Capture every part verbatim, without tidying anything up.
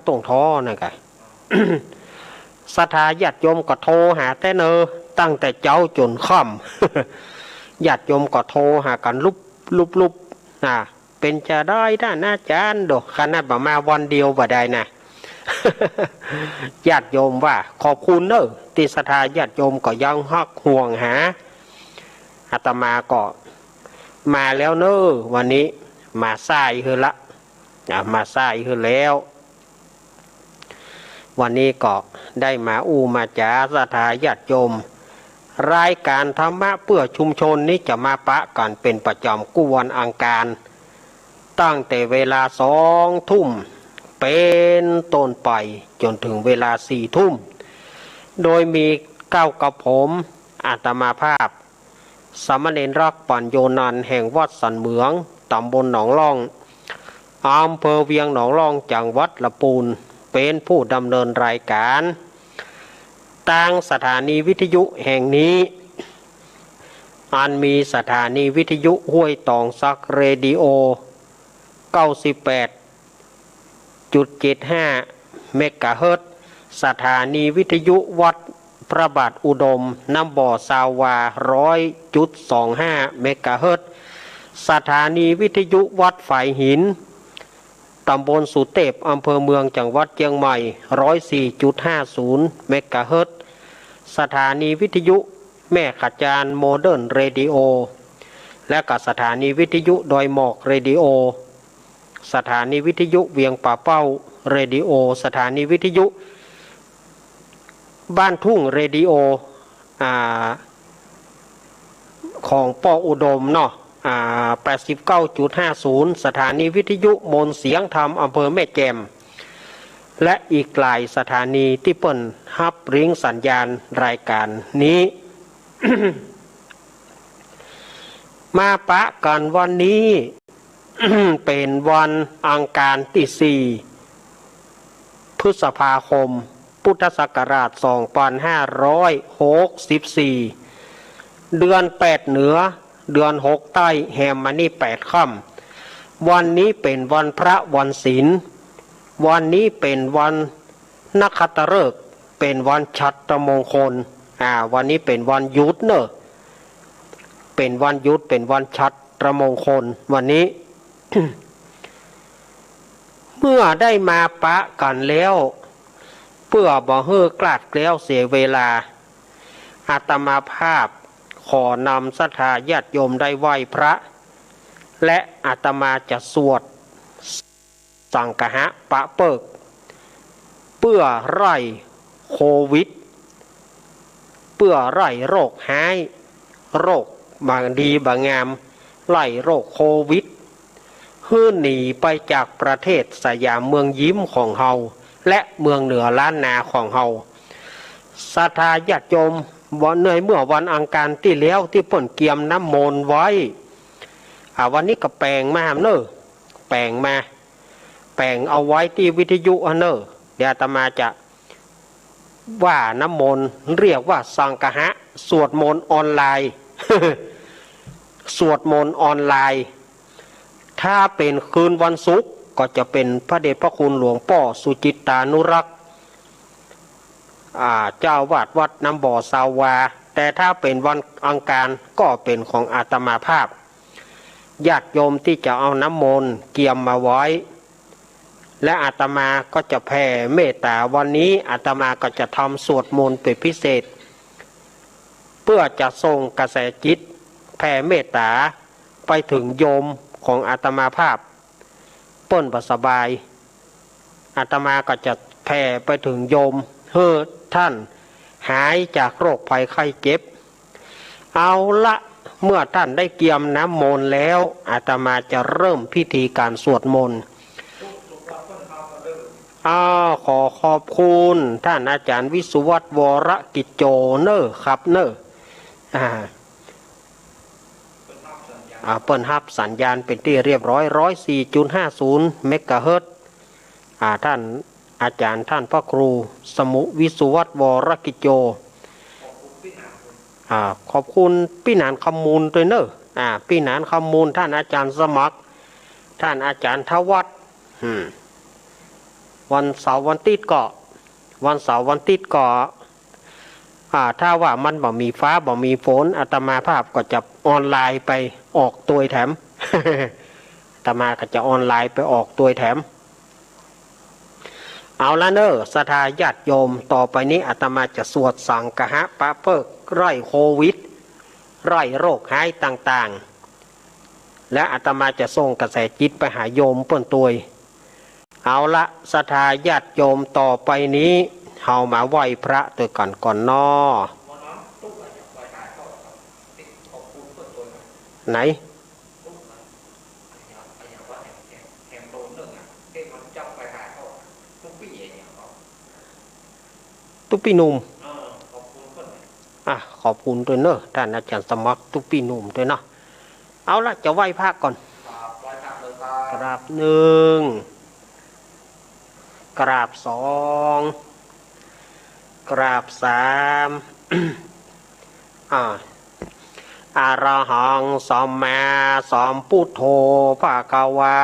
ต้งท้อนะกะ ศรัทธาญาติโยมก็โทรหาแต๊เนอ ตั้งแต่เจ๊าจ๋นค่ำ ญาติโยมก็โทรหากั๋นลุบลุบลุบ นะ เป๋นจาใดต้านอาจ๋ารย์ โด ขนาดบ่ามาวันเดียวบ่ได้นะ ญาติโยมว่าขอบคุณเนอ ตี้ศรัทธาญาติโยมก็ยังฮักห่วงหา อาตมาก็มาแล้วเนอ วันนี้มาสายหื้อละ อ่ะ มาสายหื้อแล้ว วันนี้ก็ได้มาอู้มาจ๋าศรัทธาญาติโยม รายก๋านธรรมะเปื้อชุมชนนี้จะมาปะกั๋นเป๋นประจ๋ำกู้วันอังคาร ตั้งแต่เวลาสองทุ่มเป๋นต้นไปจ๋นเถิงเวลาสี่ทุ่ม โดยมีเก๊ากับผม อาตมาภาพ สามเณรรักษ์ ปัญโญนันท์ แห่งวัดสันเหมือง ต๋ำบลหนองล่อง อำเภอเวียงหนองล่อง จังหวัดละปูน เป๋นผู้ดำเนินรายก๋าน ตางสถานีวิทยุแห่งนี้ อันมีสถานีวิทยุห้วยตองสักเรดิโอ เก้าสิบแปดจุดเจ็ดห้า เมกะเฮิรตซ์ สถานีวิทยุวัดพระบาทอุดม น้ำบ่อซาววา ร้อยจุดสองห้า เมกะเฮิรตซ์ สถานีวิทยุวัดฝายหิน ต๋ำบลสุเตพ อำเภอเมือง จังหวัดเจียงใหม่ ร้อยสี่จุดห้าศูนย์ เมกะเฮิรตซ์ สถานีวิทยุแม่ขะจาน โมเดิร์นเรดิโอ และก็สถานีวิทยุดอยหมอกเรดิโอ สถานีวิทยุเวียงป่าเป้าเรดิโอ สถานีวิทยุบ้านทุ่งเรดิโอ อ่า ของป้ออุดมเนาะ อ่า แปดสิบเก้าจุดห้าศูนย์ สถานีวิทยุมนต์เสียงธรรม อำเภอแม่แจ่ม และอีกหลายสถานีตี้เปิ้นฮับริงสัญญาณรายก๋านนี้ มาปะกั๋นวันนี้ เป๋นวันอังคารตี้สี่ พฤษภาคม พุทธศักราช สองปันห้าร้อยหกสิบสี่ เดือนแปดเหนือ เดือนหกใต้ แฮมมานี่แปดค่ำ วันนี้เป๋นวันพระวันศีล วันนี้เป๋นวันนักขัตฤกษ์ เป๋นวันฉัตรมงคล อ่า วันนี้เป๋นวันหยุดเนอะ เป๋นวันหยุด เป๋นวันฉัตรมงคล วันนี้ เมื่อได้มาปะกั๋นแล้ว เปื้อบ่หื้อคลาดแคล้วเสียเวลา อาตมาภาพขอนำศรัทธาญาติโยมได้ไหว้พระ และอาตมาจะสวดสังฆะปะเปิ๊ก เปื้อไล่โควิด เปื้อไล่โรคฮ้าย โรคบ่ดีบ่งาม ไล่โรคโควิด หื้อหนีไปจากประเทศสยามเมืองยิ้มของเฮา และเมืองเหนือล้านนาของเฮา ศรัทธาญาติโยม วัน ในเมื่อวันอังคารตี้แล้วตี้เปิ้นเกียมน้ำมนต์ไว้ อ่า วันนี้ก็แป๋งมาเนอะ แป๋งมา แป๋งเอาไว้ตี้วิทยุอะเนอะ เดี๋ยวอาตมาจะ ว่าน้ำมนต์ เรียกว่าสังฆะ สวดมนต์ออนไลน์ สวดมนต์ออนไลน์ ถ้าเป๋นคืนวันศุกร์ก็จะเป๋นพระเดชพระคุณหลวงป้อสุจิตตานุรักษ์ อ่า เจ้าอาวาสวัดน้ำบ่อซาววา แต่ถ้าเป๋นวันอังคารก็เป๋นของอาตมาภาพ ญาติโยมตี้จะเอาน้ำมนต์เกียมมาไว้ และอาตมาก็จะแผ่เมตตา วันนี้อาตมาก็จะทำสวดมนต์เป๋นพิเศษ เปื้อจะส่งกระแสจิตแผ่เมตตาไปเถิงโยมของอาตมาภาพ เปิ้นบ่สบาย อาตมาก็จะแผ่ไปเถิงโยม หื้อท่านหายจากโรคภัยไข้เจ็บ เอาละ เมื่อท่านได้เกียมน้ำมนต์แล้ว อาตมาจะเริ่มพิธีการสวดมนต์ อ้าว ขอขอบคุณท่านอาจารย์วิสุวัฒน์ วรกิจโจ เนอะครับเนอะ อ่า อ่า เปิ้นฮับสัญญาณเป๋นตี้เรียบร้อย ร้อยสี่จุดห้าศูนย์ เมกะเฮิรตซ์ อ่า ท่านอาจารย์ ท่านพระครูสมุวิสุวัฒน์ วรกิจโจ อ่า ขอบคุณปี้หนานคำมูลตวยเนอะ อ่า ปี้หนานคำมูล ท่านอาจารย์สมัคร ท่านอาจารย์ธวัฒน์ อืม วันเสาร์วันอาทิตย์ก็ วันเสาร์วันอาทิตย์ก็ อ่า ถ้าว่ามันบ่มีฟ้าบ่มีฝน อาตมาภาพก็จะออนไลน์ไปออกตวยแถม อาตมาก็จะออนไลน์ไปออกตวยแถม เอาละเน่อ ศรัทธาญาติโยม ต่อไปนี้อาตมาจะสวดสังฆะปะเปิกไล่โควิด ไล่โรคฮ้ายต่างๆ และอาตมาจะส่งกระแสจิตไปหาโยมเปิ้นตวย เอาละ ศรัทธาญาติโยม ต่อไปนี้เฮามาไหว้พระตวยกั๋นก่อนน้อ ไหน ตุ๊ปี้หนุ่ม อ่ะ ขอบคุณตวยเน่อ ต้านอาจ๋ารย์สมัคร ตุ๊ปี้หนุ่มตวยเนาะ เอาละ จะไหว้พระก่อน กราบหนึ่ง กราบสอง กราบสาม อ่า อะระหังสัมมาสัมพุทโธภะคะวา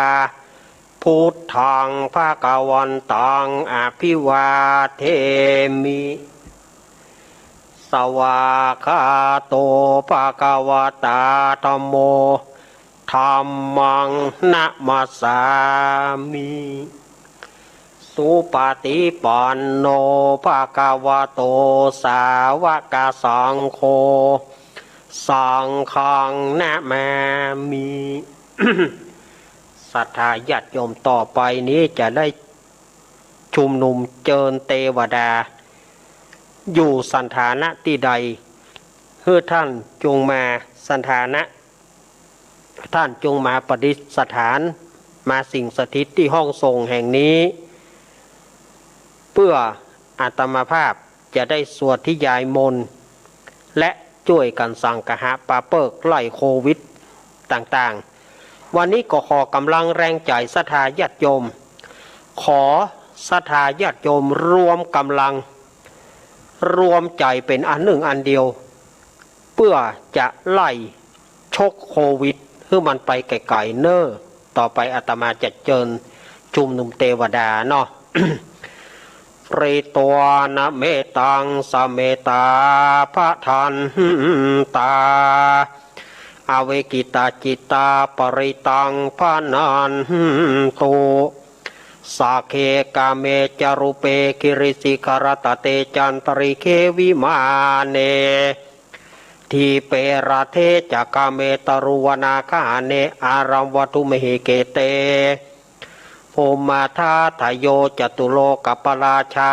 พุทธังภะคะวันตังอะภิวาเทมิ สวากขาโตภะคะวะตาธัมโม ธัมมังนะมัสสามิ สุปะฏิปันโนภะคะวะโตสาวกสังโฆ สังฆังนะมามิ ศรัทธาญาติโยม ต่อไปนี้จะได้ชุมนุมเจิญเตวดา อยู่สถานะตี้ใด หื้อต้านจงมาสถานะ ต้านจงมาประดิษฐาน มาสิงสถิตตี้ห้องสงฆ์แห่งนี้ เปื้ออาตมาภาพจะได้สวดธิยายมนต์ และจ้วยกั๋นสังฆะปะเปิกไล่โควิดต่างๆ วันนี้ก็ขอกำลังแรงใจ๋ศรัทธาญาติโยม ขอศรัทธาญาติโยมรวมกำลัง รวมใจ๋เป๋นอันนึ่งอันเดียว เปื้อจะไล่ฉกโควิดหื้อมันไปไก๋ๆ เน่อ ต่อไปอาตมาจะเจิญชุมนุมเตวดาเนาะ ปริตวานะเมตังสะเมตตาภะทันตา อวิกขิตาจิตตาปริตังภะนันตุ สักเขกาเมจะรูปเปกิริสิขะระตะเตจันตะริกเขวิมาเน ทีปเปรัตเถจะกาเมตะรุวนาคาหะเน อารัมวัตถุมหิเกเต ภูมมาทาทะโยจะตุโลกปราชา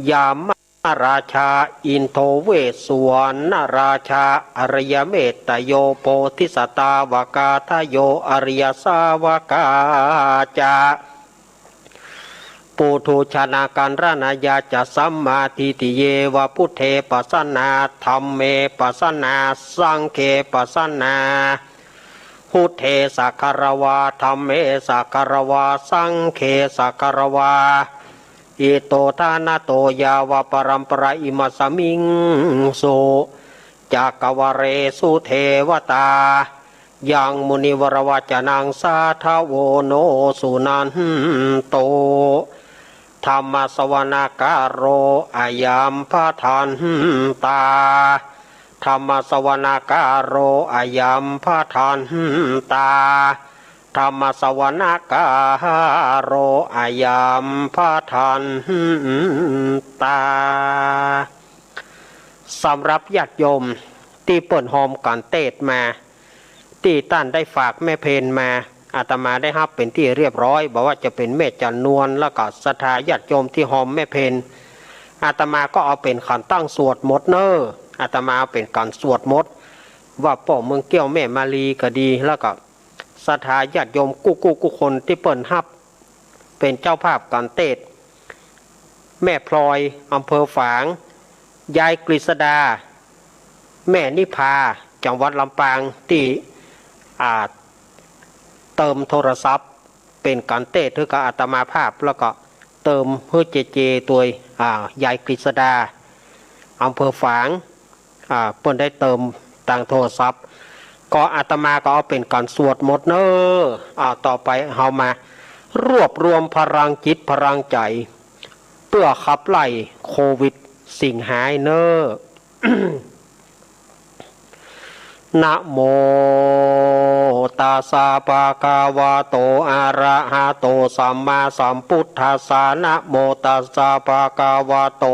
ยามาราชาอินโทเวสสุวรรณราชา อริยเมตตะโยโพธิสัตตาวกาทะโยอริยสาวกาจะ ปุถุชนกัณณะยาจะสัมมาทิฏฐิเยวะ พุทเทปะสสะนา ธัมเมปะสสะนา สังเขปะสสะนา พุทเทสะคะระวา ธัมเมสะคะระวา สังเขสะคะระวา อิโตทานะโตยาวะปะรัมปะราอิมัสสะมิงสุ จักกะวะเลสุเทวะตา ยังมุนิวรวะจะนังสาธะโว โน สุนันตุ ธัมมะสะวะนะกาโล อะยัมภะทันตา ธัมมะสะวะนะกาโล อะยัมภะทันตา ธัมมะสะวะนะกาโล อะยัมภะทันตา สำหรับญาติโยมตี้เปิ้นฮอมก๋านเตสน์มา ตี้ต้านได้ฝากแม่เพลมา อาตมาได้ฮับเป๋นตี้เรียบร้อย บ่ว่าจะเป๋นแม่จั๋นนวล แล้วก็ศรัทธาญาติโยมตี้ฮอมแม่เพล อาตมาก็เอาเป๋นขันตั้งสวดหมดเน่อ อาตมาเอาเป๋นก๋านสวดหมด ว่าป้อเมืองเกี้ยวแม่มาลีก็ดี แล้วก็ศรัทธาญาติโยมกู้ๆ กู้คนตี้เปิ้นฮับเป๋นเจ้าภาพก๋านเตสน์ แม่พลอย อำเภอฝาง ยายกฤษดา แม่นิพา จังหวัดลำปาง ตี้ อ่า เติมโทรศัพท์เป๋นก๋านเตสน์หื้อกับอาตมาภาพ แล้วก็เติมหื้อเจเจตวย อ่า ยายกฤษดา อำเภอฝาง อ่า เปิ้นได้เติมตางโทรศัพท์ ก็อาตมาก็เอาเป๋นก๋านสวดหมดเน่อ อ่า ต่อไปเฮามา รวบรวมพลังจิตพลังใจ๋ เปื้อขับไล่โควิดสิ่งหายเน่อ นะโมตัสสะ ภะคะวะโต อะระหะโต สัมมาสัมพุทธัสสะ นะโมตัสสะ ภะคะวะโต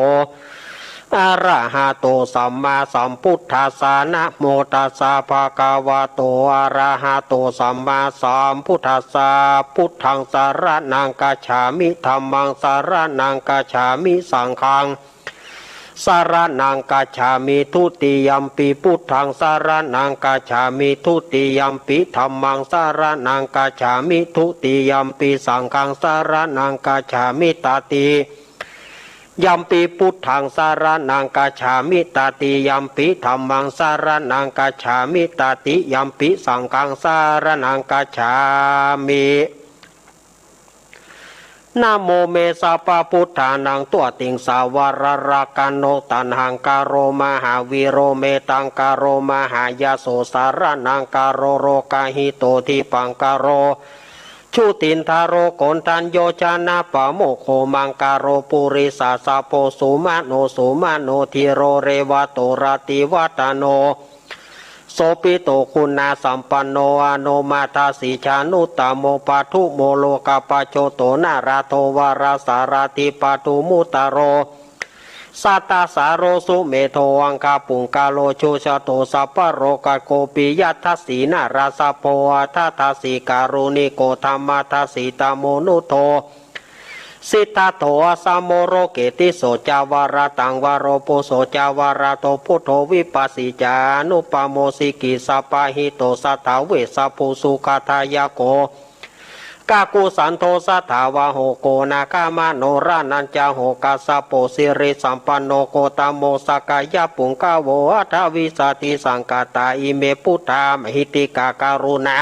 อะระหะโต สัมมาสัมพุทธัสสะ นะโมตัสสะ ภะคะวะโต อะระหะโต สัมมาสัมพุทธัสสะ พุทธังสะระณังกัจฉามิ ธัมมังสะระณังกัจฉามิ สังฆัง สะระณังกัจฉามิ ทุติยัมปิพุทธังสะระณังกัจฉามิ ทุติยัมปิธัมมังสะระณังกัจฉามิ ทุติยัมปิสังฆังสะระณังกัจฉามิ ตติยัมปิพุทธังสะระณังกัจฉามิ ตติยัมปิธัมมังสะระณังกัจฉามิ ตติยัมปิสังฆังสะระณังกัจฉามิ นะโมเม สัพพะพุทธานัง ตัวติงสาวะระระกะโน ตัณหังกะโร มหาวีโร เมตังกะโร มหายะโส สะระณังกะโร โรกะหิโต ทิปพังกะโร ชุตินทะโร โกณฑัญโญ จะนะปะโมกโข มังกะโร ปุริสะสะโพ สุมะโน สุมะโน ธีโร เรวะโต รติวัตโน โสภิโต คุณสัมปันโน อโนมาทะสี จานุตตะโม ปัทธุโม โลกะปะโจโต นารโท วารสารถี ปัทธุมุตตะโร สัตตะสาโร สุเมโธ อังคปุงกะโล จุชโต สัพพะโรกะโค ปิยะทัสสี นารสะโพ อัฏฐทัสสี การุณิโก ธัมมะทัสสี ตะโมนุโท สิทธัตโถ อะสะโม โรเกติโส จาวะระตัง วะโรปุโส จาวะระโต พุทโธ วิปัสสี จานุปปะโม สิกิสสะปะหิโต สัตถาเวชชะภู สุขะทายะโก กะกุสันโท สัตถาวาโห โกนาคมะโน ระนัญจะโห กัสสะโป สิริสัมปันโน โคตะโม สักกายะปุงกะโว อัฏฐวิสสัตถิสังฆาตา อิเม พุทธา มหิทธิกา การุณา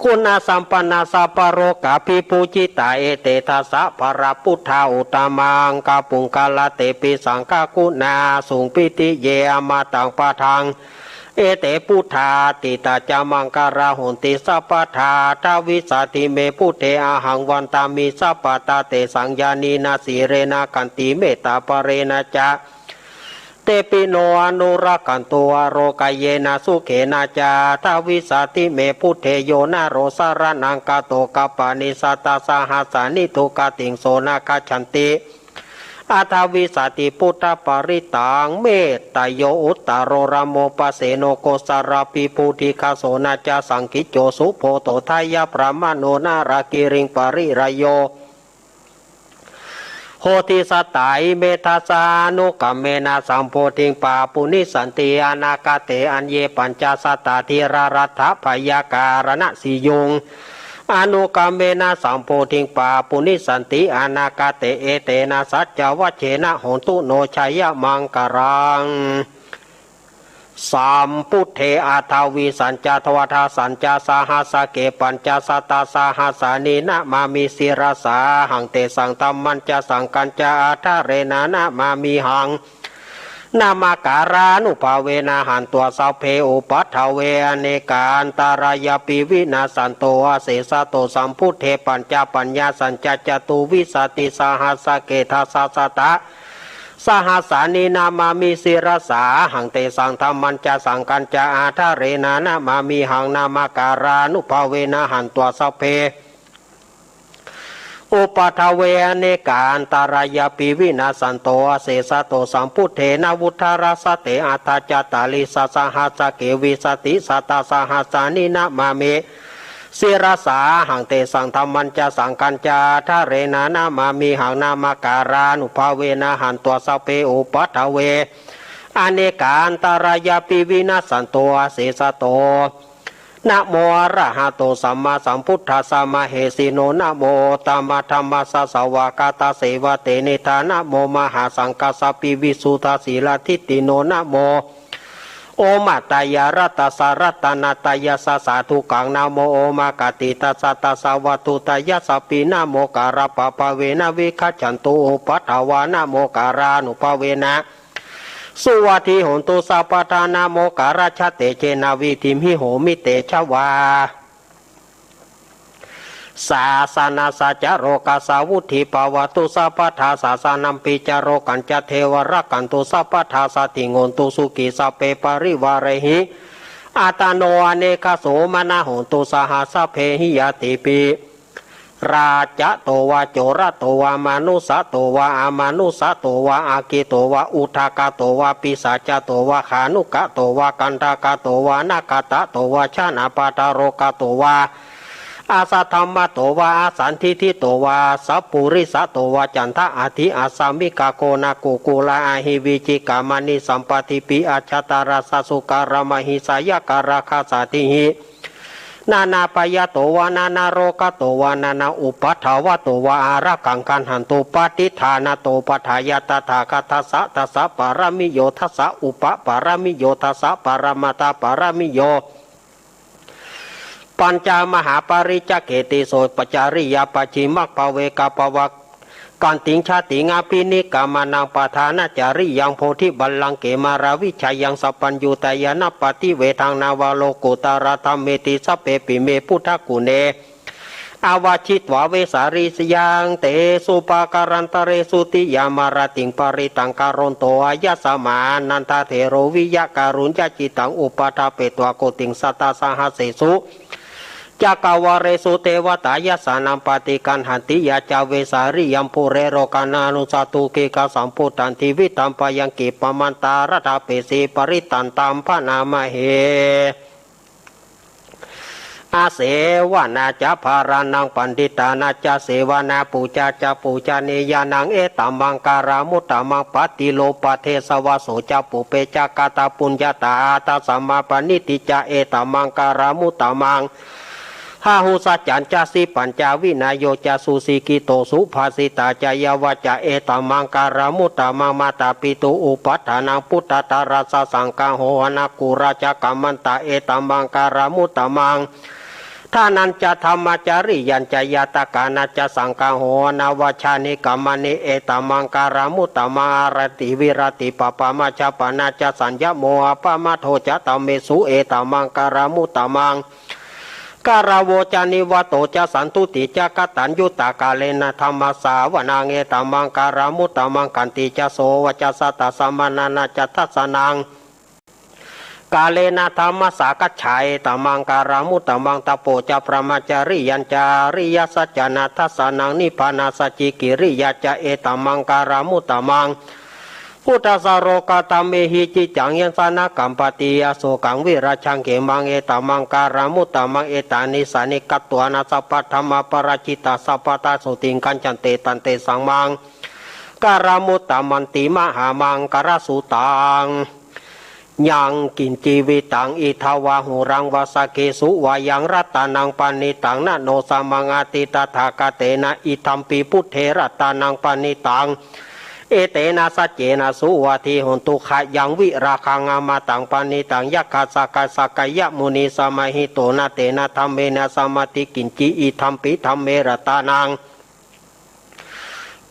คุณสัมปันนา สัพพะโรกาภิภูจิตา เอเต ทัสสะ พะระพุทธา อุตตมังคะปุงคะละ เตปิ สังฆะกุณาสุง ปิติเย อะมะตัง ปะทัง เอเต พุทธา อตีตาจะ มังคะลา โหนติ สัพพะทา อัฏฐวิสสัตถิ เม พุทเท อะหัง วันตามิ สัพพะทา เตสัง ญาณีนา สีเลนะ ขันติ เมตตา ปะเรนะจะ เตปิ โน อะนุรักขันตุ อะโรคะเยนะ สุเขนะจะ อัฏฐวิสสัตถิ เม พุทเท โยนะโร สะระณังคาโต คัปปะนิ สัตตะสะหัสสานิ ทุกขะติง โสนะ คัจฉันติ อัฏฐวิสสัตถิ พุทธปริตตัง เมตตะโย อุตตะโร ระโมปะเสโน โกศละภิภูติฆะ โสนะจะ สังกิจโจ สุโพโธ ทะยะพะมะโน นาลากิริง ปะริลาโย โหติ สัตตา อิเม ทัสสานุกรรมเมนะ สัมโพธิง ปะปุญญิสสันติ อนาคเต อัญเญ ปัญจะ สัตตา ธีระ รัตถะพยาการณสียุง อนุกรรมเมนะ สัมโพธิง ปะปุญญิสสันติ อนาคเต เอเตนะ สัจจวัจเจนะ โหนตุ โน ชยะมังคะลัง สัมพุทเท อัฏฐวิสสัญจะ ทวาทะสัญจะ สหัสสะเก ปัญจะสัตตะสหัสสานิ นะมามิ ศิรสาหัง เตสัง ธัมมัญจะ สังฆัญจะ อาดาเรนะ นะมามิหัง นามะการานุภาเวนะ หันत्वा สัพเพ อุปัฏฐเว อเนกา อันตะรายาปิ วินาสสันโต อเสสะโต สัมพุทเท ปัญจะปัญญาสัญจะ จตุวิสสัตติสหัสสะเก ทัสสะสัตตะ สหัสสานิ นะมามิ ศิรสาหัง เตสัง ธัมมัญจะ สังฆัญจะ อาดาเรนะ นะมามิหัง นามะการานุภาเวนะ หันत्वा สัพเพ อุปัฏฐเว อเนกา อันตะรายาปิ วินาสสันโต อเสสะโต สัมพุทเทนะ วุฏฐะรัสสะเต อัฏฐะจัตตาริสสะสหัสสะเก วิสสัตติสัตตะสหัสสานิ นะมามิ ศิรสาหัง เตสัง ธัมมัญจะ สังฆัญจะ อาดาเรนะ นะมามิหัง นามะการานุภาเวนะ หันत्वा สัพเพ อุปัฏฐเว อเนกา อันตะรายาปิ วินาสสันโต อเสสะโต นะโม อะระหะโต สัมมาสัมพุทธัสสะ มะเหสิโน นะโม โอตตมะธัมมัสสะ สวากขาตัสเสวะ เตนิฏฐา นะโม มหาสังฆัสสะปิ วิสุทธะสีละทิฏฐิโน นะโม โอมะตะยะรัตตัสสะ รัตนะตะยัสสะ สาธุกัง นะโม โอมะกะติตัสสะ ตัสสะวัตถุตะยัสสะปิ นะโม กะละปะภะเวนะ วิคัจฉันตุ อุปัฏฐวา นะโม กะลานุภาเวนะ สุวัตถิโหนตุ สัพพะทา นะโม กะละชะเตจะเยนะ วิดdhiมหิ โหมิ เตจะวา sāsanassa ca lokassa vuḍḍhī bhavatu sabbadā. Sāsanampi ca lokañca devā rakkhantu sabbadā. Saddhiṃ hontu sukhī sabbe parivārehi. Attano anekā sumanā hontu saha sabbehi ñātibhi. Rājato vā corato vā manussato vā amanussato vā aggito vā udakato vā pisācato vā khāṇukato vā kaṇṭakato vā nakkhattato vā janapadarogato vā asaddhammato vā asandiṭṭhito vā sappurisato vā caṇḍahatthi assamigagoṇakukkuraahivicchikamaṇisappadīpi ajjhattaracchasūkaramahiṃsāyakarakkhasatthihi nānābhayato vā nānārogato vā nānāupaddavato vā ārakkhaṃ gaṇhantu. Paṭidānato paṭṭhāya tathāgatassa dasa pāramiyo dasa upapāramiyo dasa paramattha pāramiyo pañca mahāpariccāge. Tisso cariyā pacchimabbhave gabbhāvakkantiṃ jātiṃ abhinikkhamanaṃ padhānacariyaṃ bodhipallaṅke māravijayaṃ sabbaññutañāṇappaṭivedhaṃ navalokuttaradhammeti sabbepime buddhaguṇe āvajjitvā vesāliyā tesu pākārantaresu tiyāmarattiṃ parittaṃ karonto āyasmā ānandatthero viya kāruññacittaṃ upaṭṭhapetvā koṭiṃ satasahassesu cakkavāḷesu devatā yassāṇaṃ paṭiggaṇhanti. Yañca vesāliyaṃ pure rogānaṃ nānūsa dukkhidaṃ samuddaṃ tividhaṃ bhayaṃ khippamantaradhāpesi parittaṃ taṃ bhaṇāma he. Asevanā ca bālānaṃ paṇḍitānañca sevanā pūjā ca pūjanīyānaṃ etammaṅgalamuttamaṃ. Paṭirūpadesavāso ca pubbe ca katapuññatā attasammāpaṇidhi ca etammaṅgalamuttamaṃ. Bāhusaccañca sippañca vinayo ca susikkhito subhāsitā ca yā vācā etammaṅgalamuttamaṃ. Mātāpitu upaṭṭhānaṃ puttadārassa saṅgaho anākulā ca kammantā etammaṅgalamuttamaṃ. Dānañca dhammacariyañca ñātakānañca saṅgaho anavajjāni kammāni etammaṅgalamuttamaṃ. Āratī viratī pāpā majjapānā ca saññamo appamādo ca dhammesu etammaṅgalamuttamaṃ. Gāravo ca nivāto ca santuṭṭhī ca kataññutā kālena dhammassavanaṃ etammaṅgalamuttamaṃ. Khantī ca sovacassatā samaṇānañca dassanaṃ kālena dhammasākacchā etammaṅgalamuttamaṃ. Tapo ca brahmacariyañca ariyasaccāna dassanaṃ nibbānasacchikiriyā ca etammaṅgalamuttamaṃ. Phuṭṭhassa lokadhammehi niccaṃ yassa na kampati asokaṃ virajaṃ khemaṃ etammaṅgalamuttamaṃ. Etādisāni katvāna sabbatthamaparājitā sabbattha sotthiṃ gacchanti tantesaṃ maṅ galamuttamanti. Mahāmaṅgalasuttaṃ. Yaṅkiñci vittaṃ idha vā huraṃ vā saggesu vā yaṃ ratanaṃ paṇītaṃ na no samaṃ atthi tathāgatena idampi buddhe ratanaṃ paṇītaṃ etena saccena suvatthi hotu. Khayaṃ virāgaṃ amataṃ paṇītaṃ yakkhassa sakyamunī samāhito na tena dhammena samatthi kiñci idampi dhamme ratanaṃ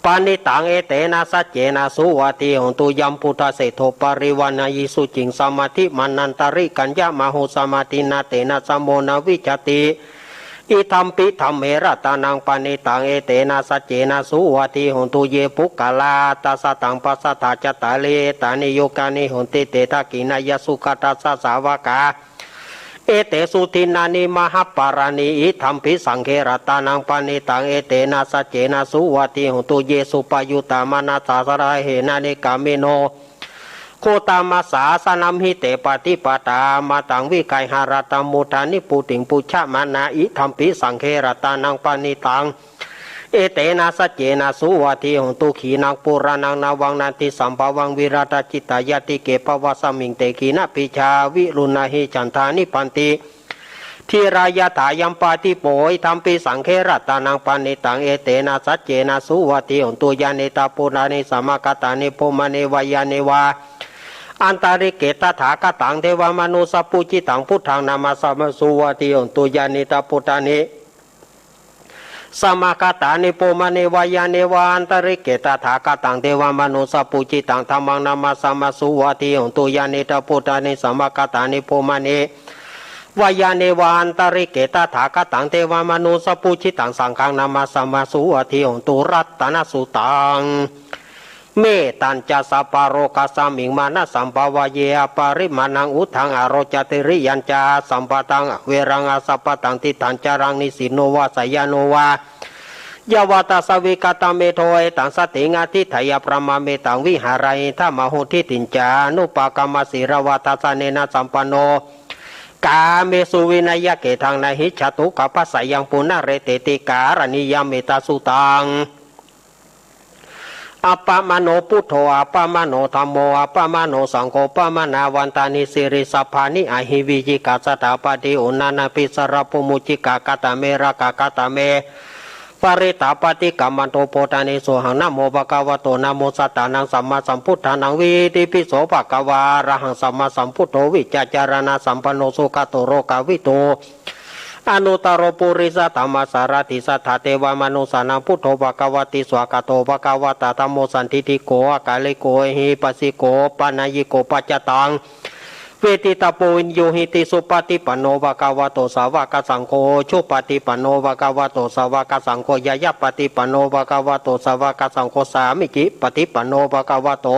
paṇītaṃ etena saccena suvatthi hotu. Yambuddhaseṭṭho parivaṇṇayī suciṃ samādhimānantarikaññamāhu samādhinā tena samo na vijjati idampi dhamme ratanaṃ paṇītaṃ etena saccena suvatthi hotu. Ye puggalā aṭṭha sataṃ pasatthā cattāri etāni yugāni honti te dakkhiṇeyyā sugatassa sāvakā etesu dinnāni mahapphalāni idampi saṅghe ratanaṃ paṇītaṃ etena saccena suvatthi hotu. Ye suppayuttā manasā daḷhena nikkāmino gotamasāsanamhi te pattipattā amataṃ vigayha laddhā mudhā nibbutiṃ bhuñjamānā idampi saṅghe ratanaṃ paṇītaṃ etena saccena suvatthi hotu. Khīṇaṃ purāṇaṃ navaṃ natthi sambhavaṃ virattacittāyatike bhavasmiṃ te khīṇabījā aviruḷhā hicchantā nibbanti dhīrā yathāyampadīpo idampi saṅghe ratanaṃ paṇītaṃ etena saccena suvatthi hotu. Yānīdha bhūtāni samāgatāni bhummāni vā yāni va antalikkhe tathāgataṃ devamanussapūjitaṃ buddhaṃ namassāma suvatthi hotu. Yānīdha bhūtāni samāgatāni bhummāni vā yāni va antalikkhe tathāgataṃ devamanussapūjitaṃ dhammaṃ namassāma suvatthi hotu. Yānīdha bhūtāni samāgatāni bhummāni วายาเนวาอันตริกเข ตถาคตัง เทวมนุสสะปูจิตัง สังฆังนามาสสะมา สุวัตถิโหนตุ รัตตนสุตตัง เมตตัญจะ สัพพะโรกัสสะมิง มานะสัมภะวะเย อะปะริมาณัง อุทธัง อะโรจะ ติริยัญจะ อะสัมปะตัง อะเวรัง อะสัพพะตัง ติฏฐัญจะรัง นิสสินโน วา สายาโน วา ยะวะทัสสะ วิกะตะเมโท เอตัง สะติง อะธิฏฐะยะ พระมะเมตัง วิหาระหิ ธัมมาหุ ทิฏฐิญจะ อนุปะกัมมะ สีลาวาทะสะเนนะ สัมปันโน กาเมสุ วินัยเกตัง นะหิ จะตุ กัปปะสะยัง ปุนะเรเตติ กะระณียะ เมตตาสุตตัง อะปะมะโน บุตโธ อะปะมะโน ธัมโม อะปะมะโน สังโฆ ปะมะนาวันตานิ สีลิสสัพพานิ อะหิ วิจิกิจฉา สะถาปะฏิ โอนะนะปิ สะระโภ มุจจิกา กะตะเม รากะ กะตะเม ปะริตตา ปะฏิกะมันโต โพธานิ โสหัง นะโม ภะคะวะโต นะโม สัตตานัง สัมมาสัมพุทธานัง วีติปิโส ภะคะวา อะระหัง สัมมาสัมพุทโธ วิชชาจารณะสัมปันโน สุขะโต โลกะวิทู อนุตตะโร ปุริสะธัมมะสารถิ สัตถาเทวะมนุสสานัง พุทโธ ภะคะวะติ สวากขาโต ภะคะวะตะ ธัมโม สันทิฏฐิโก อะกาลิโก เอหิปัสสิโก โอปะนัยยิโก ปัจจตัง เวทิตาโป วินยูหิติ สุปะฏิปันโน ภะคะวะโต สาวกสังโฆ อุจุปะฏิปันโน ภะคะวะโต สาวกสังโฆ ญาณปะฏิปันโน ภะคะวะโต สาวกสังโฆ สามีจิปะฏิปันโน ภะคะวะโต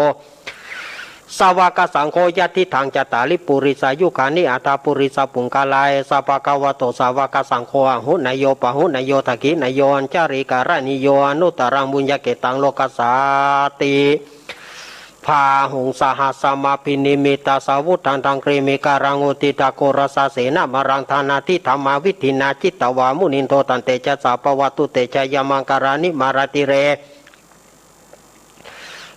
สาวกสังโฆ ยัตถิตัง จัตตาริ ปุริสายุคานิ อัฏฐะ ปุริสะปุงคาลา เอสะ ภะคะวะโต สาวกสังโฆ อาหุเนยโย ปะหุเนยโย ทักขิเนยโย อัญชะลีกะระณีโย อนุตตะรัง ปุญญะเกตัง โลกัสสาติ บาหุง สะหัสสะมะภินิมมิตตะสาวุธัง ดังกรีมิกะรัง อุทธิตะโครสะเสนะมะรัง ทานาทิธัมมาวิธินา จิตตวา มุนินโท ตันเตจะสะ ภะวะตุ เตจะยะมังคะลานิ มาราธิเร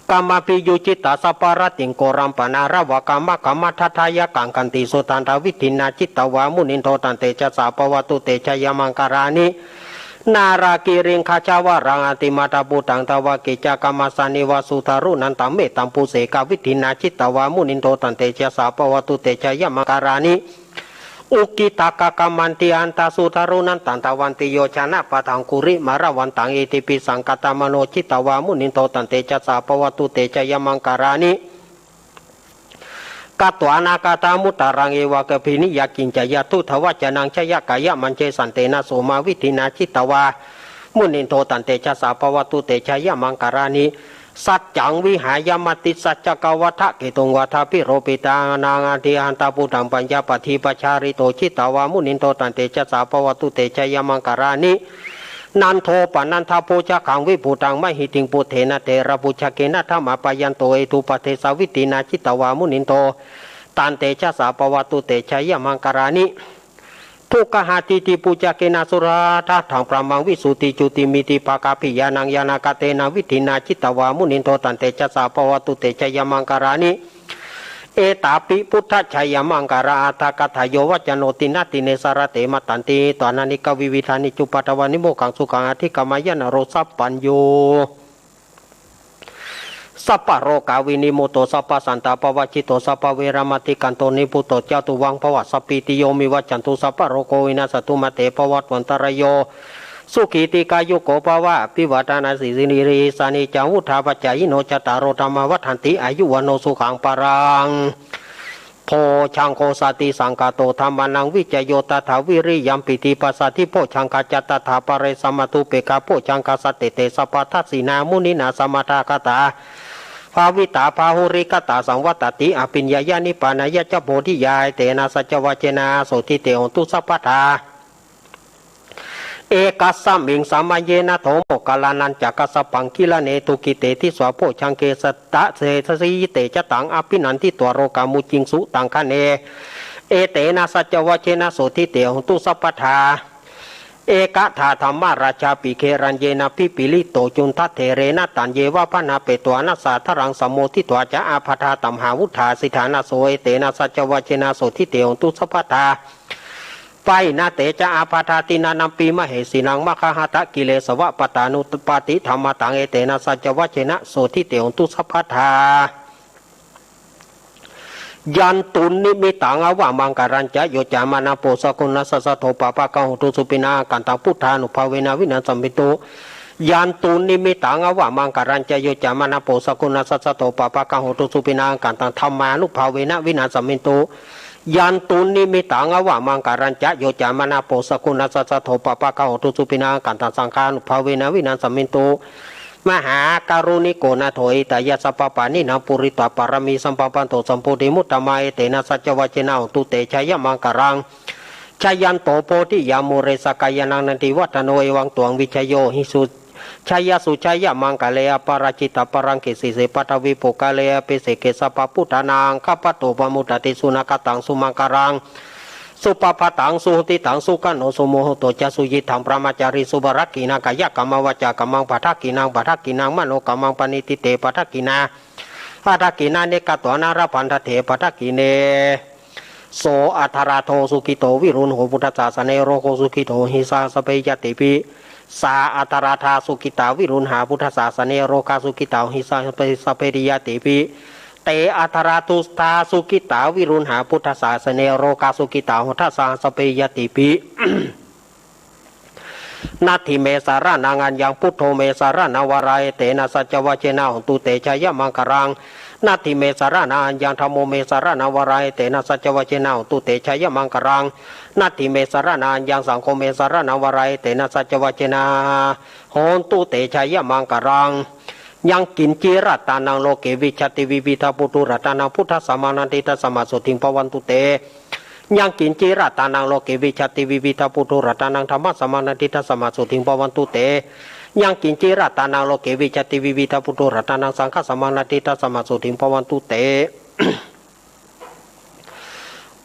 กะมะภิยุจิตตะสัพพะรัตติง โกรัมปะนาระวะกะมะคะมะทัฏฐะยะกัง ขันติสุทัฏฐะวิธินา จิตตวา มุนินโท ตันเตจะสะ ภะวะตุ เตจะยะมังคะลานิ นาลากิริงคะจาวะรัง อะติมัตถะปุตตัง ทวะกิจจะกะมะสสะ นิวะสุทารุนันตะ เมตตัมปุเสกะวิธินา จิตตวา มุนินโท ตันเตจะสะ ภะวะตุ เตจะยะมังคะลานิ อุกขิตะกะกะมันติอันตะสุทารุนันตัง ทะวันติโยจะนะปะทัง กุริมาระวันตัง อิติปิสังคะตะมะโน จิตตวา มุนินโท ตันเตจะสะ ภะวะตุ เตจะยะมังคะลานิ กัตวานะกะถามุตตะรัง เอวะเกปินิยะ กิจจะยะ ทุตถะวัจจะนัง จะยะกะยะมัญเช สันเตนะโสมาวิธินา จิตตวา มุนินโท ตันเตจะสะ ภะวะตุ เตจะยะมังคะลานิ สัจจังวิหายะ มติสัจจะกะวัฏฐะเกตุง วัฏฐะภิโรปิตานัง อะทิอันตะปุตตัง ปัญญาปะธิปะชาริโต จิตตวา มุนินโท ตันเตจะสะ ภะวะตุ เตจะยะมังคะลานิ นันโทปะนันทะโภชะคัง วิปุตตังมะหิติง ปุตเถนะเถระปุชชะเกนะ ทะมาปะยันโต เอตุปะเทสะวิธินา จิตตวา มุนินโท ตันเตจะสะ ภะวะตุ เตจะยะมังคะลานิ ทุกขะหะติติปุจจะเกนะ สุทัฏฐังพรหมัง วิสุทธิจุติมิทธิปะกาปิยานัง ญาณะกะเตนะวิธินา จิตตวา มุนินโท ตันเตจะสะ ภะวะตุ เตจะยะมังคะลานิ เอตาปิ พุทธะจะยะมังคะลาอะฏฐะกะถา โยวัจจะโน ติณะติเณ สะระเต มะตันติ หิตวานะเนกะวิวิธานิ จุปปะทะวานิ โมกขัง สุขัง อะธิกะมะยะ นะโร สัพพัญญู สัพพะโรคาวินิมุตโต สัพพะสันตาปะวะจิตโต สัพพะเวระมะติกันโต นิพพุโต จะตุวัง ภะวะ สัพพีติโย วิวัจจันตุ สัพพะโรโค วินัสสะตุ มาเต ภะวัตวันตะราโย สุขี ทีฆายุโก ภะวะ อะภิวาทะนะสีลิสสะนิจจัง วุฑฒาปะจายิโน จัตตาโร ธัมมา วัฑฒันติ อายุ วัณโณ สุขัง พะลัง โภชฌังโค สันติสังคาโต ธัมมานัง วิจโย ตัฏฐา วิริยัม ปีติ ปัสสะทิ โภชฌังคา จะ ตัฏฐา ปะเร สะมะ อุตุเปกขา โภชฌังคา สันติเต สัพพะทัสสินา มุนินา สะมะทาคะถา ภาวิตา บาหุลีกะตา สังวัตตันติ อะภิญญายะ นิพพานายะจะ โพธิญา เอเตนะ สัจจวะเจนะ โสทิเต โหนตุ สัพพะทา เอกัสสะมิง สะมะเยนะ โท โมคคัลลานัญจะ กัสสะปัง กิลาเนตุ กิเตติสา โภชฌังเก สะตะเสสะสี เตจะตัง อะภินันทิตวา โรกามุจจิง สุตังคะเน เอเตนะ สัจจวะเจนะ โสทิเต โหนตุ สัพพะทา เอกะถา ธัมมาราชาปิ เกรัญเยนะ ภิปปะลิโต จุณฑะเถเรนะ ตัญเยวะ บะนะเปตวานะ สาทะลัง สะโมทิตวา จะ อาบาธา ตัมหาวุฑฒา สิทธานะโส เอเตนะ สัจจวะเจนะ โสทิเต โหนตุ สัพพะทา ปะหินะเตจะ อาบาธา ทินนานัมปิ มะเหสีนัง มะคะหะตะ กิเลสวะ ปะตานุปปาติ ธัมมาตัง เอเตนะ สัจจวะเจนะ โสทิเต โหนตุ สัพพะทา ยันตุนนิมิตตัง อาวะมังคะลัญจะ โยจะมะนะโพ สะกุณัสสะ สะโท ปะปะกะโหตุ สุปิณา อะกันตัง พุทธานุภาเวนะ วินาสสะเมตุ ยันตุนนิมิตตัง อาวะมังคะลัญจะ โยจะมะนะโพ สะกุณัสสะ สะโท ปะปะกะโหตุ สุปิณา อะกันตัง ธัมมานุภาเวนะ วินาสสะเมตุ Yandunnimittaṃ avamaṅgalañca, yo cāmanāpo sakuṇassa saddo, pāpaggaho dussupinaṃ akantaṃ, saṅghānubhāvena vināsamentu. Mahākāruṇiko nātho, hitāya sabbapāṇinaṃ, pūretvā pāramī sabbā, patto sambodhimuttamaṃ, etena saccavajjena, hotu te jayamaṅgalaṃ. Jayanto bodhiyā mūle, sakyānaṃ nandivaḍḍhano, evaṃ tvaṃ vijayo hohi, jayassu jayamaṅgale, aparājitapallaṅke, sīse paṭhavipokkhare, abhiseke sabbabuddhānaṃ, aggappatto pamodati. Sunakkhattaṃ sumaṅgalaṃ, supabhātaṃ suhuṭṭhitaṃ, sukhaṇo sumuhutto ca, suyiṭṭhaṃ brahmacārisu, padakkhiṇaṃ kāyakammaṃ, vācākammaṃ padakkhiṇaṃ, padakkhiṇaṃ manokammaṃ, paṇidhī te padakkhiṇā, padakkhiṇāni katvāna, labhantatthe padakkhiṇe. So atthaladdho sukhito viruḷho, buddhasāsane arogo, sukhito hohi saha sabbehi ñātibhi. Sā atthaladdhā sukhitā viruḷhā, buddhasāsane arogā, sukhitā hohi saha sabbehi ñātibhi. Te atthaladdhā sukhitā viruḷhā, buddhasāsane arogā, sukhitā hotha saha sabbehi ñātibhi. Natthi me saraṇaṃ aññaṃ, buddho me saraṇaṃ varaṃ, etena saccavajjena, hotu te jayamaṅgalaṃ. Natthi me saraṇaṃ aññaṃ, dhammo me saraṇaṃ varaṃ, etena saccavajjena, hotu te jayamaṅgalaṃ. Natthi me saraṇaṃ aññaṃ, saṅgho me saraṇaṃ varaṃ, etena saccavajjena, hotu te jayamaṅgalaṃ. Yaṅkiñci ratanaṃ loke vijjati, vividhaṃ puthu ratanaṃ, buddhasamaṃ natthi, tasmā sotthī bhavantu te. Yaṅkiñci ratanaṃ loke vijjati, vividhaṃ puthu ratanaṃ, dhammasamaṃ natthi, tasmā sotthī bhavantu te. Yaṅkiñci ratanaṃ loke vijjati, vividhaṃ puthu ratanaṃ, saṅghasamaṃ natthi, tasmā sotthī bhavantu te.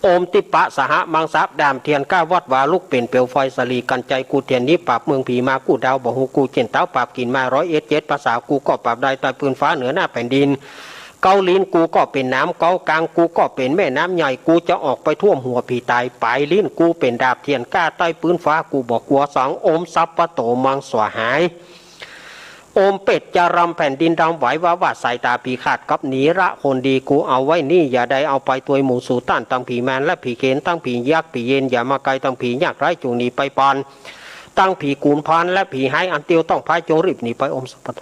โอม ทิพย์สหมังสะ ด้ามเทียนก้าวัดวา ลุกเป๋นเปลวไฟสะหลีกัญไช ขูดเทียนนี้ปราบเมืองผี มากู้ดาวบ่ฮู้กู้เจียนเต๊า ปราบกิ่งไม้ร้อยเอ็ดเจ็ดภาษา กูก็ปราบได้ใต้พื้นฟ้าเหนือหน้าแผ่นดิน เก๊าลิ้นกูก็เป๋นน้ำ เก๊ากลางกูก็เป๋นแม่น้ำใหญ่ กูจะออกไปท่วมหัวผีตาย ปลายลิ้นกูเป๋นดาบเทียนก้า ใต้พื้นฟ้ากูบ่กั๋วสัง โอม สัพพะโต มังสวาหาย โอม เป็ดจะรำแผ่นดินดำไหว ว่าว่าสายต๋าผีขาดกับหนีละคนดี กูเอาไว้นี่ อย่าได้เอาไปตวยหมู่สูต้าน ตังผีมารและผีเขน ตังผียักษ์ผีเยน อย่ามาใก้ ตังผียากไร้จงหนีไปปอน ตังผีขุนพานและผีฮ้าย อันเตียวต้องพาย จงรีบหนีไป โอม สัพพะโต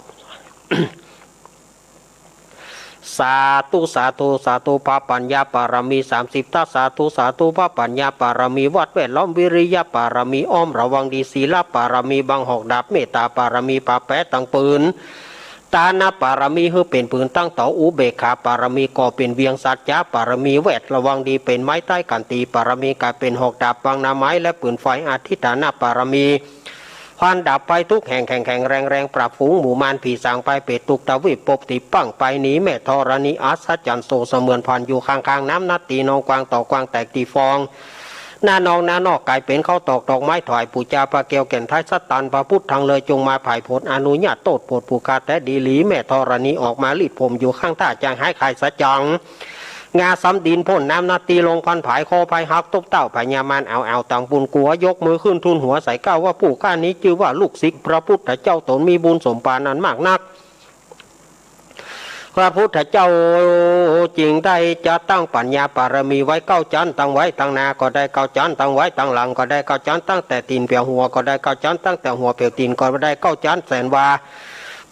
สาธุ สาธุ สาธุ พระปัญญาปารมีสามสิบทัศน์ สาธุ สาธุ พระปัญญาปารมี วัดแวดล้อม วิริยะปารมี อ้อมระวังดี ศีลปารมี บังหอกดาบ เมตตาปารมี ปาแปะตังปืน ตานะปารมี หื้อเป๋นปืนตั้งเต๋า อุเบกขาปารมี ก่อเป๋นเวียง สัจจะปารมี แวดระวังดี เป๋นไม้ใต้กั๋นตี ปารมี ก๋ายเป๋นหอกดาบ บังหน้าไม้และปืนไฟ อธิฐานปารมี พรานดับไฟทุกแห่ง แข็งแข็งแรงแรง ปราบฝูงหมู่มารผีสาง พายเปรตทุกทวีป ปบตีปั้งไปหนี แม่ธรณีอัศจรรย์ โสเสมือนพรานอยู่ข้างๆ น้ำนัตตี นองกว้างต่อกว้าง แตกตีฟอง หน้านองหน้านอกก๋ายเป๋นข้าวตอกดอกไม้ ถวายปู๋จาพระแก้วแก่นไทย สัตตันพระพุทธังเลย จงมาผายผลอนุญาตโต้ษโผดผู้ข้าแต๊ดีหลี แม่ธรณีออกมาลีดผมอยู่ข้างท่า จางหายคายสัจจัง งาซ้ำดินพ่นน้ำนัตตี ลงพันผายคอพายหัก ตบเต้าพญามาร เอาเอาตังบุญกั๋ว ยกมือขึ้นทูลหัวใส่เกล้าว่า ผู้ข้านี้จื้อว่าลูกศิษย์พระพุทธเจ้า ตนมีบุญสมปานอันมากนัก พระพุทธเจ้าจึงได้จัดตั้งปัญญาปารมีไว้เก้าจั๊น ตั้งไว้ตั้งหน้าก็ได้เก้าจั๊น ตั้งไว้ตั้งหลังก็ได้เก้าจั๊น ตั้งแต่ตี๋นแผวหัวก็ได้เก้าจั๊น ตั้งแต่หัวแผวตี๋นก็ได้เก้าจั๊น แสนว่า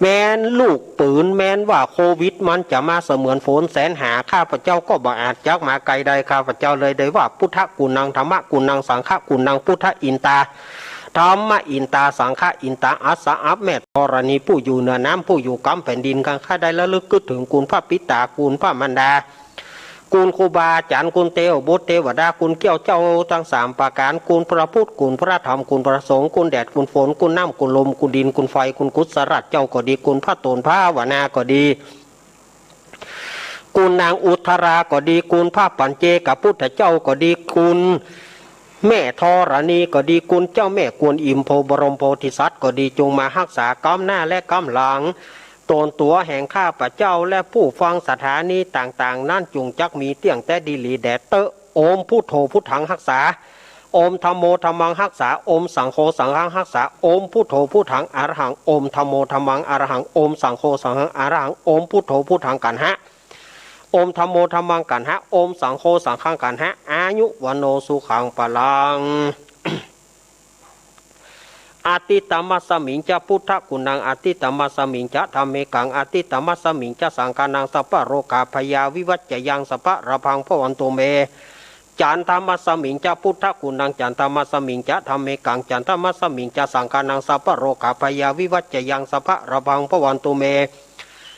แม้นลูกปืน แม้นว่าโควิดมันจะมาเสมือนฝนแสนหา ข้าพเจ้าก็บ่อาจจักมาไกลได้ ข้าพเจ้าเลยได้ว่า พุทธกุณัง ธัมมกุณัง สังฆกุณัง พุทธอินตา ธัมมอินตา สังฆอินตา อัสสะ อัพ แม่ธรณี ผู้อยู่เหนือน้ำ ผู้อยู่กำแผ่นดิน ข้าได้ระลึกกึ๊ดถึงคุณพระปิตา คุณพระมารดา คุณครูบาอาจ๋ารย์ คุณเตวบุตรเตวดา คุณเกี้ยวเจ้าตังสามประก๋าน คุณพระพุทธ คุณพระธรรม คุณพระสงฆ์ คุณแดด คุณฝน คุณน้ำ คุณลม คุณดิน คุณไฟ คุณกุศลเจ้าก็ดี คุณพระโตนภาวนาก็ดี คุณนางอุทราก็ดี คุณพระปัจเจกพุทธเจ้าก็ดี คุณแม่ธรณีก็ดี คุณเจ้าแม่กวนอิม พระบรมโพธิสัตว์ก็ดี จงมาฮักษากำหน้าและกำหลัง ตนตั๋วแห่งข้าพเจ้า และผู้ฟังสถานีต่างๆ นั้น จุ่งจักมีเตี้ยงแต๊ดีหลีแด่เต๊อะ โอม พุทโธ พุทธัง ฮักษา โอม ธัมโม ธัมมัง ฮักษา โอม สังโฆ สังฆัง ฮักษา โอม พุทโธ พุทธัง อะระหัง โอม ธัมโม ธัมมัง อะระหัง โอม สังโฆ สังฆัง อะระหัง โอม พุทโธ พุทธัง กัณหะ โอม ธัมโม ธัมมัง กัณหะ โอม สังโฆ สังฆัง กัณหะ อายุ วัณโณ สุขัง พลัง อะติตะมัสสะมิงจะ พุทธกุณัง อะติตะมัสสะมิงจะ ธัมเมกัง อะติตะมัสสะมิงจะ สังฆานัง สัพพะโรคาภยาวิวัจจะยัง สัพพะลาภัง ภะวันตุเม Chandamassa miñca buddhaguṇaṃ, chandamassa miñca dhammekaṃ, chandamassa miñca saṅghānaṃ, sabbarogabhayā vivañjayaṃ sabbalābhaṃ bhavantu me.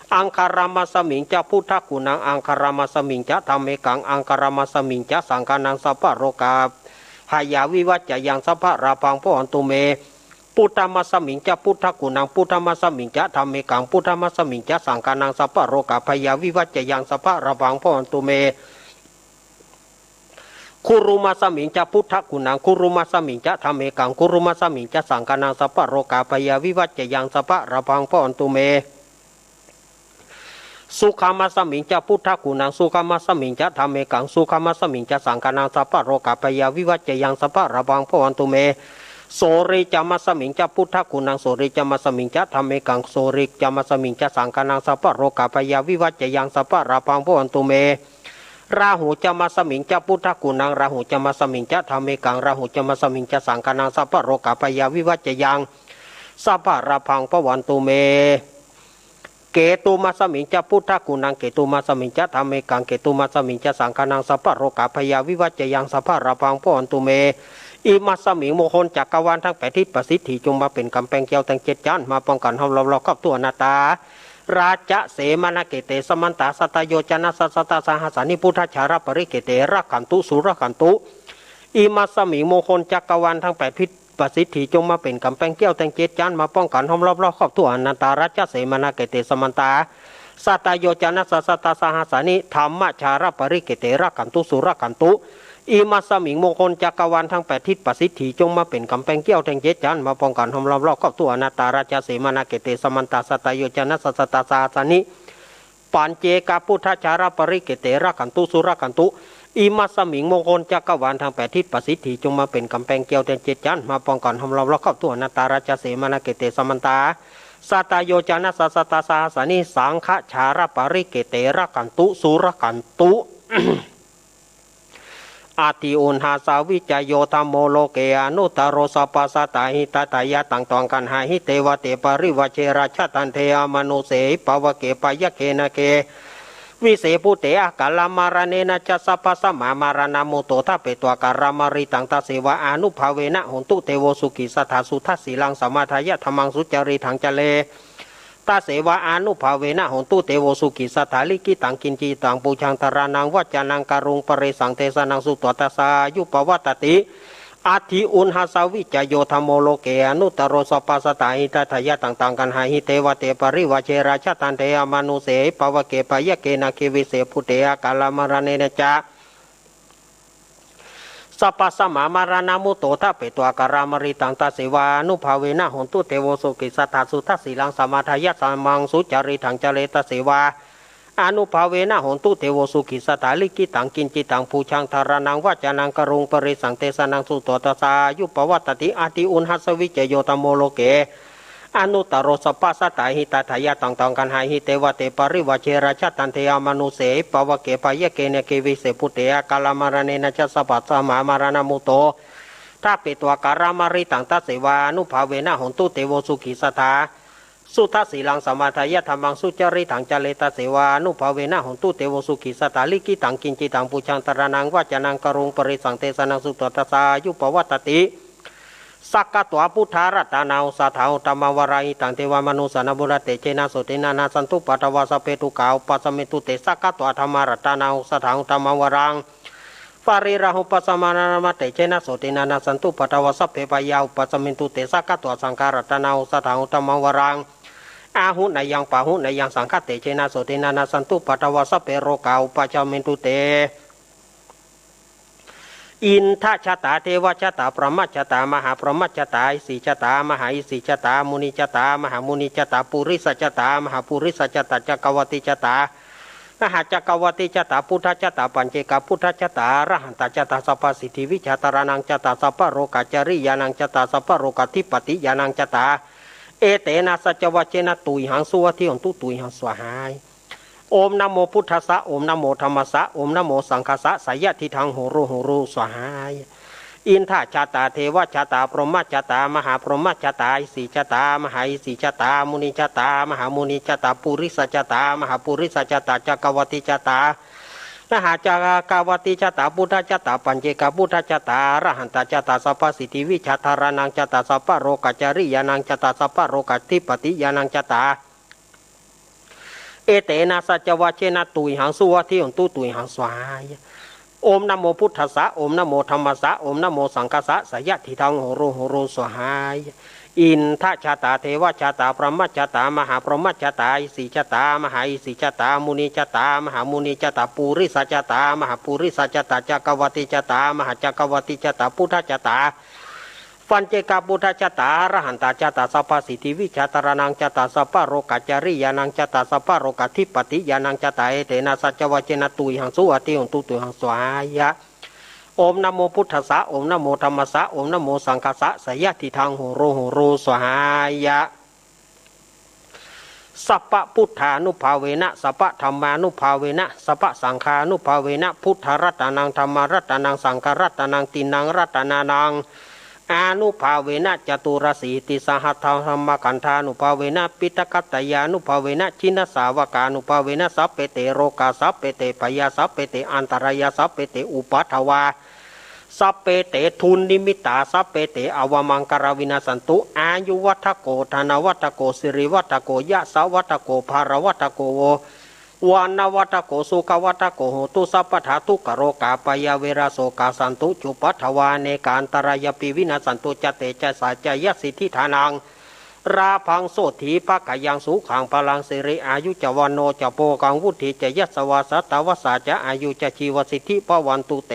Aṅgaramassa miñca buddhaguṇaṃ, aṅgaramassa miñca dhammekaṃ, aṅgaramassa miñca saṅghānaṃ, sabbarogabhayā vivañjayaṃ sabbalābhaṃ bhavantu me. Puṭṭhamassa miñca buddhaguṇaṃ, puṭṭhamassa miñca dhammekaṃ, puṭṭhamassa miñca saṅghānaṃ, sabbarogabhayā vivañjayaṃ sabbalābhaṃ bhavantu me. Guṇḍhumassa miñca buddhaguṇaṃ, guṇḍhumassa miñca dhammekaṃ, guṇḍhumassa miñca saṅghānaṃ, sabbarogabhayā vivañjayaṃ sabbalābhaṃ bhavantu me. Sukhāmassa miñca buddhaguṇaṃ, sukhāmassa miñca dhammekaṃ, sukhāmassa miñca saṅghānaṃ, sabbarogabhayā vivañjayaṃ sabbalābhaṃ bhavantu me. Soḷicāmassa miñca buddhaguṇaṃ, soḷicāmassa miñca dhammekaṃ, soḷicāmassa miñca saṅghānaṃ, sabbarogabhayā vivañjayaṃ sabbalābhaṃ bhavantu me. Rahucāmassa miñca buddhaguṇaṃ, rahucāmassa miñca dhammekaṃ, rahucāmassa miñca saṅghānaṃ, sabbarogabhayā vivañjayaṃ sabbalābhaṃ bhavantu me. Ketumassa miñca buddhaguṇaṃ, ketumassa miñca dhammekaṃ, ketumassa miñca saṅghānaṃ, sabbarogabhayā vivañjayaṃ sabbalābhaṃ bhavantu me. Imasmiṃ มงคลจักรวาลทั้งแปดทิศ ประสิทธิจงมาเป๋นก๋ำแปงแก้วแท่งเจ็ดจั๊น มาป้องกั๋นห้อมล้อมรอบครอบทั่วหน้าต๋า ราชเสมนเขเต สมันตา สัตตโยจนะสะสัตตสหัสสานิ พุทธาชาระปริเขเต รักขันตุ สุรขันตุ อิมัสสมิง มงคลจักรวาลทั้งแปดทิศ ประสิทธิจงมาเป๋นก๋ำแปงแก้วแท่งเจ็ดจั๊น มาป้องกั๋นห้อมล้อมรอบครอบทั่วอนันตารัชเสมนเขเต สมันตา สัตตโยจนะสะสัตตสหัสสานิ ธรรมชาระปริเขเต รักขันตุ สุรขันตุ อิมัสสมิง มงคลจักรวาลทั้งแปดทิศ ประสิทธิจงมาเป๋นก๋ำแปงแก้วแท่งเจ็ดจั๊น มาป้องกั๋นห้อมล้อมรอบครอบทั่วอนันตารัชเสมนเขเต สมันตา สัตตโยจนะสะสัตตสหัสสานิ ปัจเจกพุทธาชาระปริเขเต รักขันตุ สุรขันตุ อิมัสสมิง มงคลจักรวาลทั้งแปดทิศ ประสิทธิจงมาเป๋นก๋ำแปงแก้วแท่งเจ็ดจั๊น มาป้องกั๋นห้อมล้อมรอบครอบทั่วอนันตารัชเสมนเขเต สมันตา สัตตโยจนะสะสัตตสหัสสานิ สังฆชาระปริเขเต รักขันตุ สุรขันตุ Atthi uṇhassa vijayo dhammo loke anuttaro sabbasattahitattayā taṃ taṃ gaṇhāhi devate parivajje rājadaṇḍe amanussehi pāvake byagghe nāge vise bhūte akālamaraṇena ca sabbasmā maraṇā mutto ṭhapetvā kālamāritaṃ tasseva ānubhāvena hotu devo sukhī sadā suddhasīlaṃ samādāya dhammaṃ sucaritaṃ care tasseva ānubhāvena hotu devo sukhī sadā likkhitaṃ kiñcittaṃ pūjaṃ dhāraṇaṃ vācanaṃ kāruṃ paresaṃ desanaṃ sutvā tassa āyu pavaḍḍhatīti. Atthi uṇhassa vijayo dhammo loke anuttaro sabbasattahitattayā taṃ taṃ gaṇhāhi devate parivajje rājadaṇḍe amanussehi pāvake byagghe nāge vise bhūte akālamaraṇena ca sabbasmā maraṇā mutto ṭhapetvā kālamāritaṃ tasseva ānubhāvena hotu devo sukhī sadā suddhasīlaṃ samādāya dhammaṃ sucaritaṃ care tasseva ānubhāvena hotu devo sukhī sadā likkhitaṃ kiñcittaṃ pūjaṃ dhāraṇaṃ vācanaṃ kāruṃ paresaṃ desanaṃ sutvā tassa āyu pavaḍḍhatīti. Atthi uṇhassa vijayo dhammo loke anuttaro sabbasattahitattayā taṃ taṃ gaṇhāhi devate parivajje rājadaṇḍe amanussehi pāvake byagghe nāge vise bhūte akālamaraṇena ca sabbasmā maraṇā mutto ṭhapetvā kālamāritaṃ tasseva ānubhāvena hotu devo sukhī sadā suddhasīlaṃ samādāya dhammaṃ sucaritaṃ care tasseva ānubhāvena hotu devo sukhī sadā likkhitaṃ kiñcittaṃ pūjaṃ dhāraṇaṃ vācanaṃ kāruṃ paresaṃ desanaṃ sutvā tassa āyu pavaḍḍhatīti. Sakkatvā buddharatanaṃ osathaṃ uttamaṃ varaṃ hitaṃ devamanussānaṃ buddhatejena sotthinā nassantupaddavā sabbe dukkhā vūpasamentu te. Sakkatvā dhammaratanaṃ osathaṃ uttamaṃ varaṃ pariḷāhūpasamanaṃ dhammatejena sotthinā nassantupaddavā sabbe bhayā vūpasamentu te. Sakkatvā saṅgharatanaṃ osathaṃ uttamaṃ varaṃ āhuneyyaṃ pāhuneyyaṃ saṅghatejena sotthinā nassantupaddavā sabbe rogā vūpasamentu te. Indajātā devajātā brahmajātā mahābrahmajātā isijātā mahāisijātā munijātā mahāmunijātā purisajātā mahāpurisajātā cakkavatijātā mahācakkavatijātā buddhajātā paccekabuddhajātā arahantajātā sabbasiddhivijjādharaṇaṃ jātā sabbarogacariyaṇaṃ jātā sabbarogādhipatiyaṇaṃ jātā. Etena saccavajjena tuyhaṃ suvatthi hotu tuyhaṃ svāhāya. Om namo buddhassa, om namo dhammassa, om namo saṅghassa, jayasiddhaṃ hotu hotu svāhāya. Indajātā devajātā brahmajātā mahābrahmajātā isijātā mahāisijātā munijātā mahāmunijātā purisajātā mahāpurisajātā cakkavatijātā มหาจักกวัตติจตา พุทธจตา ปัจเจกพุทธจตา อรหันตจตา สัพพสิทธิวิชาธารณังจตา สัพพโรกจริยานังจตา สัพพโรกาธิปติญาณังจตา เอเตนะสัจจวาเจนะ ตุยหัง สุวัตถิโหนตุ ตุยหัง สวาหายะ โอมนะโมพุทธัสสะ โอมนะโมธัมมัสสะ โอมนะโมสังฆัสสะ สยะทิทัง โหโร โหโร สวาหายะ อินทจตา เทวจตา พรหมจตา มหาพรหมจตา อิสิจตา มหาอิสิจตา มุนิจตา มหามุนิจตา ปุริสจตา มหาปุริสจตา จักกวัตติจตา มหาจักกวัตติจตา พุทธจตา ปัจเจกพุทธจตา อรหันตจตา สัพพสิทธิวิชาธารณังจตา สัพพโรกจริยานังจตา สัพพโรกาธิปติญาณังจตา เอเตนะสัจจวาเจนะ ตุยหัง สุวัตถิโหนตุ ตุยหัง สวาหายะ โอมนะโมพุทธัสสะ โอมนะโมธัมมัสสะ โอมนะโมสังฆัสสะ สยะทิทัง โหโร โหโร สวาหายะ สัพพพุทธานุภาเวนะ สัพพธัมมานุภาเวนะ สัพพสังฆานุภาเวนะ พุทธรัตนัง ธัมมรัตนัง สังฆรัตนัง ติณังรัตนานัง อานุภาเวนะ จตุรสีติสหัสสะธัมมคันธานุภาเวนะ ปิฏฐกัตตายานุภาเวนะ จินสาวกานุภาเวนะ สัพเพเต โรคา สัพเพเต ภยา สัพเพเต อันตรายา สัพเพเต อุปัทวา สัพเพเต ทุนนิมิตตา สัพเพเต อวมังคลาวินัสสันตุ อายุวัฑฒโก ธนวัฑฒโก สิริวัฑฒโก ยสวัฑฒโก พลวัฑฒโก วรรณวัฑฒโก สุขวัฑฒโก โหตุ สัพพดา ทุกขโรคา ภยา เวรา โศกา สันตุ จุปัทวา เนกา อันตรายาปิ วินัสสันตุ จเตจสา จยสิทธิฐานัง ลาภัง โสตถีภคยัง สุขัง พลัง สิริ อายุ จะ วรรณโณ จะ โภคัง วุฑฒี จะ ยสวา สัตตวัสสา จะ อายุ จะ ชีวสิทธิ ภวันตุ เต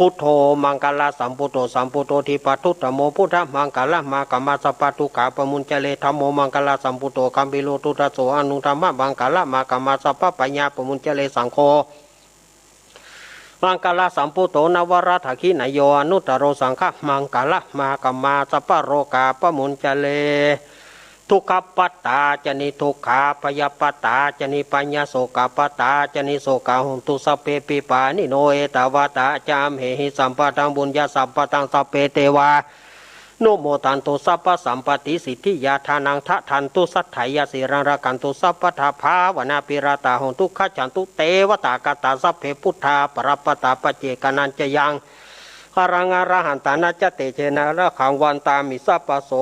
พุทโธ มังคลสัมปุตโต สัมปุตโต ทิปาทุตโม พุทธมังคลมากมา สัพพทุกขาปมุญจเร ธัมโม มังคลสัมปุตโต กัมพีโร ทุตโส อนุ ธัมมมังคลมากมา สัพพพยาปมุญจเร สังโฆ มังคลสัมปุตโต นวรัตถกิณโย อนุตโร สังฆมังคลมากมา สัพพโรคาปมุญจเร ทุกขปตาจะ นิทุกขา ภยปตาจะ นิภยา โศกปตาจะ นิโศกา โหนตุ สัพเพปิปาณิโน เอตาวาตา จะ อัมเหหิ สัมปทัง บุญญาสัมปทัง สัพเพเตวานุโมทันตุ สัพพสัมปตติสิทธิยา ทานังทะทันตุ สัทธายา สีลังรักขันตุ สัพพดา ภาวนาภิรตา โหนตุ ขัจฉันตุ เตวตาคตา สัพเพ พุทธา ปรัปปตา ปัจเจกานัญจะยัง กรัง อรหันตานัญจะ เตเจนะ รักขัง วันตามิ สัพพโส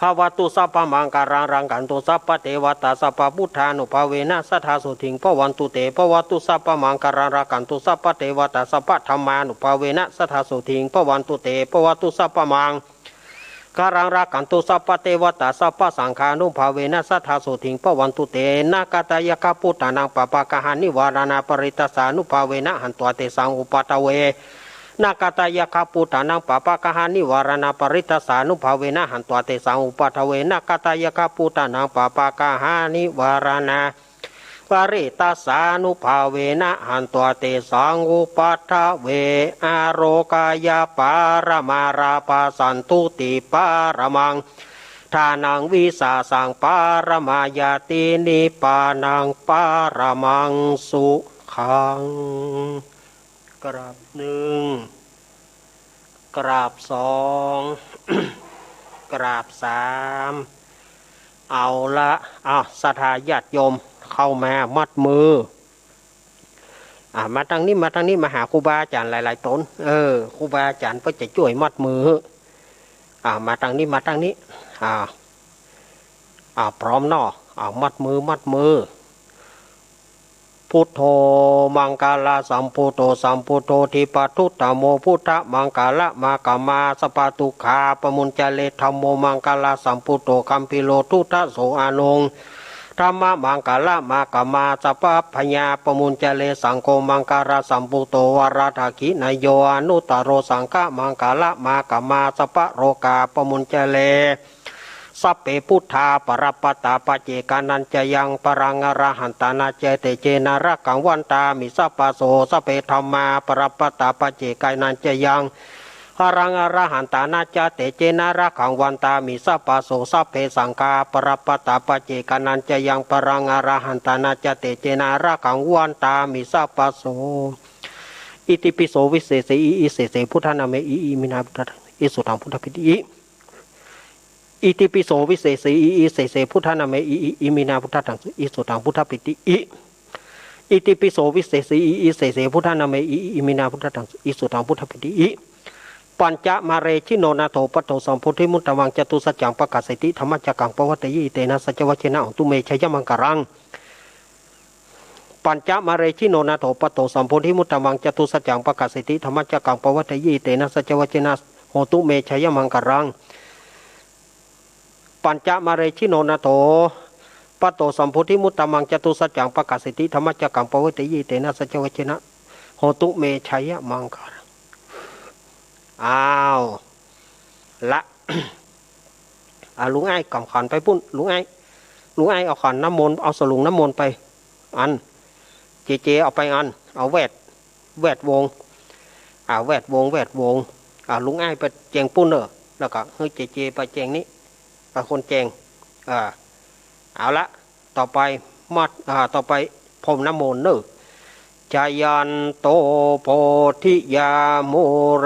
ภวตุ สัพพมังคลัง รักขันตุ สัพพเทวตา สัพพพุทธานุภาเวนะ สดาโสตถิง ภวันตุ เต ภวตุ สัพพมังคลัง รักขันตุ สัพพเทวตา สัพพธัมมานุภาเวนะ สดาโสตถิง ภวันตุ เต ภวตุ สัพพมังคลัง รักขันตุ สัพพเทวตา สัพพสังฆานุภาเวนะ สดาโสตถิง ภวันตุ เต นาคาตายะคะพุทธานัง ปปากังหานิวาราณา ปริตตาสานุภาเวนะ หันตวาเตสังอุปัทเว นาคาตายะคะพุทธานัง ปปากังหานิวาราณา ปริตตาสานุภาเวนะ หันตวาเตสังอุปัทเว นาคาตายะคะพุทธานัง ปปากังหานิวาราณา ปริตตาสานุภาเวนะ หันตวาเตสังอุปัทเว อโรคยปารมา ลาภาสันตุติปารมัง ทานังวิสาสังปารมา ญาตินิพพานังปารมังสุขัง กราบหนึ่ง กราบสอง กราบสาม เอาละ อ่ะ ศรัทธาญาติโยมเข้ามามัดมือ อ่ะ มาตางนี้ มาตางนี้ มาหาครูบาอาจ๋ารย์หลายๆ ต๋น เออ ครูบาอาจ๋ารย์เปิ้นจะจ้วยมัดมือ อ่ะ มาตางนี้ มาตางนี้ อ่ะ อ่ะ พร้อมเนาะ อ่ะ มัดมือ มัดมือ พุทโธ มังคลสัมปุตโต สัมปุตโต ทิปาทุตโม พุทธมังคลมากมา สัพพทุกขาปมุญจเร ธัมโม มังคลสัมปุตโต กัมพีโร ทุตโส อนุ ธัมมมังคลมากมา สัพพพยาปมุญจเร สังโฆ มังคลสัมปุตโต วรัตถกิณโย อนุตโร สังฆมังคลมากมา สัพพโรคาปมุญจเร สัพเพพุทธาปรัปปตา ปัจเจกานัญจะยัง พลัง อรหันตานัญจะ เตเจนะ รักขัง วันตามิ สัพพโส สัพเพธัมมาปรัปปตา ปัจเจกานัญจะยัง พลัง อรหันตานัญจะ เตเจนะ รักขัง วันตามิ สัพพโส สัพเพสังฆาปรัปปตา ปัจเจกานัญจะยัง พลัง อรหันตานัญจะ เตเจนะ รักขัง วันตามิ สัพพโส อิติปิโส วิเศษเสอิอิเศษเส พุทธานาเมอิอิ อิมินาพุทธา อิสุตัง พุทธปิติอิ อิติปิโส วิเศษเสอิอิเศษเส พุทธานาเมอิอิ อิมินาพุทธา ตัง อิสุตัง พุทธปิติอิ อิติปิโสวิเศษสี อิ อิเสเส พุทธานาเม อิ อิ อิมินาพุทธัง อิสุทังพุทธปิติ อิ ปัญจมะเรชิโน นาโถปัตโตสัมโพธิมุตตมัง จตุสัจจัง ปะกาเสติ ธัมมัจจกัง ปะวัตเตยิ อิเตนะ สัจจวัจเชนะ โหตุ เม ชยมังกลัง ปัญจมะเรชิโน นาโถปัตโตสัมโพธิมุตตมัง จตุสัจจัง ปะกาเสติ ธัมมัจจกัง ปะวัตเตยิ อิเตนะ สัจจวัจเชนะ โหตุ เม ชยมังกลัง ปัญจมะเรชิโน นาโถปัตโตสัมโพธิมุตตมัง จตุสัจจัง ปะกาเสติ ธัมมัจจกัง ปะวัตเตยิ อิเตนะ สัจจวัจเชนะ โหตุ เม ชยมังกลัง อ้าว ละ อ่ะ ลุงอ้ายก๋ำขันไปปู้น ลุงอ้าย ลุงอ้ายเอาขันน้ำมนต์ เอาสลุงน้ำมนต์ไปอัน เจเจเอาไปอัน เอาแวด แวดวง อ่า แวดวง แวดวง อ่า ลุงอ้ายไปแจงปู้นเน่อ แล้วก็หื้อเจเจไปแจงนี้ ไปคนแจง อ่า เอาละ ต่อไป มอด อ่า ต่อไป พรมน้ำมนต์เน่อ จายันโต โพธิยา มูเล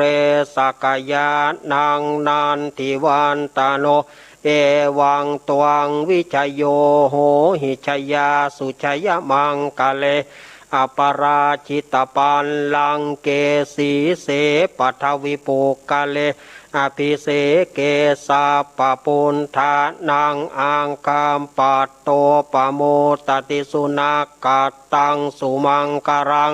สักกายานัง นันทิวันตโน เอวังตวัง วิชโย โหหิ จยาสุ จยมังคะเล อปาราจิตปัลลังเก สีเส ปัทวิปุคคเล อภิเสเก สัพพะปุทธานัง อักขัปปัตโต ปะโมทะติ สุนักขัตตัง สุมังคลัง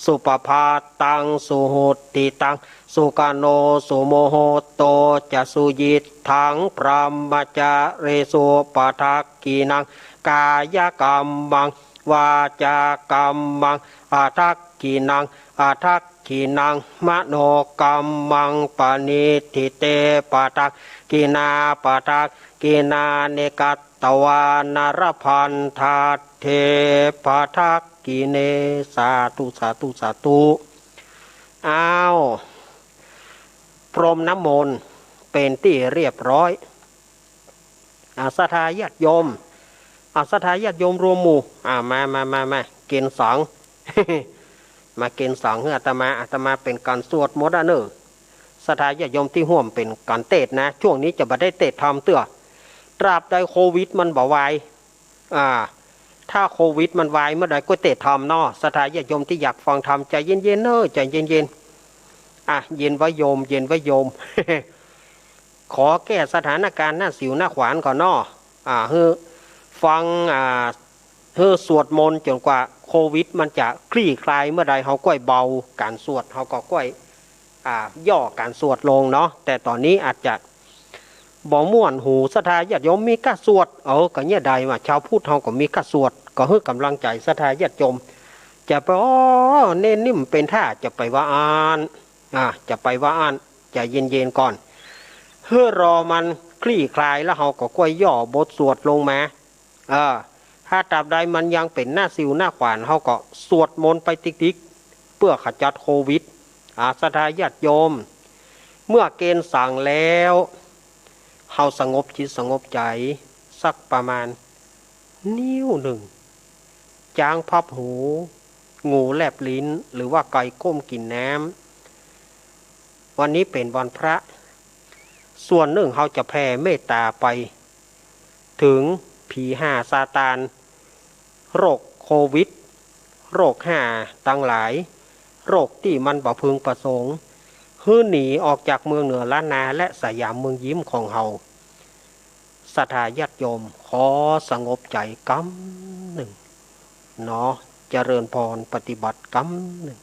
สุปภัตตัง สุหุตติตัง สุขโณ สุมุตโต จะ สุยิตถัง บรหมจาริสุ ปะทักขิณัง กายกัมมัง วาจากัมมัง ปะทักขิณัง อะทักขิณัง มโนกัมมัง ปะณิฏฐิเต ปะทักขิณา ปะทักขิณานิ กัตตวานะ ละพันธัตเถ ปะทักขิเณ สาธุ สาธุ สาธุ อ้าว พรมน้ำมนต์เป๋นตี้เรียบร้อย อ่า ศรัทธาญาติโยม อ่า ศรัทธาญาติโยมรวมหมู่ อ่า มา มา มา มา เก๋ณฑ์สัง มาเก๋ณฑ์สังหื้ออาตมา อาตมาเป๋นก๋านสวดหมดอะเน่อ ศรัทธาญาติโยมตี้ฮ่วมเป๋นก๋านเตสน์นะ ช่วงนี้จะบ่ได้เตสน์ธรรมเตื้อ ตราบใดโควิดมันบ่วาย อ่า ถ้าโควิดมันวายเมื่อใดก็เตสน์ธรรมเนาะ ศรัทธาญาติโยมตี้อยากฟังธรรม ใจ๋เย็นๆ เน่อ ใจ๋เย็นๆ อ่ะ เย็นไว้โยม เย็นไว้โยม ขอแก้สถานการณ์หน้าสิวหน้าขวานก่อนเนาะ อ่า หื้อฟัง อ่า หื้อสวดมนต์จ๋นกว่าโควิดมันจะคลี่คลายเมื่อใด เฮาก้อยเบาก๋านสวด เฮาก็ก้อย อ่า ย่อก๋านสวดลงเนาะ แต่ต๋อนนี้อาจจะ บ่ม่วนหูศรัทธาญาติโยม มีก้าสวด เออ ก็เนี่ยใดว่า ชาวพุทธเฮาก็มีก้าสวด ก็หื้อก๋ำลังใจ๋ศรัทธาญาติโยม จะไป อ้อ เน้นนี่มันเป๋นท่า จะไปว่าอั้น อ่า จะไปว่าอั้น ใจ๋เย็นๆ ก่อน หื้อรอมันคลี่คลายแล้วเฮาก็ก้อยย่อบทสวดลงมา เออ ถ้าตราบใดมันยังเป๋นหน้าสิวหน้าขวาน เฮาก็สวดมนต์ไปติ๊กๆ เปื้อขจัดโควิด อ่า ศรัทธาญาติโยม เมื่อเก๋ณฑ์สังแล้ว เฮาสงบจิตสงบใจ๋สักประมาณนิ้วนึ่ง จ๊างพับหู งูแลบลิ้น หรือว่าไก่ก้มกิ๋นน้ำ วันนี้เป๋นวันพระ ส่วนนึ่งเฮาจะแผ่เมตต๋าไป เถิงผีฮ่าซาตาน โรคโควิด โรคฮ่าตังหลาย โรคตี้มันบ่พึงประสงค์ หื้อหนีออกจากเมืองเหนือล้านนาและสยามเมืองยิ้มของเฮา ศรัทธาญาติโยม ขอสงบใจ๋กำนึ่งเนาะ เจริญพรปฏิบัติกำนึ่ง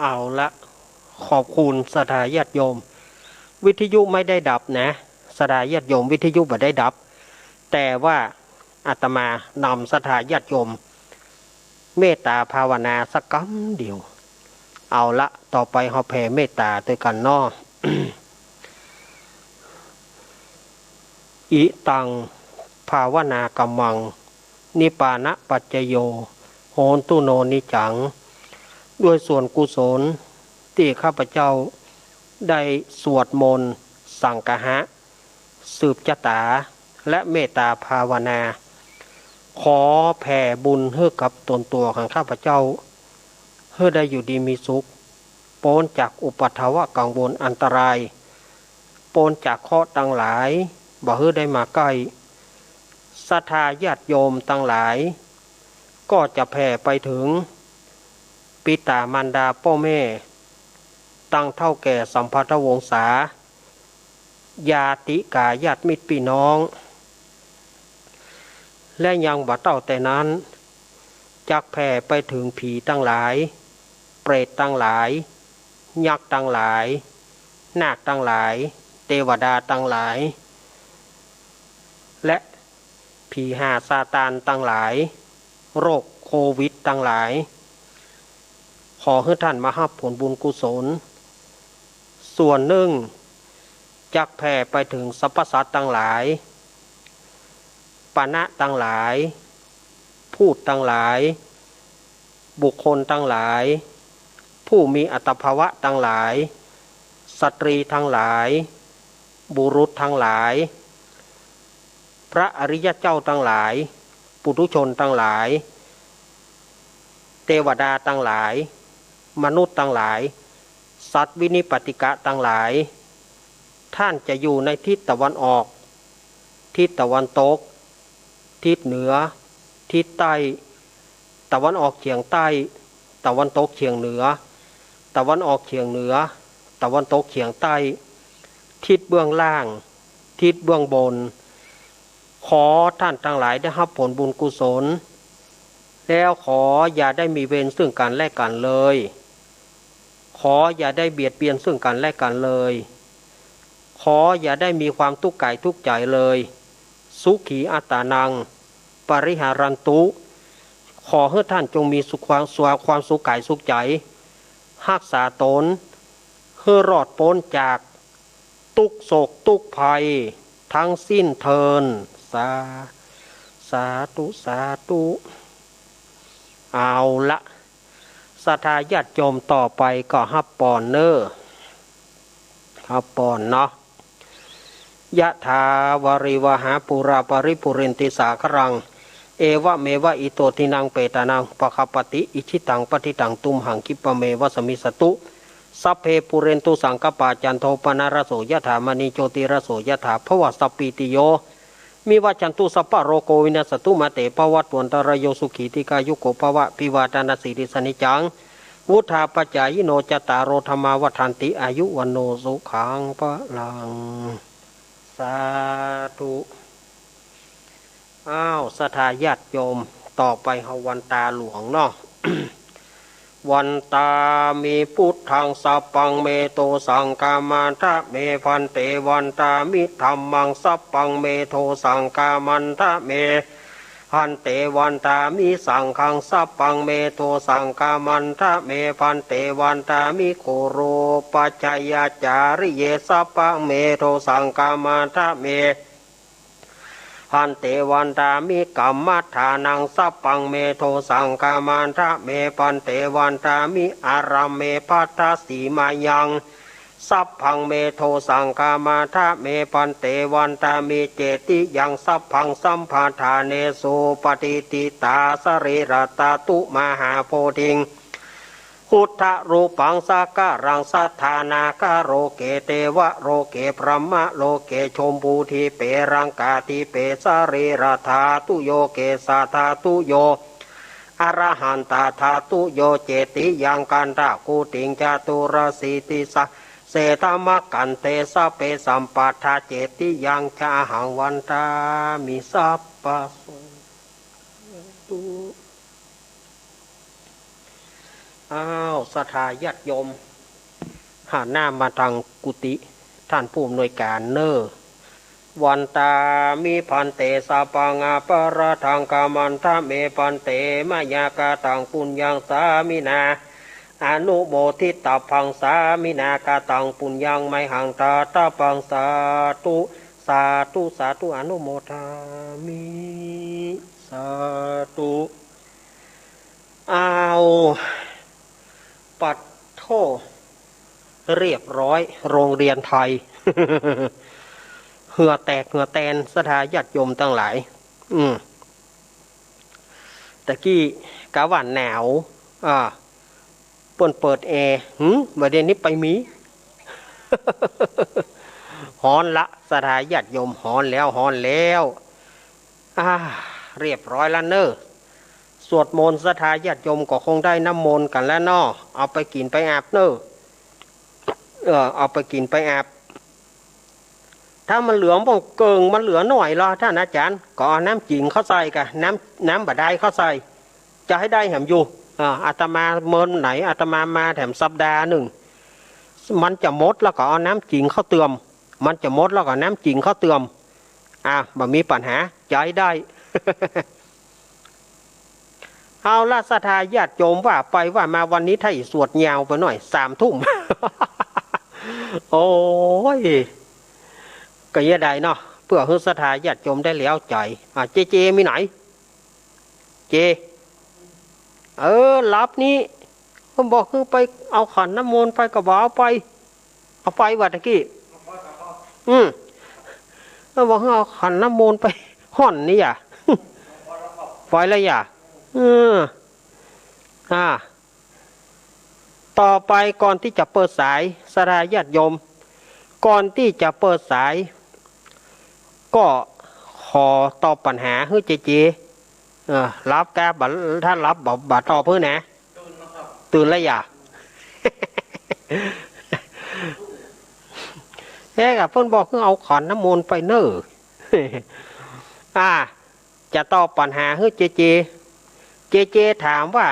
เอาละ ขอบคุณศรัทธาญาติโยม วิทยุไม่ได้ดับนะ ศรัทธาญาติโยม วิทยุบ่ได้ดับ แต่ว่าอาตมานำศรัทธาญาติโยม เมตต๋าภาวนาสักกำเดียว เอาละ ต่อไปเฮาแผ่เมตต๋าตวยกั๋นเนาะ อิตัง ภาวนากรรมัง นิพพานะปัจจโย โหนตุโน นิจจัง ด้วยส่วนกุศลตี้ข้าพเจ้าได้สวดมนต์สังฆะ สืบจาต๋า และเมตตาภาวนา ขอแผ่บุญหื้อกับตนตั๋วของข้าพเจ้า หื้อได้อยู่ดีมีสุข ป๊นจากอุปัทวะกังวลอันตราย ป๊นจากเคราะห์ตังหลาย บ่หื้อได้มาใก้ ศรัทธาญาติโยมตังหลาย ก็จะแผ่ไปเถิง ปิต๋ามารดาป้อแม่ ตังเฒ่าแก่สัมพันธวงศา ญาติกาญาติมิตรปี้น้อง และยังบ่เต้าแต่นั้น จักแผ่ไปเถิงผีตังหลาย เปรตตังหลาย ยักษ์ตังหลาย นาคตังหลาย เตวดาตังหลาย และผีห่าซาตานตังหลาย โรคโควิดตังหลาย ขอหื้อต้านมาฮับผลบุญกุศล ส่วนนึ่ง จักแผ่ไปเถิงสรรพสัตว์ตังหลาย ปณะตังหลาย พูดตังหลาย บุคคลตังหลาย ผู้มีอัตภาวะตังหลาย สตรีตังหลาย บุรุษตังหลาย พระอริยเจ้าตังหลาย ปุถุชนตังหลาย เตวดาตังหลาย มนุษย์ตังหลาย สัตว์วินิปาติกะตังหลาย ต้านจะอยู่ในทิศตะวันออก ทิศตะวันตก ทิศเหนือ ทิศใต้ ตะวันออกเฉียงใต้ ตะวันตกเฉียงเหนือ ตะวันออกเฉียงเหนือ ตะวันตกเฉียงใต้ ทิศเบื้องล่าง ทิศเบื้องบน ขอต้านตังหลายได้ฮับผลบุญกุศล แล้วขออย่าได้มีเวรซึ่งกั๋นและกั๋นเลย ขออย่าได้เบียดเบียนซึ่งกั๋นและกั๋นเลย ขออย่าได้มีความตุ๊กข์ก๋ายตุ๊กข์ใจ๋เลย สุขีอัตตานัง ปริหารันตุ ขอหื้อต้านจงมีสุข ความ ความสุขก๋ายสุขใจ๋ ฮักษาต๋น หื้อรอดป๊นจากตุ๊กข์โศกตุ๊กข์ภัยตังสิ้นเทิน สา สาธุ สาธุ เอาละ ศรัทธาญาติโยมต่อไปก็ฮับปอนเน่อ ฮับปอนเนาะ ยะถาวาริวหาปูราปริปูเรนติสาคารัง เอวะเมวะอิโตทินังเปตานังอุปคปปติ อิชิตังปัตถิตังตุมหัง คิปะเมวะสมมิสตุ สัพเพปูเรนตุสังกัปปา จันโทปนรสโส ยะถา มะณีโจติรสโส ยะถา ภวะสปปีติโย วิวัชชันตุ สัพพะโรโค วินัสสะตุ มาเต ภะวัตวันตะราโย สุขี ทีฆายุโก ภะวะ อภิวาทะนะสีลิสสะนิจจัง วุฑฒาปะจายิโน จัตตาโร ธัมมา วัฑฒันติ อายุ วัณโณ สุขัง พะลัง สาธุ อ้าว ศรัทธาญาติโยม ต่อไปเฮาวันตาหลวงเนาะ วันตามิ พุทธัง สัพพัง เม โท สัง ฆามันทะ เม ภันเต วันตามิ ธัมมัง สัพพัง เม โท สัง ฆามันทะ เม ภันเต วันตามิ สังฆัง สัพพัง เม โท สัง ฆามันทะ เม ภันเต วันตามิ กุรุปะชะยะจาริเย สัพพัง เม โท สัง ฆามันทะ เม ภันเต วันตามิ กัมมัฏฐานัง สัพพัง เม โท สัง ฆามันทะ เม ภันเต วันตามิ อารัมเม ภัททะ สีมายัง สัพพัง เม โท สัง ฆามันทะ เม ภันเต วันตามิ เจติยัง สัพพัง สัมปะทาเน สุปะติฏฐิตา สะรีระตะตุ มหาโพธิง พุทธะรูปัง สักการัง สัตถานาคาโลเก เตวะโลเก พรหมะโลเก ชมพูทิเป รังกาทิเป สะรีระธาตุโย เกสาธาตุโย อรหันตาธาตุโย เจติยัง กันทะกุติง จตุรสีติสะ เสธะมะกันเท สัพเพ สัมปัทธา เจติยัง จาหัง วันตามิ สัพพะ สาธุ อ้าว ศรัทธาญาติโยม หันหน้ามาตางกุฏิต้านผู้อำนวยก๋านเน่อ วันตามิ ภันเต สัพพัง อปะราธัง ฆามันทะ เม ภันเต มะยะกะตัง ปุญญัง สามินา อนุโมทิตัพพัง สามินา กะตัง ปุญญัง มะหัง ทาตะพัง สาธุ สาธุ สาธุ อนุโมทามิ สาธุ อ้าว ปัดโธ่ เรียบร้อย โรงเรียนไทย เหื่อแตกเหื่อแตน ศรัทธาญาติโยมตังหลาย อืม ตะกี้กาว่าหนาว อ่า เปิ้นเปิดแอร์ หึ บ่าเดี่ยวนี้ไปมี ฮ้อนละ ศรัทธาญาติโยม ฮ้อนแล้ว ฮ้อนแล้ว อ่า เรียบร้อยละเน่อ สวดมนต์ ศรัทธาญาติโยมก็คงได้น้ำมนต์กั๋นแล้วเนาะ เอาไปกิ๋นไปอาบเน่อ เออ เอาไปกิ๋นไปอาบ ถ้ามันเหลือบ่เกิ่ง มันเหลือหน้อยลอ ต้านอาจ๋ารย์ ก็เอาน้ำจิ๋งเข้าใส่ก่ะ น้ำ น้ำบ่าดาลเข้าใส่ จะหื้อได้แหมอยู่ อ่า อาตมาเมินไหน อาตมามาแถมสัปดาห์นึ่ง มันจะหมดแล้วก็เอาน้ำจิ๋งเข้าเติม มันจะหมดแล้วก็น้ำจิ๋งเข้าเติม อ่า บ่มีปัญหา จะหื้อได้ เอาละ ศรัทธาญาติโยม ว่าไปว่ามาวันนี้ถ้าอิสวดยาวไปหน่อย สามทุ่ม โอ้ย ก็เยียะใดเนาะ เปื้อหื้อศรัทธาญาติโยมได้แล้วใจ๋ อ่ะ เจเจ มีไหน เจ เออ หลับนี่ เปิ้นบอกหื้อไปเอาขันน้ำมนต์ไปก็บ่เอาไป เอาไปว่าตะกี้ อืม เปิ้นบอกหื้อเอาขันน้ำมนต์ไปฮ่อนนี่หยา ไปแล้วหยา เออ อ่า ต่อไปก่อนตี้จะเปิดสาย ศรัทธาญาติโยม ก่อนตี้จะเปิดสาย ก็ขอตอบปัญหาหื้อเจเจ เออ หลับกา บ่ ถ้าหลับบ่ บ่ตอบหื้อนะ ตื่นแล้วหยา เอ๊ะ ก็เปิ้นบอกหื้อเอาขันน้ำมนต์ไปเน่อ อ่า จะตอบปัญหาหื้อเจเจ เจเจถามว่า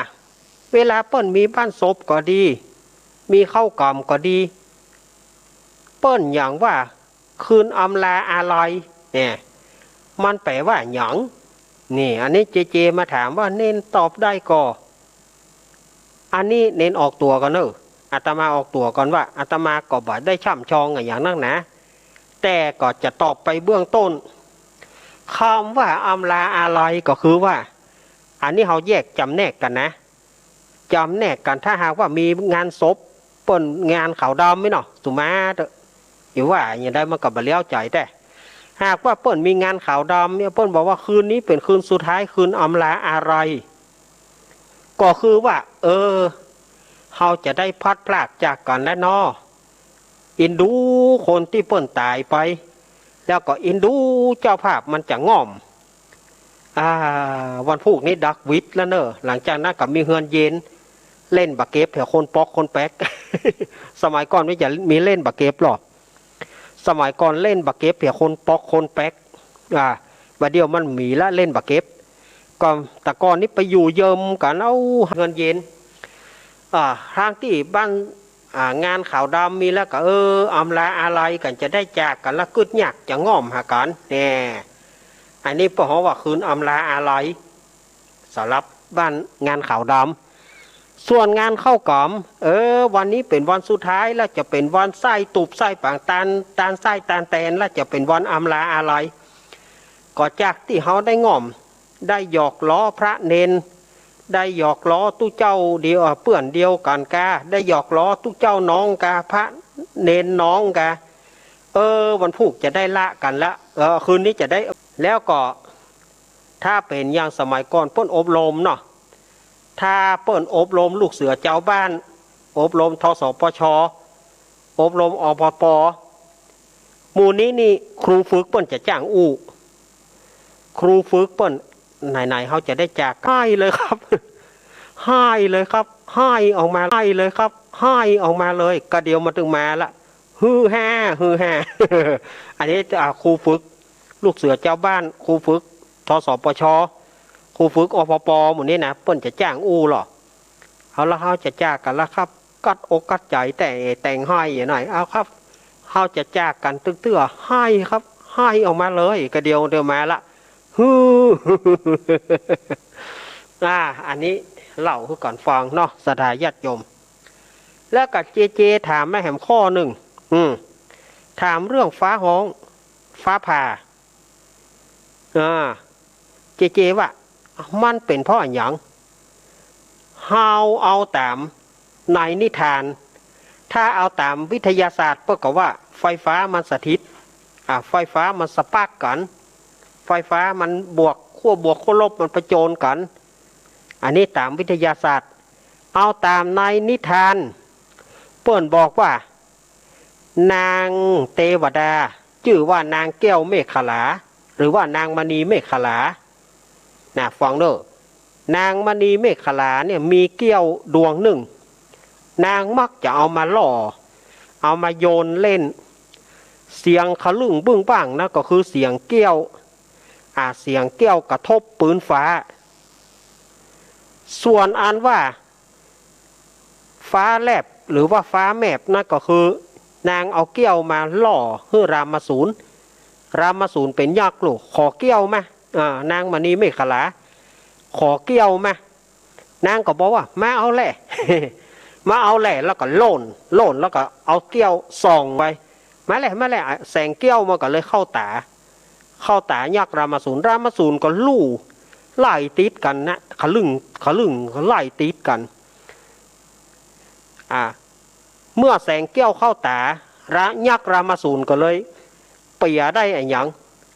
เวลาเปิ้นมีบ้านศพก็ดี มีเข้ากล่ำก็ดี เปิ้นหยั่งว่า คืนอำลาอาลัย เนี่ย มันแป๋ว่าหยัง นี่ อันนี้เจเจมาถามว่า เณรตอบได้ก่อ อันนี้เณรออกตั๋วก่อนเน่อ อาตมาออกตั๋วก่อนว่า อาตมาก็บ่ได้ช่ำชองอะหยังนักหนา แต่ก็จะตอบไปเบื้องต้น กำว่าอำลาอาลัยก็คือว่า อันนี้เฮาแยกจำแนกกั๋นนะ จำแนกกั๋น ถ้าหากว่ามีงานศพ เปิ้นงานขาวดำนี่เนาะ สุมาเต๊อะ อิว่าอย่างใดมันก็บ่เลี้ยวใจ๋แต๊ หากว่าเปิ้นมีงานขาวดำเนี่ย เปิ้นบอกว่าคืนนี้เป๋นคืนสุดท้าย คืนอำลาอาลัย ก็คือว่า เออ เฮาจะได้พลัดพรากจากกั๋นแล้วเนาะ อินดูคนตี้เปิ้นต๋ายไป แล้วก็อินดูเจ้าภาพมันจะง่อม อ่า วันพูกนี้ดักวิทย์แล้วเน่อ หลังจากนั้นก็มีเฮือนเย็น เล่นบ่าเก็บแถวคนป๊อกคนแป๊ก สมัยก่อนมันจะมีเล่นบ่าเก็บหรอ สมัยก่อนเล่นบ่าเก็บแถวคนป๊อกคนแป๊ก อ่า บ่าเดี่ยวมันมีละเล่นบ่าเก็บ ก็แต่ก่อนนี้ไปอยู่เยิมกั๋น เอ้า เฮือนเย็น อ่า ทางตี้บ้าน อ่า งานขาวดำมีแล้วก็ เออ อำลาอาลัยกั๋น จะได้จากกั๋นแล้ว กึ๊ดยากจะง่อมหากั๋น แน่ อันนี้เปิ้นฮ้องว่าคืนอำลาอาลัย สำหรับบ้านงานขาวดำ ส่วนงานเข้ากล่ำ เออ วันนี้เป๋นวันสุดท้ายแล้ว จะเป๋นวันใส้ตูบใส้ป๋าง ตาน ตานใส้ตานแตนแล้ว จะเป๋นวันอำลาอาลัย ก็จากตี้เฮาได้ง่อม ได้หยอกล้อพระเณร ได้หยอกล้อตุ๊เจ้าเดียว เอ่อ เปื้อนเดียวกั๋นกา ได้หยอกล้อตุ๊เจ้าน้องกา พระเณรน้องกา เออ วันพูกจะได้ละกั๋นละ เออ คืนนี้จะได้ แล้วก็ ถ้าเป๋นอย่างสมัยก่อนเปิ้นอบรมเนาะ ถ้าเปิ้นอบรมลูกเสือจาวบ้าน อบรม ทสปช อบรม อพป หมู่นี้นี่ครูฝึกเปิ้นจะจ้างอู้ ครูฝึกเปิ้น ไหนๆ เฮาจะได้จาก ไห้เลยครับ ไห้เลยครับ ไห้ออกมา ไห้เลยครับ ไห้ออกมาเลย กะเดี่ยวมันตึงมาละ ฮือฮา ฮือฮา อันนี้ อ่า ครูฝึก ลูกเสือจาวบ้าน ครูฝึก ทสปช ครูฝึก อพป หมู่นี้นะ เปิ้นจะจ้างอู้หรอ เอาละ เฮาจะจากกั๋นละครับ กัดอกกัดใจ๋ แต่ แต่งไห้อยู่หน่อย เอาครับ เฮาจะจากกั๋นตึกเตื้อ ไห้ครับ ไห้ออกมาเลย กะเดี่ยว เดี๋ยวมาละ ฮือ อ่า อันนี้เล่าหื้อกั๋นฟังเนาะ ศรัทธาญาติโยม แล้วก็เจเจถามมาแหมข้อนึ่ง อืม ถามเรื่องฟ้าฮ้อง ฟ้าผ่า อ่า เจเจว่า มันเป๋นเพราะอะหยัง เฮาเอาต๋ามในนิทาน ถ้าเอาต๋ามวิทยาศาสตร์เปิ้นก็ว่าไฟฟ้ามันสถิต อ่า ไฟฟ้ามันสปาร์กกั๋น ไฟฟ้ามันบวก ขั้วบวกขั้วลบมันประโจนกั๋น อันนี้ต๋ามวิทยาศาสตร์ เอาต๋ามในนิทาน เปิ้นบอกว่า นางเตวดา จื้อว่านางแก้วเมขลา หรือว่านางมณีเมขลา นะ ฟังเน่อ นางมณีเมขลาเนี่ยมีแก้วดวงนึ่ง นางมักจะเอามาหล่อ เอามาโยนเล่น เสียงขะลึ้งบึ้งบ้างนะ ก็คือเสียงแก้ว อ่า เสียงแก้วกระทบปื๊นฟ้า ส่วนอันว่า ฟ้าแลบ หรือว่าฟ้าแมบ นั่นก็คือ นางเอาแก้วมาหล่อหื้อรามสูร รามสูรเป๋นยักษ์ลูก ขอแก้วมา อ่า นางมณีเมขลา ขอแก้วมา นางก็บอกว่า มาเอาแหละ มาเอาแหละ แล้วก็โล่น โล่น แล้วก็เอาแก้วส่องไป มาแหละ มาแหละ อ่ะ แสงแก้วมันก็เลยเข้าต๋า เข้าต๋ายักษ์รามสูร รามสูรก็ลู่ไล่ติดกั๋นนะ ขะลึ้ง ขะลึ้งไล่ติดกั๋น อ่า เมื่อแสงแก้วเข้าต๋า ระ ยักษ์รามสูรก็เลยเปียะได้อะหยัง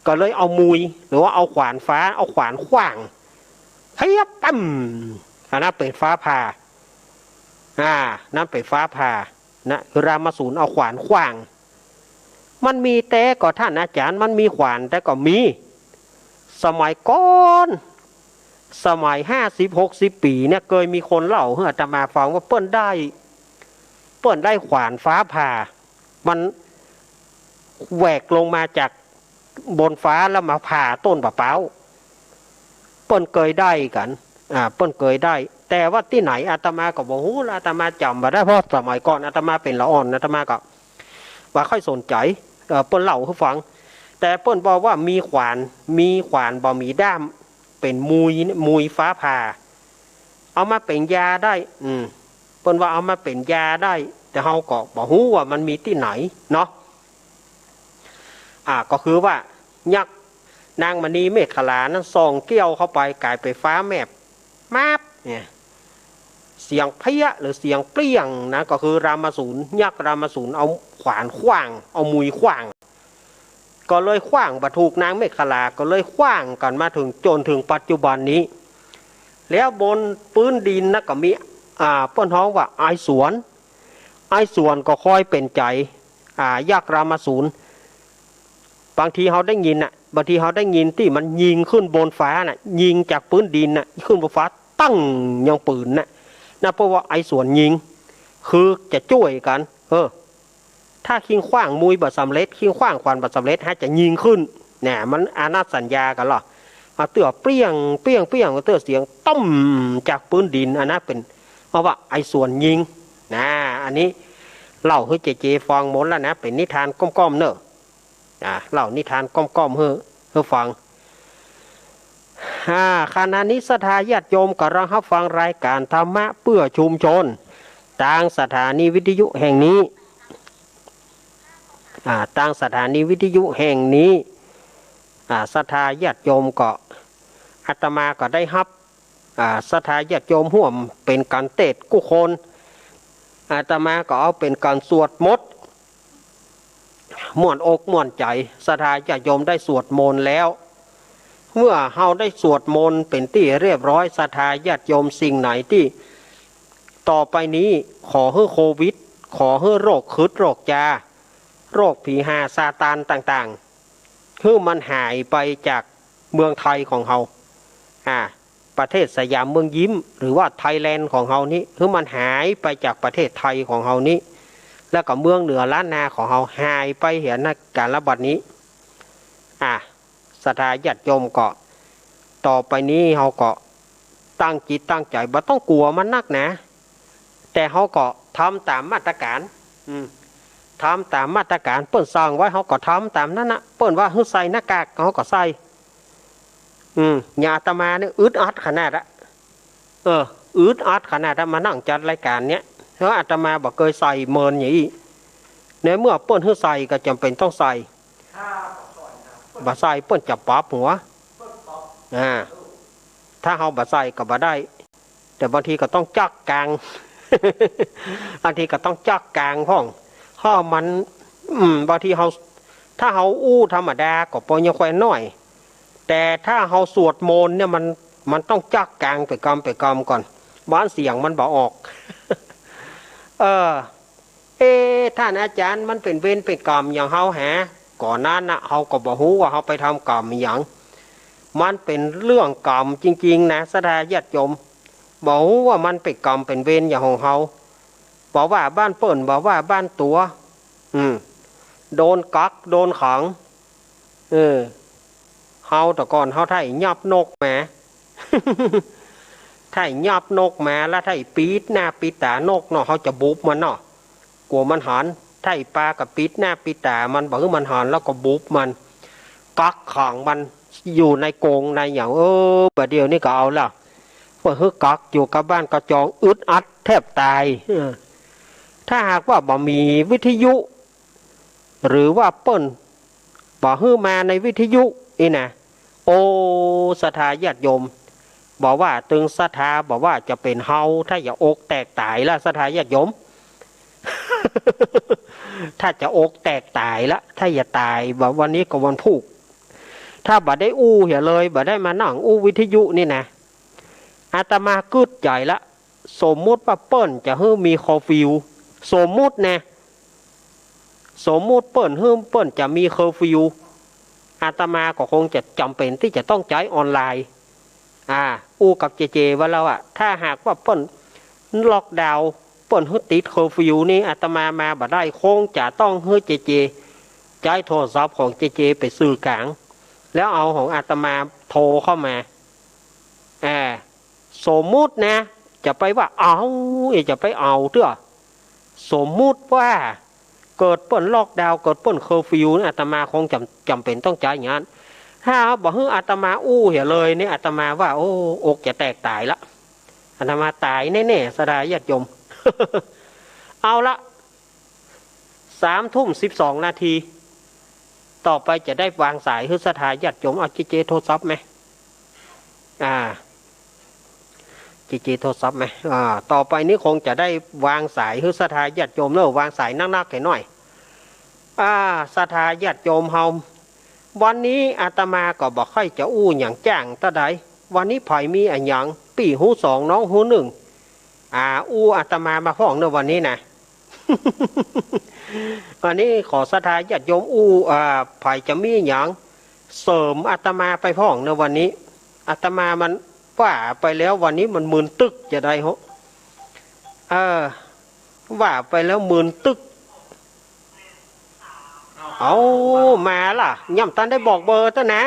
ก็เลยเอามุย หรือว่าเอาขวานฟ้า เอาขวานขว้าง เปียะ ปั๊ม อันนั้นเป๋นฟ้าผ่า อ่า นั่นเป๋นฟ้าผ่า นะ รามสูรเอาขวานขว้าง มันมีแต๊ก่อ ท่านอาจ๋ารย์ มันมีขวานแต๊ก่อ มี สมัยก่อน สมัยห้าสิบหกสิบปี๋เนี่ย เกยมีคนเล่าหื้ออาตมาฟังว่าเปิ้นได้ เปิ้นได้ขวานฟ้าผ่า มันแหวกลงมาจากบนฟ้าแล้วมาผ่าต้นมะพร้าว เปิ้นเกยได้กั๋น อ่า เปิ้นเกยได้ แต่ว่าตี้ไหนอาตมาก็บ่ฮู้ละ อาตมาจ๋ำบ่ได้ เพราะสมัยก่อนอาตมาเป๋นละอ่อน อาตมาก็บ่ค่อยสนใจ๋ เอ่อ เปิ้นเล่าหื้อฟัง แต่เปิ้นบอกว่ามีขวาน มีขวานบ่มีด้าม เป๋นมุย มุยฟ้าผ่า เอามาเป๋นยาได้ อืม เปิ้นว่าเอามาเป๋นยาได้ แต่เฮาก็บ่ฮู้ว่ามันมีตี้ไหนเนาะ อ่า ก็คือว่ายักษ์นางมณีเมขลานั้นส่องแก้วเข้าไป ก๋ายเป๋นฟ้าแมบ แมบ เนี่ย เสียงเปี้ยะ หรือเสียงเปรี้ยงนะ ก็คือรามสูร ยักษ์รามสูรเอาขวานขว้าง เอามุยขว้าง ก็เลยขว้างบ่ถูกนางเมขลา ก็เลยขว้างกั๋นมาเถิง จ๋นเถิงปัจจุบันนี้ แล้วบนปื๊นดินนะก็มี อ่า เปิ้นฮ้องว่าอายสวน อายสวนก็คอยเป๋นใจ๋ อ่า ยักษ์รามสูร บางทีเฮาได้ยินน่ะ บางทีเฮาได้ยินตี้มันยิงขึ้นบนฟ้าน่ะ ยิงจากปื๊นดินน่ะ ขึ้นบนฟ้า ตั้ง ยังปืนน่ะ นั่นเปิ้นว่าอายสวนยิง คือจะจ้วยกั๋น เออ ถ้าคิงขว้างมุยบ่สำเร็จ คิงขว้างขวานบ่สำเร็จ หาจะยิงขึ้น เนี่ย มันอานัดสัญญากั๋นลอ เอาเตื้อเปรี้ยง เปรี้ยง เปรี้ยง เตื้อเสียงตุ้มจากปื๊นดิน อันนั้นเป๋น เอาว่าอายสวนยิง นะ อันนี้เล่าหื้อเจเจฟังหมดแล้วนะ เป๋นนิทานก้อมๆ เน่อ อ่า เล่านิทานก้อมๆ หื้อ หื้อฟัง อ่า ขณะนี้ศรัทธาญาติโยมก่ำลังฮับฟังรายก๋านธรรมะเปื้อชุมชน ตางสถานีวิทยุแห่งนี้ อ่า ตางสถานีวิทยุแห่งนี้ อ่า ศรัทธาญาติโยมก็ อาตมาก็ได้ฮับ อ่า ศรัทธาญาติโยมฮ่วมเป๋นก๋านเตศน์กู้คน อาตมาก็เอาเป๋นก๋านสวดมนต์ ม่วนอกม่วนใจ๋ ศรัทธาญาติโยมได้สวดมนต์แล้ว เมื่อเฮาได้สวดมนต์เป๋นตี้เรียบร้อย ศรัทธาญาติโยม สิ่งไหนตี้ต่อไปนี้ ขอหื้อโควิด ขอหื้อโรคขึดโรคจา โรคผีฮาซาตานต่างๆ หื้อมันหายไปจากเมืองไทยของเฮา อ่า ประเทศสยามเมืองยิ้ม หรือว่าไทยแลนด์ของเฮานี้ หื้อมันหายไปจากประเทศไทยของเฮานี้ แล้วก็เมืองเหนือล้านนาของเฮาหายไปเหีย ณ ก๋าลบัดนี้ อ่า ศรัทธาญาติโยมก็ ต่อไปนี้เฮาก็ตั้งจิตตั้งใจ๋ บ่ต้องกั๋วมันนักนะ แต่เฮาก็ทำต๋ามมาตรก๋าน อืม ทำต๋ามมาตรก๋าน เปิ้นสั่งไว้ เฮาก็ทำต๋ามนั้นน่ะ เปิ้นว่าหื้อใส่หน้ากาก เฮาก็ใส่ อืม อย่างอาตมาเนี่ยอึดอัดขนาดอะ เออ อึดอัดขนาดอะ มานั่งจัดรายก๋านเนี่ย เพราะอาตมาบ่เกยใส่เมินอย่างอี้ ในเมื่อเปิ้นหื้อใส่ก็จ๋ำเป๋นต้องใส่ บ่ใส่เปิ้นจะปรับหัว อ่า ถ้าเฮาบ่ใส่ก็บ่ได้ แต่บางทีก็ต้องจักกัง บางทีก็ต้องจักกังพ่อง เพราะมัน อืม บางทีเฮา ถ้าเฮาอู้ธรรมดาก็ปอยังค่อยน้อย แต่ถ้าเฮาสวดมนต์เนี่ยมัน มันต้องจักกังไปกำไปกำก่อน บ่าอั้นเสียงมันบ่ออก เออ เอ๊ะ ต้านอาจ๋ารย์ มันเป๋นเวรเป๋นกรรมหยังเฮาแห ก่อนนั้นน่ะ เฮาก็บ่ฮู้ว่าเฮาไปทำกรรมหยัง มันเป๋นเรื่องกรรมจริงๆ นะ ศรัทธาญาติโยม บ่ฮู้ว่ามันเป๋นกรรมเป๋นเวรหยังของเฮา บ่ว่าบ้านเปิ้น บ่ว่าบ้านตั๋ว อืม โดนกัก โดนขัง เออ เฮาแต่ก่อนเฮาไถ่ยับนกแหม ไถ่ยับนกแหม แล้วไถ่ปิดหน้าปิดต๋านกเนาะ เฮาจะบุบมันเนาะ กั๋วมันหัน ไถ่ปาก็ปิดหน้าปิดต๋ามัน บ่หื้อมันหัน แล้วก็บุบมัน กักขังมันอยู่ในกรงในหยัง เออ บ่าเดี่ยวนี้ก็เอาละ บ่หื้อกักอยู่กับบ้านกับจอง อึดอัดแทบต๋าย เออ ถ้าหากว่าบ่มีวิทยุ หรือว่าเปิ้นบ่หื้อมาในวิทยุนี่นะ โอ้ ศรัทธาญาติโยม บ่ว่าตึงศรัทธา บ่ว่าจะเป๋นเฮา ถ้าจะอกแตกต๋ายละ ศรัทธาญาติโยม ถ้าจะอกแตกต๋ายละ ถ้าจะต๋าย บ่าวันนี้ก็วันพูก ถ้าบ่ได้อู้เหียเลย บ่ได้มานั่งอู้วิทยุนี่นะ อาตมากึ๊ดใจ๋ละ สมมุติว่าเปิ้นจะหื้อมีเคอร์ฟิว สมมุตินะ สมมุติเปิ้นหื้อ เปิ้นจะมีเคอร์ฟิว อาตมาก็คงจะจ๋ำเป๋นตี้จะต้องใจ๊ออนไลน์ อ่า อู้กับเจเจไว้แล้วอะ ถ้าหากว่าเปิ้นล็อกดาวน์ เปิ้นหื้อติดเคอร์ฟิวนี่ อาตมามาบ่ได้ คงจะต้องหื้อเจเจใจ๊โทรศัพท์ของเจเจไปสื่อกลาง แล้วเอาของอาตมาโทรเข้ามา อ่า สมมุตินะ จะไปว่าเอา เอ๊ะ จะไปเอาเตื้อ สมมุติว่าเกิดเปิ้นล็อกดาวน์ เกิดเปิ้นเคอร์ฟิว อาตมาคงจ๋ำ จ๋ำเป๋นต้องใจ๊อย่างนั้น ถ้าบ่หื้ออาตมาอู้เหียเลยนี่ อาตมาว่า โอ้ อกจะแตกต๋ายละ อาตมาต๋ายแน่ๆ ศรัทธาญาติโยม เอาละ สามทุ่มสิบสองนาที ต่อไปจะได้วางสายหื้อศรัทธาญาติโยม เอาเจเจโทรศัพท์แม อ่า เจเจโทรศัพท์แม อ่า ต่อไปนี้คงจะได้วางสายหื้อศรัทธาญาติโยมเนาะ วางสายนักๆ แก่หน้อย อ่า ศรัทธาญาติโยมเฮา วันนี้อาตมาก็บ่ค่อยจะอู้หยังจ้างเต้าใด วันนี้ใผมีอะหยัง ปี้ฮู้สองน้องฮู้นึ่ง อ่า อู้อาตมามาพ่องเนาะวันนี้นะ วันนี้ขอศรัทธาญาติโยมอู้ อ่า ใผจะมีหยังเสริมอาตมาไปพ่องเนาะวันนี้ อาตมามันว่าไปแล้ววันนี้มันมึนตึ๊กจะได้เหาะ เออ ว่าไปแล้วมึนตึ๊ก เอา มาละ ยังบ่ตันได้บอกเบอร์เต้านะ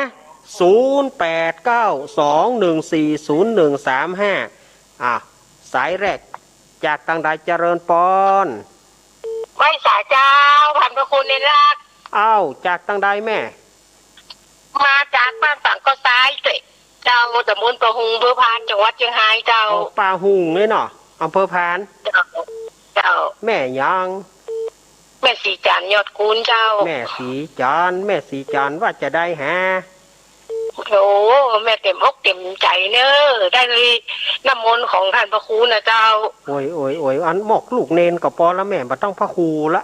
ศูนย์แปดเก้า สองหนึ่งสี่ ศูนย์หนึ่งสามห้า อ่ะ สายแรก จากตางใด เจริญปอน ไหว้สาเจ้า ท่านพระครูเณรรัตน์ อ้าว จากตางใดแม่ มาจากบ้านป่างก้อซ้ายเจ้า เจ้า ตำบลป่าหุง อำเภอพาน จังหวัดเจียงฮายเจ้า โอ้ ป่าหุงเลยเนาะ อำเภอพาน เจ้า เจ้า แม่หยัง แม่ศรีจันทร์ ยอดกูลเจ้า แม่ศรีจันทร์ แม่ศรีจันทร์ ว่าจะใดฮะ โอ้ แม่เต็มอกเต็มใจ๋เน่อ ได้น้ำมนต์ของท่านพระครูนะเจ้า โอ้ย โอ้ย โอ้ย อันหมอกลูกเณรก็ปอละแม่ บ่ต้องพระครูละ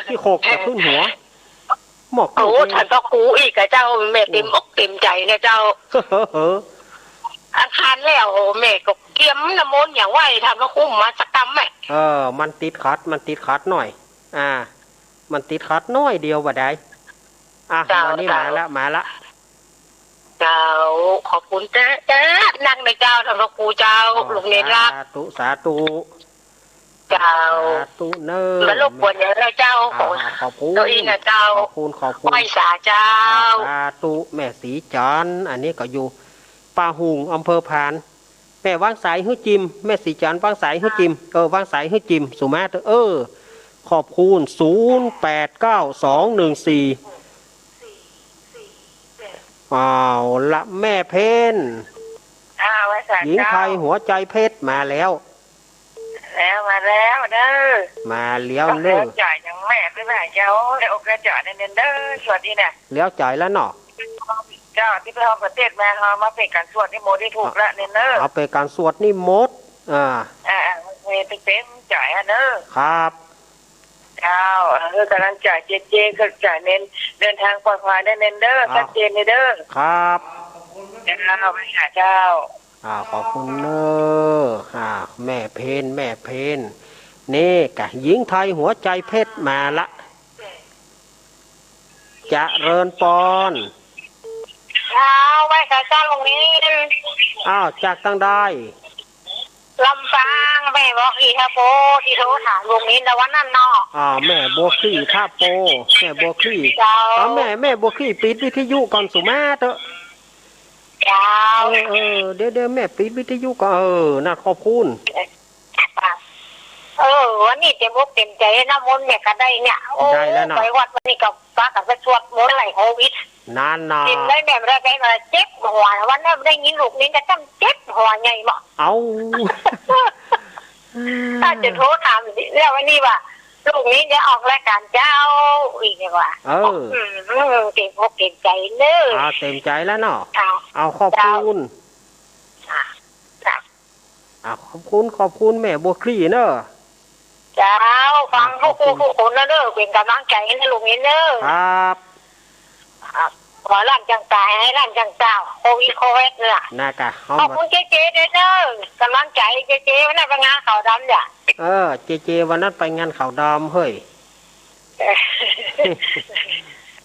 ขี้โคกจะขึ้นหัว หมอกลูก โอ้ เณร ท่านพระครูอีกอะเจ้า แม่เต็มอกเต็มใจ๋นะเจ้า อังคารแล้วแม่ก็เตรียมน้ำมนต์หยังไว้ ท่านพระครูมาสักกำแม่ เออ มันติดขัด มันติดขัดหน้อย อ่า มันติดขัดหน้อยเดียวบ่าใด อ่ะ เจ้า วันนี้มาละ เจ้า มาละ เจ้า ขอบคุณเต๊อะ เต๊อะนักนะเจ้า ท่านพระครูเจ้า อ่า ลูกเณรรัก สาธุ สาธุ เจ้า สาธุเน่อ บ่รบกวนหยังนะเจ้า อ่า ขอ ขอบคุณ เจ้าอี้นะเจ้า ขอบคุณ ขอบคุณ ไหว้สาเจ้า อ่า สาธุ แม่ศรีจันทร์ อันนี้ก็อยู่ป่าหุง อำเภอพาน แม่วางสายหื้อจิม แม่ศรีจันทร์วางสายหื้อจิม เออ วางสายหื้อจิม สุมาเถอะ เออ ขอบคุณ ศูนย์แปดเก้า สองหนึ่งสี่ เอาละ แม่เพ็ญ อ่า ไหว้สาเจ้า หญิงไทยหัวใจเพชรมาแล้ว แล้ว มาแล้วเน่อ มาแล้วเน่อ แล้วจ๋อยยังแม่ไปไหนเจ้า แล้วอกแล้วจ๋อยเน่อเน่อ สวัสดีนะ แล้วจ๋อยแล้วเนาะ เจ้า ตี้ไปฮอดประเทศมา เฮามาเป๋นก๋านสวดนิมนต์ตี้ถูกละเน่นเน้อ เอาเป๋นก๋านสวดนิมนต์ อ่า อ่า อ่า เป๋น เป๋นจ๋ายอะเน้อ ครับ เจ้า เออ ก๋ำลังใจ๋เจเจ ก๋ำลังใจ๋เน่น เดินตางปลอดภัยเน่นเน่นเน้อ ครับ ชัดเจนเน่นเน้อ ครับ เจ้า ไปหาเจ้า อ่า ขอบคุณเน้อ อ่า แม่เพน แม่เพน นี่กะ หญิงไทยหัวใจเพชรมาละ เจริญปอน เจ้า ไหว้สาเจ้าลุงนิน อ้าว จากตังใด ลำปาง แม่บัวขลี่ท่าโป ตี้โทรถามลุงนินตะวันนั้นเนาะ อ่า แม่บัวขลี่ท่าโป แม่บัวขลี่ เจ้า อ่า แม่ แม่บัวขลี่ปิดวิทยุก่อนสุมาเต๊อะ เจ้า เออ เออ เดี๋ยว เดี๋ยวแม่ปิดวิทยุก่อน เออ น่ะ ขอบคุณ เออ วันนี้เต็มอกเต็มใจ๋นะ มนต์แม่ก็ได้เนี่ย โอ้ ได้แล้วเนาะ ไปวัดวันนี้ก็ปากั๋นไปสวดมนต์ไล่โควิด นั่นน่ะ กิ๋นได้แม่บ่ได้ไปมาเจ็บหัว วันนั้นได้ยินลุงนินก็ตั้งเจ็บหัวใหญ่บ่ เอ้า ถ้าจะโทรถามแล้ววันนี้ว่า ลุงนินจะออกรายก๋านเจ้า อีกเนี่ยว่า เออ อืม เต็มอกเต็มใจ๋เน้อ อ่า เต็มใจ๋แล้วเนาะ เจ้า เอา ขอบคุณ เจ้า อ่ะ เจ้า อ่ะ ขอบคุณ ขอบคุณแม่บัวขลี่เน้อ เจ้า ฟัง อ่ะ ทุกผู้ ขอบคุณ ทุกคนนะเน้อ เป๋นก๋ำลังใจ๋หื้อลุงนินเน้อ ครับ อ่ะ ขอหลานจางต๋าย หื้อหลานจางเศร้า โควิด โควิดเนี่ย น่ะกะ ขอบคุณเจเจด้วยเน้อ ก๋ำลังใจ๋เจเจ วันนั้นไปงานขาวดำเนี่ย เออ เจเจ วันนั้นไปงานขาวดำ เฮ้ย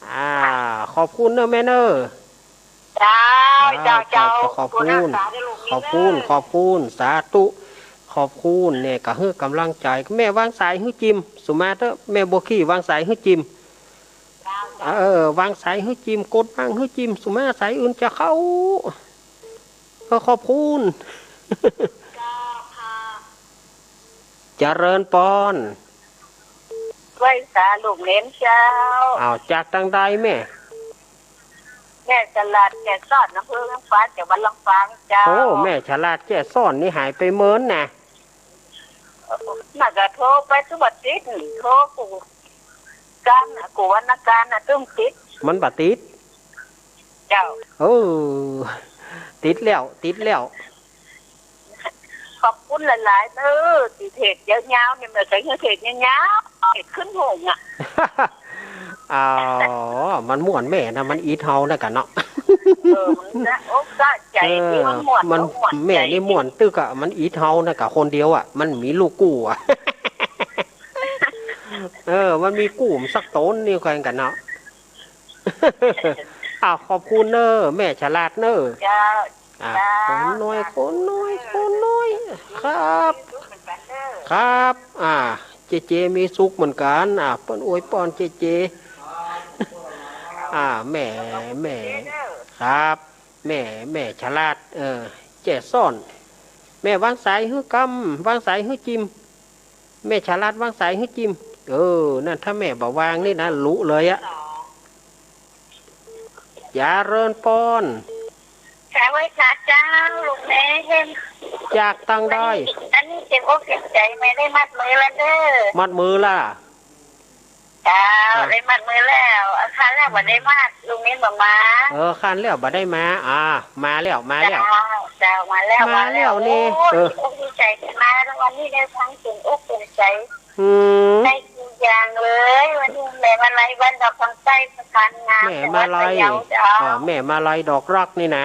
อ่า ขอบคุณเน้อแม่เน้อ เจ้า เจ้า เจ้า เจ้า ขอบคุณ ขอบคุณ ขอบคุณ สาธุ ขอบคุณ เนี่ย ก็หื้อกำลังใจ๋ แม่วางสายหื้อจิม สุมาเต๊อะ แม่บัวขลี่วางสายหื้อจิม เออ วางสายหื้อจิม กดวางหื้อจิม สุมา สายอื่นจะเข้า ก็ขอบคุณ เจริญปอน ไหว้สาลุงนินเจ้า อ้าว จากตังใดแม่ แม่ฉลาด แจ้ซ้อน อำเภอลำปาง จังหวัดลำปางเจ้า โอ้ แม่ฉลาด แจ้ซ้อน นี่หายไปเมินน่ะ น่ะก็โทรไปทุกอาทิตย์ โทรกู้ ก๋านน่ะ กู้วันอังคารน่ะ ตึงติด มันบ่ติด เจ้า เออ ติดแล้ว ติดแล้ว ขอบคุณหลายๆ เน้อ ตี้เทศน์ยาวๆ เนี่ย แม่ใจ๋หื้อเทศน์ยาวๆ เทศน์ขึ้นห้องอะ อ๋อ มันม่วนแม่นะ มันอิดเฮานะกะเนาะ เออ มันสะอกสะใจ๋ เออ ตี้มันม่วน มัน ม่วน แม่นี่ม่วนตึกอะ มันอิดเฮานะกะคนเดียวอะ มันมีลูกกู้อะ เออ มันมีกู้สักต๋นนี่แข่งกั๋นเนาะ อ้าว ขอบคุณเน้อ แม่ฉลาดเน้อ เจ้า อ่ะ เจ้า คนน้อย คนน้อย คนน้อย ครับ ครับ อ่า เจเจมีสุขเหมือนกั๋น อ่า เปิ้นอวยปอนเจเจ อ่า แม่ แม่ ครับ แม่ แม่ฉลาด เออ แจ้ซ้อน แม่วางสายหื้อกำ วางสายหื้อจิม แม่ฉลาดวางสายหื้อจิม เออ นั่น ถ้าแม่บ่วางนี่นะ ลุเลยอะ เจริญปอน เจ้า ไหว้สาเจ้า ลุงนิน จากตังใด อันนี้เต็มอกเต็มใจ๋ แม่ได้มัดมือแล้วเน้อ มัดมือละ เจ้า อ่ะ ได้มัดมือแล้ว คราวแล้วบ่ได้มัด ลุงนินบ่มา เออ คราวแล้วบ่ได้มา อ่า มาแล้ว มาแล้ว เจ้า เจ้า มาแล้ว มาแล้ว มาแล้ว นี่ โอ้ย เออ อกดีใจ๋มาแล้ว วันนี้ได้ฟังเต็มอกเต็มใจ๋ อืม ได้ทุกอย่างเลย วันนี้แม่มาลัยบ้านดอกคำใต้สะพานงาม แม่มาลัย จังหวัดพะเยาเจ้า อ่า แม่มาลัยดอกรักนี่นะ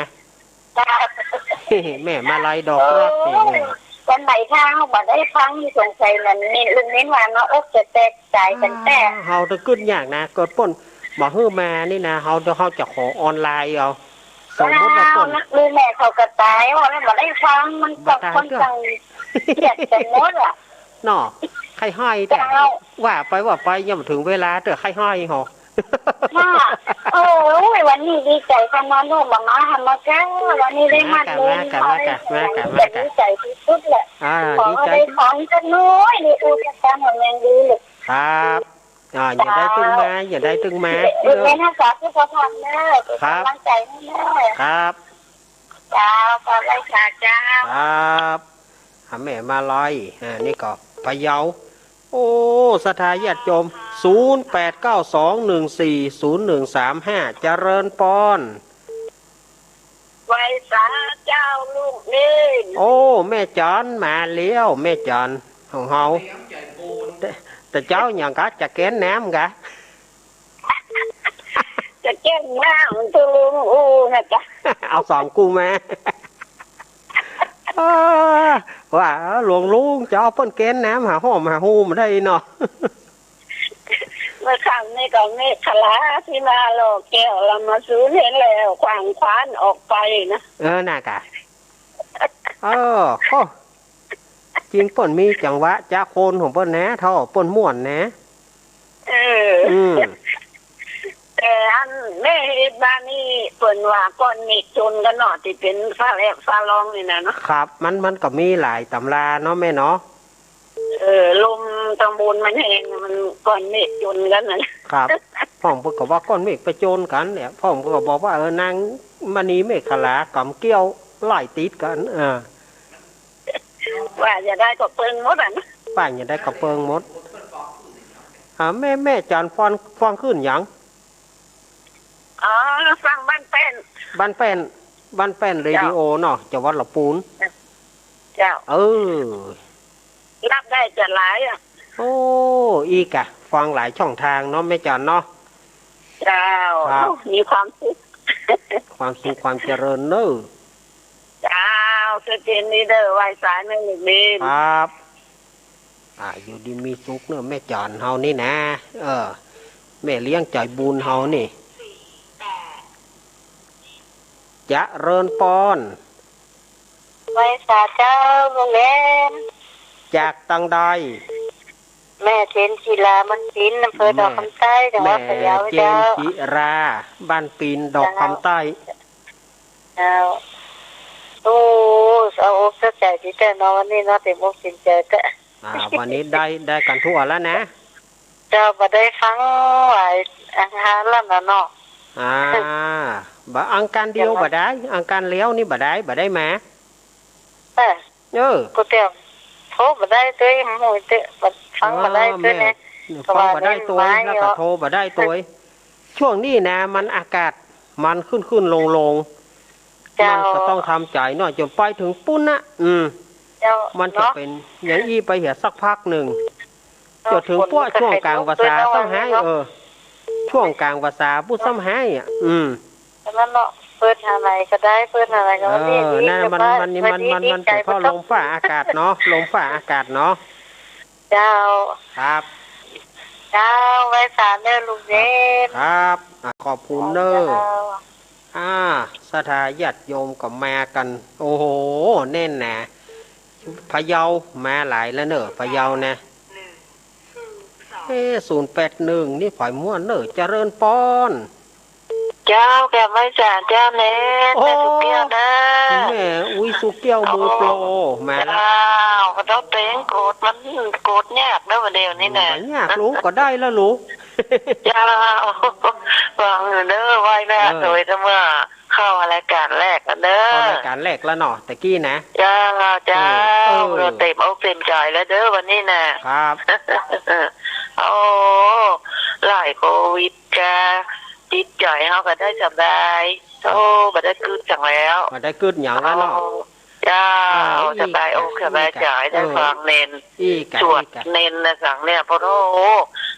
แม่มาลัยดอกรักนี่ โอ้ย วันไหนถ้าเฮาบ่ได้ฟังนี่สงสัยมันนี่ ลุงนินว่าเนาะ อกจะแตกสายกั๋นแต๊ อ่า เฮาจะกึ๊ดยากนะ เกิดเปิ้นบ่หื้อมานี่นะ เฮา เฮาจะขอออนไลน์เอา สมมุติว่าเปิ้น ลูกแม่เขาก็ต๋ายว่าแล้วบ่ได้ฟัง มันต่างคนต่างเกียดกั๋นหมดอะ เนาะ ใค่ฮ้อยแต๊ เจ้า ว่าไปว่าไป ยังบ่เถิงเวลาเต๊อะ ใค่ฮ้อยหอ ค่ะ โอ้ย วันนี้ดีใจ๋ขนาดนั้น ลูกบ่มาหามาเจ้า วันนี้ได้มาเล่น มากะ มากะ มากะ มากะ ดีใจ๋ตี้สุดแหละ อ่า ขอให้ได้ฟังสักหน้อย ได้อู้สักคำ มันยังดีเลย ครับ อ่า อย่าได้ตึงมา อย่าได้ตึงมา เออ แม่นะ สาธุ ขอพรเน้อ ครับ เป๋นก๋ำลังใจ๋หื้อเน้อ ครับ เจ้า ขอไหว้สาเจ้า ครับ อ่า แม่มาลัย อ่า นี่ก็พะเยา โอ้ ศรัทธาญาติโยม ศูนย์แปดเก้าสองหนึ่งสี่ศูนย์หนึ่งสามห้า เจริญปอน สาเจ้าลูกเนน โอ้ แม่จั๋นมาแล้ว แม่จั๋นของเฮา แต่ แต่เจ้าหยังกะ จะแก้นน้ำกะ จะแก้นน้ำตุ๊ลุงอู้นะจ๊ะ เอาสองกู้มา เออ ว่าหลวงลุงจะเอาเปิ้นแก้นน้ำหาห้อมหาฮูมได้เนาะ เมื่อค่ำนี่ก็เมขลาที่มาหล่อแก้วละมาสูนเห็นแล้ว ขว้างขว้านออกไปนะ เออ น่ากะ เออ โอ้ จริงเปิ้นมีจังหวะจ๊ะคนของเปิ้นนะ เฒ่าเปิ้นม่วนนะ เออ อืม แต่อันแม่เฮ็ดบ้านนี่เปิ้นว่าก้อนเมฆจนกั๋นเนาะ ตี้เป๋นฟ้าแลบฟ้าร้องนี่นะเนาะ ครับ มัน มันก็มีหลายต๋ำราเนาะแม่เนาะ เออ ลมตางบนมันแฮง มันก้อนเมฆจนกั๋นน่ะ ครับ พ่องเปิ้นก็ว่าก้อนเมฆไปจนกั๋นเนี่ย พ่องเปิ้นก็บอกว่า เออ นางมณีเมขลาก๋ำเกี้ยวไล่ติดกั๋น เออ ว่าจะได้ก็เปิงหมดอะนะ ว่าจะได้ก็เปิงหมด อ่า แม่ แม่จั๋นฟ้อง ฟ้องคลื่นหยัง อ๋อ ฟังบ้านแป้น บ้านแป้น บ้านแป้นเรดิโอเนาะ จังหวัดลำปูน เจ้า เออ รับได้จะหลายอะ โอ้ อีกอะ ฟังหลายช่องทางเนาะแม่จั๋นเนาะ เจ้า ครับ มีความสุข ความสุขความเจริญเนาะ เจ้า สุขเจริญเด้อ ไหว้สาเน่อลูกเน่น ครับ อ่า อยู่ดีมีสุขเนาะแม่จั๋นเฮานี่นะ เออ แม่เลี้ยงใจ๋บุญเฮานี่ เจริญปอน ไหว้สาเจ้าลูกเน่น จากตังใด แม่เจนจิรา บ้านปิน อำเภอดอกคำใต้ จังหวัดพะเยาเจ้า แม่เจนจิรา บ้านปิน ดอกคำใต้ เจ้า โอ้ เอาอกเอาใจ๋ตี้แต๊เนาะ วันนี้เนาะ เต๋มอกเต๋มใจ๋แต๊ อ่า วันนี้ได้ ได้กั๋นทั่วแล้วนะ เจ้า บ่ได้ฟังหลายอังคารแล้วนะเนาะ อ่า บ่ อังคารเดียวบ่ได้ อังคารแล้วนี่บ่ได้ บ่ได้มา เออ เออ ก็เต๋มโทรบ่ได้ตวย หมู่เต๋มฟังบ่ได้ตวย อ๋อ แม่ เนี่ย ฟังบ่ได้ตวย เพราะว่าเน้นไม้ แล้วก็โทรบ่ได้ตวย ช่วงนี้นะ มันอากาศมันขึ้นๆ ลงๆ เจ้า มันก็ต้องทำใจ๋หน่อย จ๋นไปเถิงปู๊นนะ อืม เจ้า มันจะ เนาะ เป๋นอย่างอี้ไปเหียสักพักนึ่ง เจ้า จ๋นเถิงป้อช่วงก๋างพรรษาซ้ำไห้ เออ ช่วงก๋างพรรษาปู๊นซ้ำไห้อะ อืม นั่นเนาะ เปิดหาไหนก็ได้ เปิดหาไหนก็ เออ วันนี้ นั่นมัน วันนี้ มัน วันนี้ มัน มัน ดีใจ๋ เป๋นเพราะลมฟ้าอากาศเนาะ ลมฟ้าอากาศเนาะ เจ้า ครับ เจ้า ไหว้สาเน่อลูกเน่น ครับ อ่ะ ขอบคุณเน่อ เจ้า อ่า ศรัทธาญาติโยมก็มากั๋น โอ้โห แน่นหนา พะเยามาหลายแล้วเน่อ พะเยานะ เอ๊ะ ศูนย์แปดหนึ่ง นี่ผายม่วนเน่อ เจริญปอน เจ้า แก้มไหว้สาเจ้าเน่น โอ้ แม่สุเกี้ยวนะ แม่อุ๊ยสุเกี้ยวมือโปร มาละ เจ้า ก็ต้องเต๋งโกรธมัน โกรธยากนะ บ่าเดี่ยวนี้นะ บ่ยากลูก ก็ได้แล้วลูก เจ้า ฟังเน่อ ไหว้แม่ เออ โดยเสมอ เข้ารายก๋านแรกแล้วเน่อ เข้ารายก๋านแรกแล้วเนาะ ตะกี้นะ เจ้า เจ้า เออ เออ เต๋มอกเต๋มใจ๋แล้วเน่อ วันนี้นะ ครับ โอ้ หลายโควิด กะจิตใจ๋เฮาก็ได้สบาย โอ้ บ่ได้กึ๊ดหยังแล้ว บ่ได้กึ๊ดหยังแล้วเนาะ โอ้ เจ้า เออ สบายอกสบายใจ๋ ได้ฟังเน่น อีกอะ สวดเน่นนะสังเนี่ย โอ้โห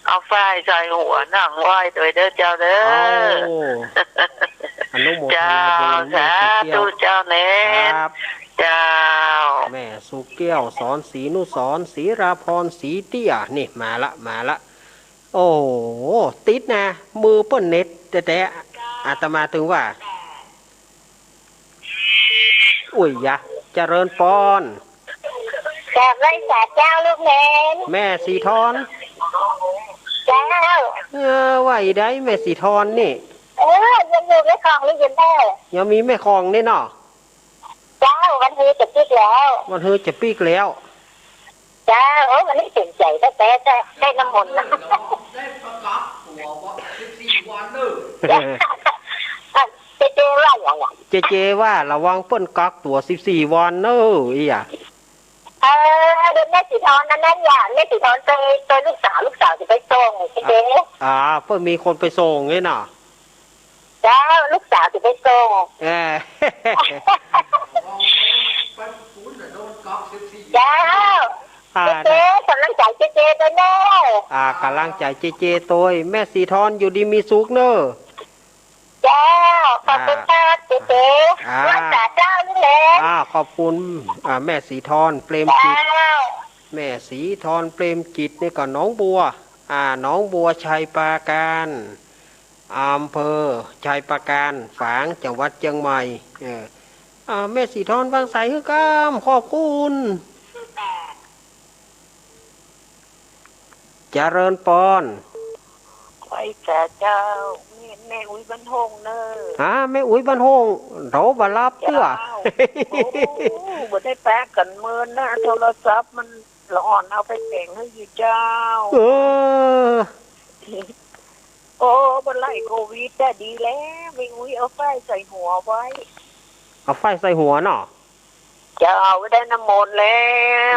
เอาฝ้ายใส่หัวนั่งไหว้ตวยเน่อเจ้าเน่อ โอ้ อนุโมทนาบุญ เจ้า สาธุเจ้าเน่น ครับ เจ้า แม่สุเกี้ยว สอนศรีนุสรณ์ ศรีราพร ศรีเตี้ย นี่มาละ มาละ โอ้โห ติดนะ มือเปิ้นเน็ตแต๊ๆ อาตมาถึงว่า อุ๊ยยะ เจริญปอน กราบไหว้สาเจ้าลูกเน่น แม่สีทอน เจ้า เออ ว่าอีใดแม่สีทอนนี่ เออ ยังอยู่แม่ของนี่อยู่เน่อ ยังมีแม่ของนี่เนาะ เจ้า วันฮือจะปิ๊กแล้ว วันฮือจะปิ๊กแล้ว เจ้า โอ้ วันนี้เต็มใจ๋แต๊ๆ ได้น้ำมนต์นะ เจ้า เจเจว่าหยังอะ เจเจว่าระวังเปิ้นกักตั๋วสิบสี่วันเน่อ อีหยา เออ เดี๋ยวแม่สีทอนนั่น นั่นหยา แม่สีทอนตวย ตวยลูกสาว ลูกสาวจะไปส่ง เจเจ อ่า เปิ้นมีคนไปส่งนี่เนาะ เจ้า ลูกสาวจะไปส่ง เออ เจ้า อ่า เจ๊ๆ ก๋ำลังใจ๋เจ๊ๆ ตวยเน่อ อ่า ก๋ำลังใจ๋เจ๊ๆ ตวย แม่ศรีธรอยู่ดีมีสุขเน่อ เจ้า ขอบคุณ อ่า ค่ะ เจ๊ๆ อ่า รักษาเจ้านี่แหละ อ่า ขอบคุณ อ่า แม่ศรีธร เปรมกิจ เจ้า แม่ศรีธร เปรมกิจ นี่ก็หนองบัว อ่า หนองบัวไชยปราการ อำเภอไชยปราการ ฝาง จังหวัดเจียงใหม่ เออ อ่า แม่ศรีธร วางสายหื้อกำ ขอบคุณ เจริญปอน ไหว้สาเจ้า แม่ แม่อุ๊ยบ้านโฮ่งเน่อ อ่า แม่อุ๊ยบ้านโฮ่ง เฮาบ่หลับเตื้อ เจ้า โอ้ บ่ได้ปะกั๋นเมินนะ โทรศัพท์มัน ละอ่อนเอาไปแต่งหื้ออยู่เจ้า เออ โอ้ บ่ไหล่โควิดอะดีแล้ว แม่อุ๊ยเอาฝ้ายใส่หัวไว้ เอาฝ้ายใส่หัวเนาะ เจ้า ได้น้ำมนต์แล้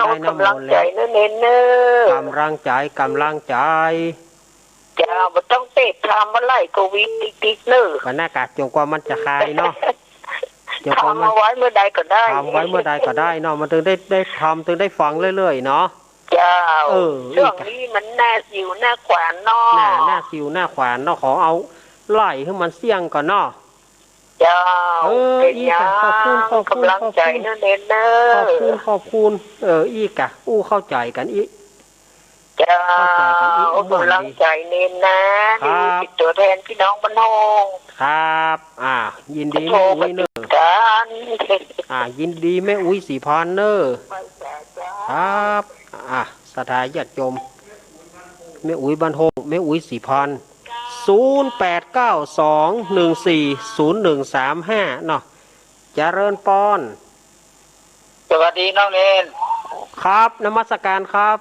ว ได้น้ำมนต์แล้ว ก๋ำลังใจ๋เน่อเณรเน่อ ก๋ำลังใจ๋ ก๋ำลังใจ๋ เจ้า บ่ต้องเตรียมทำบ่ไหล่โควิดติ๊กๆ เน่อ ก็นั่นกะ จ๋นกว่ามันจะคลายเนาะ จ๋นกว่ามัน ทำเอาไว้เมื่อใดก็ได้ ทำไว้เมื่อใดก็ได้เนาะ มันถึงได้ ได้ทำ ถึงได้ฟังเรื่อยๆ เนาะ เจ้า เออ ช่วงนี้มันหน้าสิวหน้าขวานเนาะ หน้า หน้าสิวหน้าขวานเนาะ ขอเอาไหล่หื้อมันเสี้ยงก่อนเนาะ เจ้า เออ เป๋น อีกอะ หยัง ขอบคุณ ขอบคุณ ก๋ำลังใจ๋เน่อเณรเน่อ ขอบคุณ ขอบคุณ เออ อีกอะ อู้เข้าใจ๋กั๋นอี้ เจ้า เข้าใจ๋กั๋นอี้ ม่วนดี ก๋ำลังใจ๋เณรนะ ครับ เณรเป๋นตั๋วแทนปี้น้องบ้านโฮ่ง ครับ อ่า ยินดีแม่อุ๊ยเน่อ โทรมาติดกั๋น อ่า ยินดีแม่อุ๊ยศรีพรเน่อ ไหว้สาเจ้า ครับ อ่า ศรัทธาญาติโยม แม่อุ๊ยบ้านโฮ่ง แม่อุ๊ยศรีพร ศูนย์แปดเก้าสองหนึ่งสี่ศูนย์หนึ่งสามห้า เนาะ เจริญปอน สวัสดีน้องเณร ครับ นมัสการครับ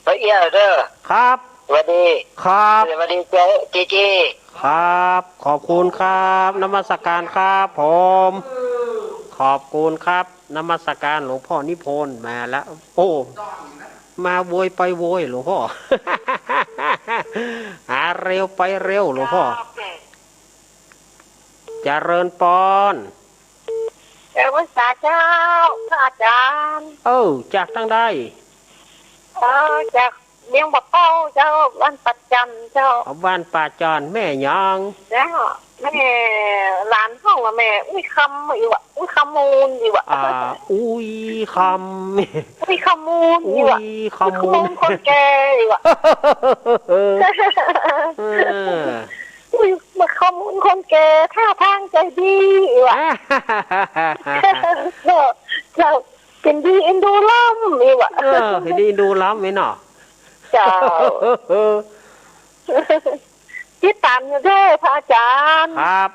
ป้าเอี้ยเน่อ ครับ สวัสดี ครับ สวัสดีเจ๊ เจ๊ๆ ครับ ขอบคุณครับ นมัสการครับผม ขอบคุณครับ นมัสการหลวงพ่อนิพนธ์มาแล้ว โอ้ มาโวยไปโวยหลวงพ่อ หาเร็วไปเร็วหลวงพ่อ เจริญปอน เออ ไหว้สาเจ้า พระอาจ๋ารย์ เออ จากตางใด เออ จากเวียงบ่อเป้าเจ้า บ้านป่าจันเจ้า เอา บ้านป่าจัน แม่หยัง เจ้า แม่ หลานฮ้องว่าแม่อุ๊ยคำอี้วะ อุ๊ยคำมูลอี้วะ อ่า อุ๊ยคำ อุ๊ยคำมูลอี้วะ อุ๊ยคำมูล อุ๊ยคำมูลคนแก่อี้วะ เออ อุ๊ย มาคำมูลคนแก่ ท่าทางใจ๋ดีอี้วะ เจ้า เจ้า เป๋นดีเอ็นดูล้ำอี้วะ เออ เป๋นดีเอ็นดูล้ำอี้เนาะ เจ้า ติดต๋ามอยู่เน่อ พระอาจ๋ารย์ ครับ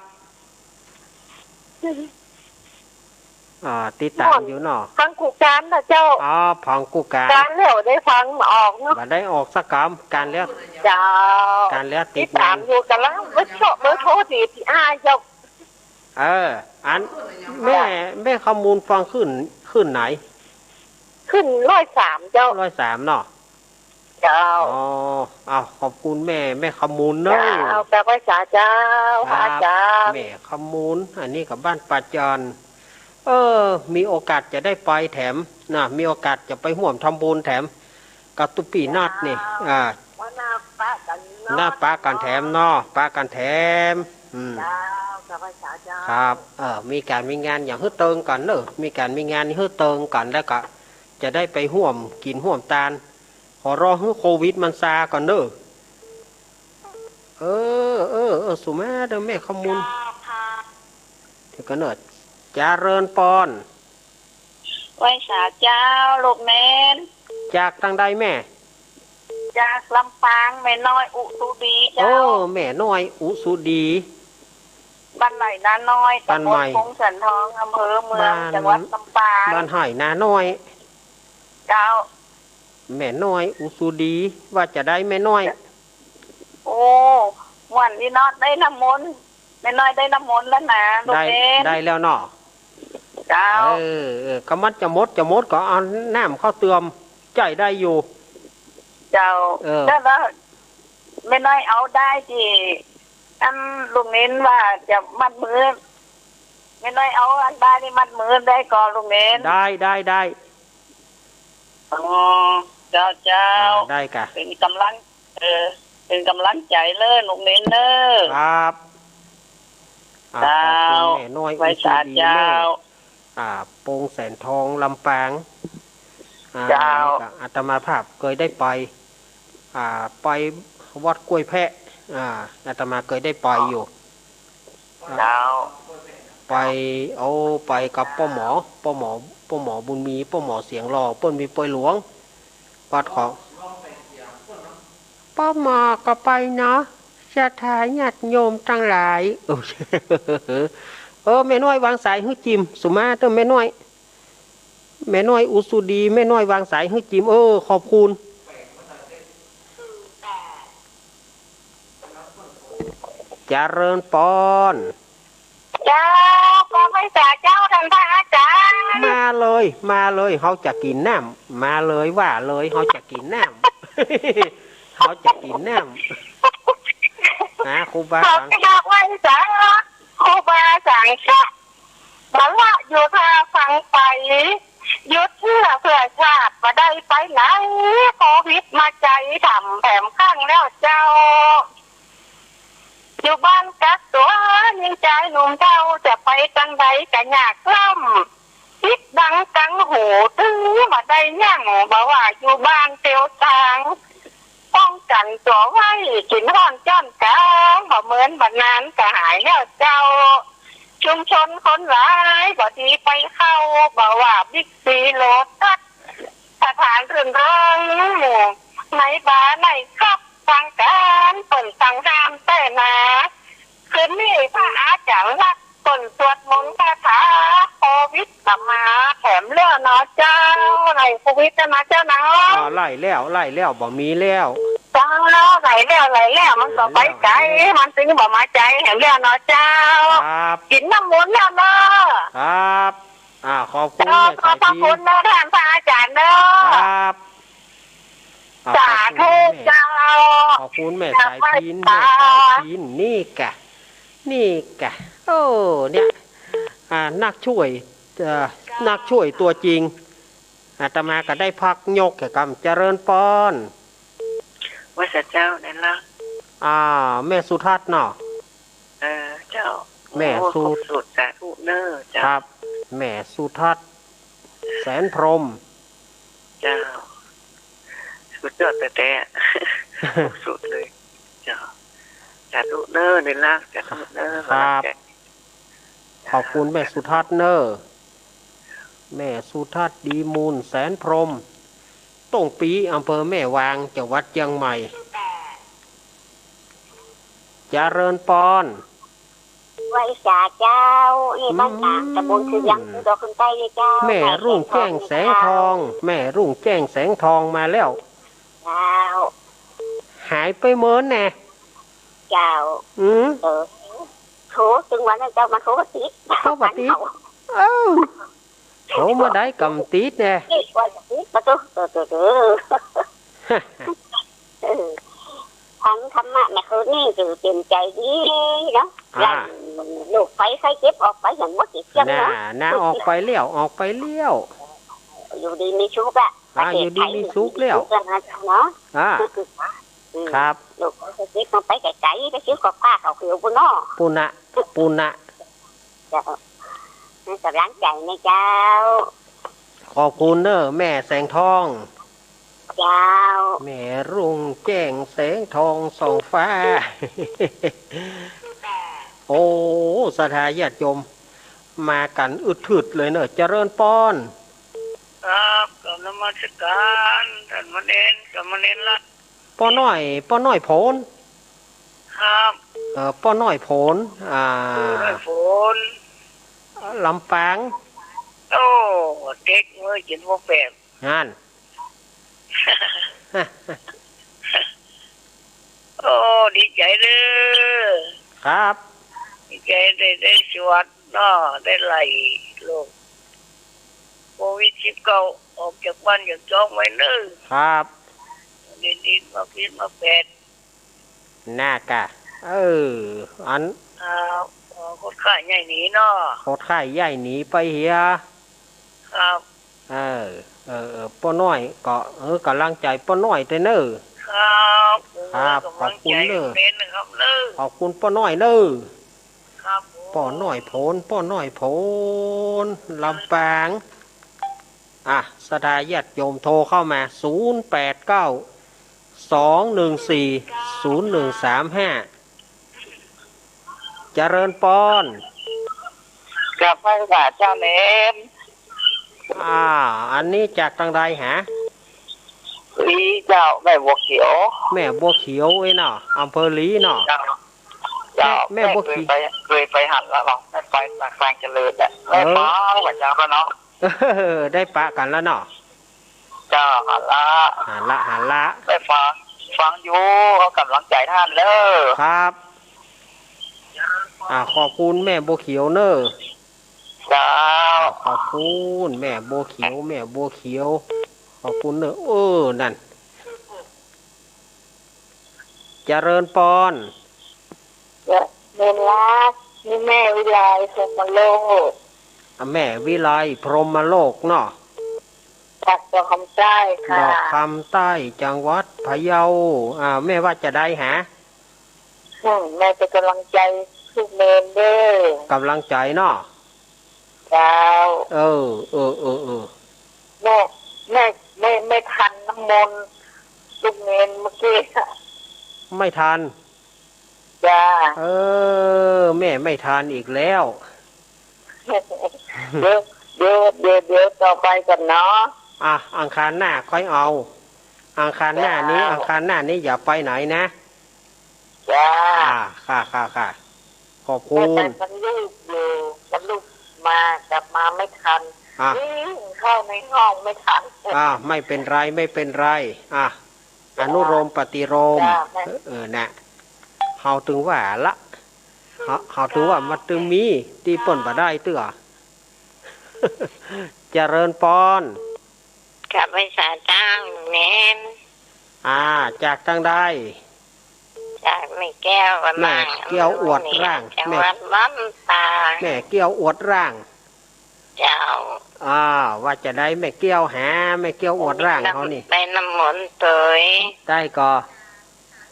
อ่า ติดต๋ามอยู่เนาะ ฟังกู้ก๋านนะเจ้า อ๋อ ฟังกู้ก๋าน ก๋านแล้วได้ฟังออกเนาะ บ่ได้ออกสักกำ ก๋านแล้ว เจ้า ก๋านแล้วติดงาน ติดต๋ามอยู่ ก๋านแล้ว เบอร์โทร เบอร์โทรตี้ ตี้อ้ายเจ้า เออ อัน แม่ แม่คำมูลฟังคลื่น คลื่นไหน คลื่นร้อยสามเจ้า ร้อยสามเนาะ เจ้า อ๋อ อ้าว ขอบคุณแม่ แม่คำมูลเนาะ เจ้า กราบไหว้สาเจ้า ครับ พระอาจ๋ารย์ แม่คำมูล อันนี้ก็บ้านป่าจัน เออ มีโอกาสจะได้ไปแถมนะ มีโอกาสจะไปฮ่วมทำบุญแถม กับตุ๊ปี้นัดนี่ เจ้า อ่า ว่าหน้าปะกั๋นเนาะ หน้าปะกั๋นแถมเนาะ ปะกั๋นแถม อืม เจ้า กราบไหว้สาเจ้า ครับ เออ มีก๋านมีงานอย่างหื้อเติงกั๋นเน่อ มีก๋านมีงานหื้อเติงกั๋น แล้วก็จะได้ไปฮ่วมกิ๋นฮ่วมตาน ขอรอหื้อโควิดมันซาก่อนเน่อ เออ เออ เออ สุมาเด้อแม่คำมูล เจ้าค่ะ เดี๋ยวก่อนเน่อ เจริญปอน ไหว้สาเจ้า ลูกเณร จากตางใดแม่ จากลำปาง แม่น้อยอุสุดีเจ้า โอ้ แม่น้อยอุสุดี บ้านใหม่นาน้อย บ้านใหม่ ตำบลพงสันทอง อำเภอเมือง บ้าน จังหวัดลำปาง บ้านใหม่นาน้อย เจ้า แม่น้อยอุสุดี ว่าจะใดแม่น้อย โอ้ วันนี้เนาะ ได้น้ำมนต์ แม่น้อยได้น้ำมนต์แล้วนะ ลูก ได้ เณร ได้แล้วเนาะ เจ้า เออ เออ ก็มันจะหมด จะหมดก็เอาน้ำเข้าเติม ใจ๊ได้อยู่ เจ้า เออ แล้ว แล้วแม่น้อยเอาด้ายตี้ อันลูกเณรว่าจะมัดมือ แม่ ได้เอาอันบ้านนี่มัดมือได้ก่อลุงเณร ได้ ได้ ได้ อ๋อ เจ้า เจ้า อ่า ได้ก่ะ เป๋นก๋ำลัง เออ เป๋นก๋ำลังใจ๋เลยลุงเณรเน่อ ครับ อ่า เจ้า ขอบคุณแม่น้อย ไหว้สา อุสุดี เจ้า เน่อ อ่า ปงแสนทอง ลำปาง อ่า เจ้า แล้วก็อาตมาภาพเกยได้ไป อ่า ไปวัดกล้วยแพะ อ่า อาตมาเกยได้ไปอยู่ เจ้า ไป โอ้ ไปกับป้อหมอ ป้อหมอ ป้อหมอบุญมี ป้อหมอเสียงหล่อ เปิ้นมีปอยหลวง วัดของ ป้อหมอก็ไปเนาะ ศรัทธาญาติโยมตังหลาย เออ เออ แม่น้อยวางสายหื้อจิม สุมาเต๊อะแม่น้อย แม่น้อยอุสุดี แม่น้อยวางสายหื้อจิม เออ ขอบคุณ เจริญปอน เจ้า ขอไหว้สาเจ้าต้านพระอาจ๋ารย์ มาเลย มาเลย เฮาจะกิ๋นน้ำ มาเลย ว่าเลย เฮาจะกิ๋นน้ำ เฮาจะกิ๋นน้ำ นะ ครูบาสัง ขอไหว้สา ครูบาสังฆะ บ่ละอยู่ทางไป หยุดเพื่อ เพื่อชาติบ่ได้ไปไหน โควิดมาใจ๋ถ่ำแถมข้างแล้วเจ้า อยู่บ้านกักตั๋ว ยิ่งจายหนุ่มเฒ่า จะไปตังใดก็ยากล้ำ ปิดดังกังหู ตึงบ่ได้หยัง บ่ว่าอยู่บ้านเตียวตาง ป้องกั๋นตั๋วไว้ กิ๋นฮ้อนจ้อนก๋าง บ่เมินบ่นานก็หายแล้วเจ้า ชุมชนคนหลาย บ่ดีไปเข้า บ่ว่าบิ๊กซี โลตัส สถานรื่นเริง ในบาร์ในคลับ ทางก๋านเปิ้นสั่งห้ามแต๊นา คืนนี้พระอาจ๋ารย์ลักษณ์เปิ้นสวดมนต์คาถา โควิดก็มาแถมแล้วเนาะเจ้า ไล่โควิดแล้วนะเจ้าเนาะ อ๋อ ไล่แล้ว ไล่แล้ว บ่มีแล้ว เจ้า ไล่แล้ว ไล่แล้ว มันก็ไปไก๋ มันตึงบ่มาใจ๋แถมแล้วเนาะเจ้า ครับ กิ๋นน้ำมนต์แล้วเนาะ ครับ อ่า ขอบคุณ เจ้า แม่สายพิณ ขอบพระคุณเนาะต้านพระอาจ๋ารย์เนาะ ครับ อ่า สาธุ ขอบคุณแม่ เจ้า ขอบคุณแม่สายพิณ แม่สายพิณ นี่กะ นี่กะ โอ้ เนี่ย อ่า นักช่วย เอ่อ นักช่วยตั๋วจริง อาตมาก็ได้พักยกแก่กำ เจริญปอน ไหว้สาเจ้า แม่ละ อ่า แม่สุทัศน์เนาะ เออ เจ้า แม่ โอ้ สุ ครบสูตร สาธุเน่อ เจ้า ครับ แม่สุทัศน์ แสนพรหม เจ้า สุดยอดแต๊ๆ ครบสูตรเลย เจ้า สาธุเน่อ แม่ละ สาธุเน่อ ครับ ขอบคุณแม่สุทัศน์เน่อ แม่สุทัศน์ ดีมูล แสนพรหม ต้งปี้ อำเภอแม่วาง จังหวัดเจียงใหม่ เจริญปอน ไหว้สาเจ้า นี่บ้านกลาง อืม ตำบลคือยัง คือดอกคำใต้เนี่ยเจ้า แม่รุ่งแจ้งแสงทอง แม่รุ่งแจ้งแสงทองมาแล้ว เจ้า หายไปเมินแน่ เจ้า อืม เออ โทรตึงวันนั้นเจ้า มันโทรบ่ติด โทรบ่ติด เอ้า โทรเมื่อใดก็บ่ติดแน่ ติดวันติดมาตุ๊ เออ เออ เออ เออ ฟังธรรมะเมื่อคืนนี้ก็เป๋นใจ๋ดีเนาะ อ่า ไล่โรคภัยไข้เจ็บออกไปอย่างหมดสิ้นเนาะ น่า น่า ออกไปแล้ว ออกไปแล้ว อยู่ดีมีสุขอะ อ่า ประเทศไทย อยู่ดีมีสุขแล้ว มีสุขแล้วนะเจ้าเนาะ อ่า อืม ครับ โรคภัยไข้เจ็บมันไปไก๋ๆ ไปซื้อข้าวปลาข้าวเขียวปู้นเนาะ ปู้นะ ปู้นะ เจ้า ให้ก๋ำลังใจ๋นะเจ้า ขอบคุณเน่อ แม่แสงทอง เจ้า แม่รุ่งแจ้งแสงทองส่องฟ้า โอ้ ศรัทธาญาติโยม มากั๋นอึดถึดเลยเน่อ เจริญปอน ครับ กราบนมัสการ ต้านมะเณร กับมะเณรรัตน์ ป้อน้อย ป้อน้อยโผน ครับ เอ่อ ป้อน้อยโผน อ่า ป้อน้อยโผน ลำปาง โอ้ เต๊กเว้ย เจ็ดหกแปด นั่น โอ้ ดีใจ๋เน่อ ครับ ดีใจ๋ได้ ได้สวดเนาะ ได้ไล่โรคโควิดสิบเก้า ออกจากบ้านจากจ๊องไว้เน่อ ครับ ได้ดีมาผิดมาแปลก น่ากะ เออ อัน อ่า อ๋อ คดค่ายใหญ่หนีเนาะ คดค่ายใหญ่หนีไปเหีย ครับ เออ เออ เออ ป้อน้อยก็ เออ ก๋ำลังใจ๋ป้อน้อยเต๊อะเน่อ ครับ ครับ ก๋ำลังใจ๋ ขอบคุณเน่อ เน้นนะครับเน่อ ขอบคุณป้อน้อยเน่อ ครับผม ป้อน้อยโผน ป้อน้อยโผน ลำปาง อ่ะ ศรัทธาญาติโยมโทรเข้ามา ศูนย์แปดเก้า สองหนึ่งสี่ ศูนย์หนึ่งสามห้า เจริญปอน กับพระสาเจ้าเนน อ่า อันนี้จากตางใดหา หลีเจ้า แม่บัวเขียว แม่บัวเขียวเอ้ยเนาะ อำเภอหลีเนาะ เจ้า เจ้า แม่ แม่บัวเขียว แม่เกยไป เกยไปหั้นแล้วเนาะ แม่ไปปากแควเจริญแหละ แม่ เออ ป๋าว่าจังแล้วเนาะ เออ ได้ปะกั๋นแล้วเนาะ เจ้า หันละ หันละ หันละ ได้ฟัง ฟังอยู่ เอาก๋ำลังใจ๋ต้านเน่อ ครับ อ่า ขอบคุณแม่บัวเขียวเน่อ เจ้า อ่า ขอบคุณแม่บัวเขียว แม่บัวเขียว ขอบคุณเน่อ เออ นั่น เจริญปอน เจริญรัตน์ นี่แม่วิไล พรหมโลก อ่ะ แม่วิไล พรหมโลกเนาะ จากดอกคำใต้ค่ะ ดอกคำใต้ จังหวัดพะเยา อ่า แม่ว่าจะใดหา อืม แม่เป๋นก๋ำลังใจ๋ลูกเณรเน่อ ก๋ำลังใจ๋เนาะ เจ้า เออ เออ เออ เออ แม่ แม่ แม่ แม่ทันน้ำมนต์ลูกเณรเมื่อกี้ ไม่ทัน จ้า เออ แม่ไม่ทันอีกแล้ว เดี๋ยว เดี๋ยว เดี๋ยว เดี๋ยวต่อไปก่อนเนาะ อ่ะ อังคารหน้าค่อยเอา อังคารหน้านี้ เจ้า อังคารหน้านี้อย่าไปไหนนะ จ้า อ่า ค่ะ ค่ะ ค่ะ ขอบคุณ แม่ไปกับลูกอยู่ กับลูกมา กลับมาไม่ทัน อ่ะ วิ่งเข้าในห้องไม่ทัน อ่า ไม่เป็นไร ไม่เป็นไร อ่ะ จ้า อนุโลมปฏิโลม จ้า แม่ เออ เออ น่ะ เฮาตึงว่าละ เฮา เฮาตึงว่ามันตึงมี ตี้เปิ้นบ่ได้เตื้อ เจริญปอน กับไหว้สาเจ้าเณร อ่า จากตางใด จากแม่แก้ว แม่แก้วอวดร่าง จังหวัดลำปาง แม่แก้วอวดร่าง เจ้า อ่า ว่าจะใดแม่แก้วหา แม่แก้วอวดร่างเฮานี่ ได้น้ำมนต์ตวย ได้ก่อ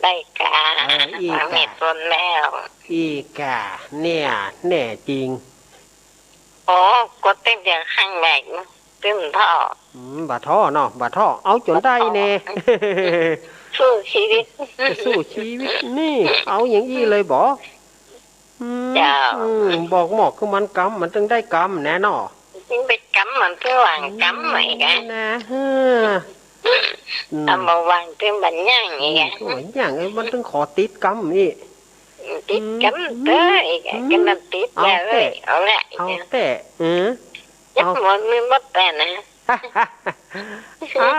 ได้ก่า เออ อี้ก่า ฟังเหตุผลแล้ว อี้ก่า เนี่ย แน่จริง โอ้ ก็ตั้งแต่ครั้งแรกนะ ตึงท้อ อืม บ่ท้อเนาะ บ่ท้อ เอาจ๋นได้แน่ สู้ชีวิต สู้ชีวิตนี่ เอาอย่างอี้เลยบ่ อืม เจ้า อืม บอกหมอกคือมันกำ มันตึงได้กำแน่เนาะ ตึงได้กำ มันตึงหว่างกำไหมกะ นะ เฮ้อ อืม เอามาวางตึงบ่ยังอีกอะ อืม บ่ยัง เอ้ย มันตึงขอติดกำอี้ ติดกำ อืม เต้ออีกอะ อืม กำมันติด เอา แล้วเว้ย แต๊ เอาละ เอาแต๊ เออ จัก เอา หมดมีหมดแต่นะ อ่า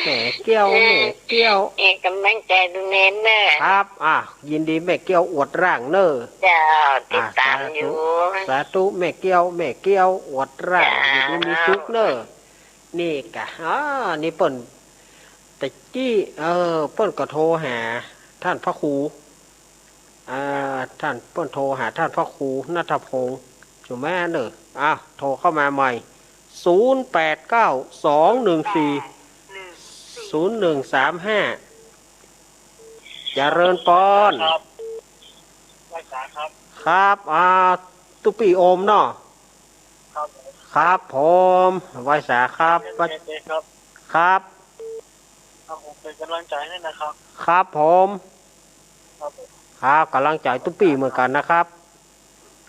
แม่แก้ว แม่แก้ว เอกกำลังใจ๋ลูกเณรเน่อ ครับ อ่ะ ยินดีแม่แก้วอวดร่างเน่อ เจ้า ติดต๋ามอยู่ อ่ะ สาธุ สาธุ แม่แก้ว แม่แก้วอวดร่าง เจ้า อยู่ดีมีสุขเน่อ นี่ก่ะ อ่า นี่เปิ้น ตะกี้ เออ เปิ้นก็โทรหาต้านพระครู อ่า ต้าน เปิ้นโทรหาต้านพระครูณัฐพงษ์ จุแม่เน่อ อ่ะ โทรเข้ามาใหม่ ศูนย์แปดเก้า สองหนึ่งสี่ ศูนย์หนึ่งสามห้า เจริญปอน ครับ ไหว้สาครับ ครับ อ่า ตุ๊ปี้โอมเนาะ ครับผม ครับผม ไหว้สาครับ เจริญเจริญครับ ครับ ครับผม เป๋นก๋ำลังใจ๋หื้อนะครับ ครับผม ครับผม ครับ ก๋ำลังใจ๋ตุ๊ปี้เหมือนกั๋นนะครับ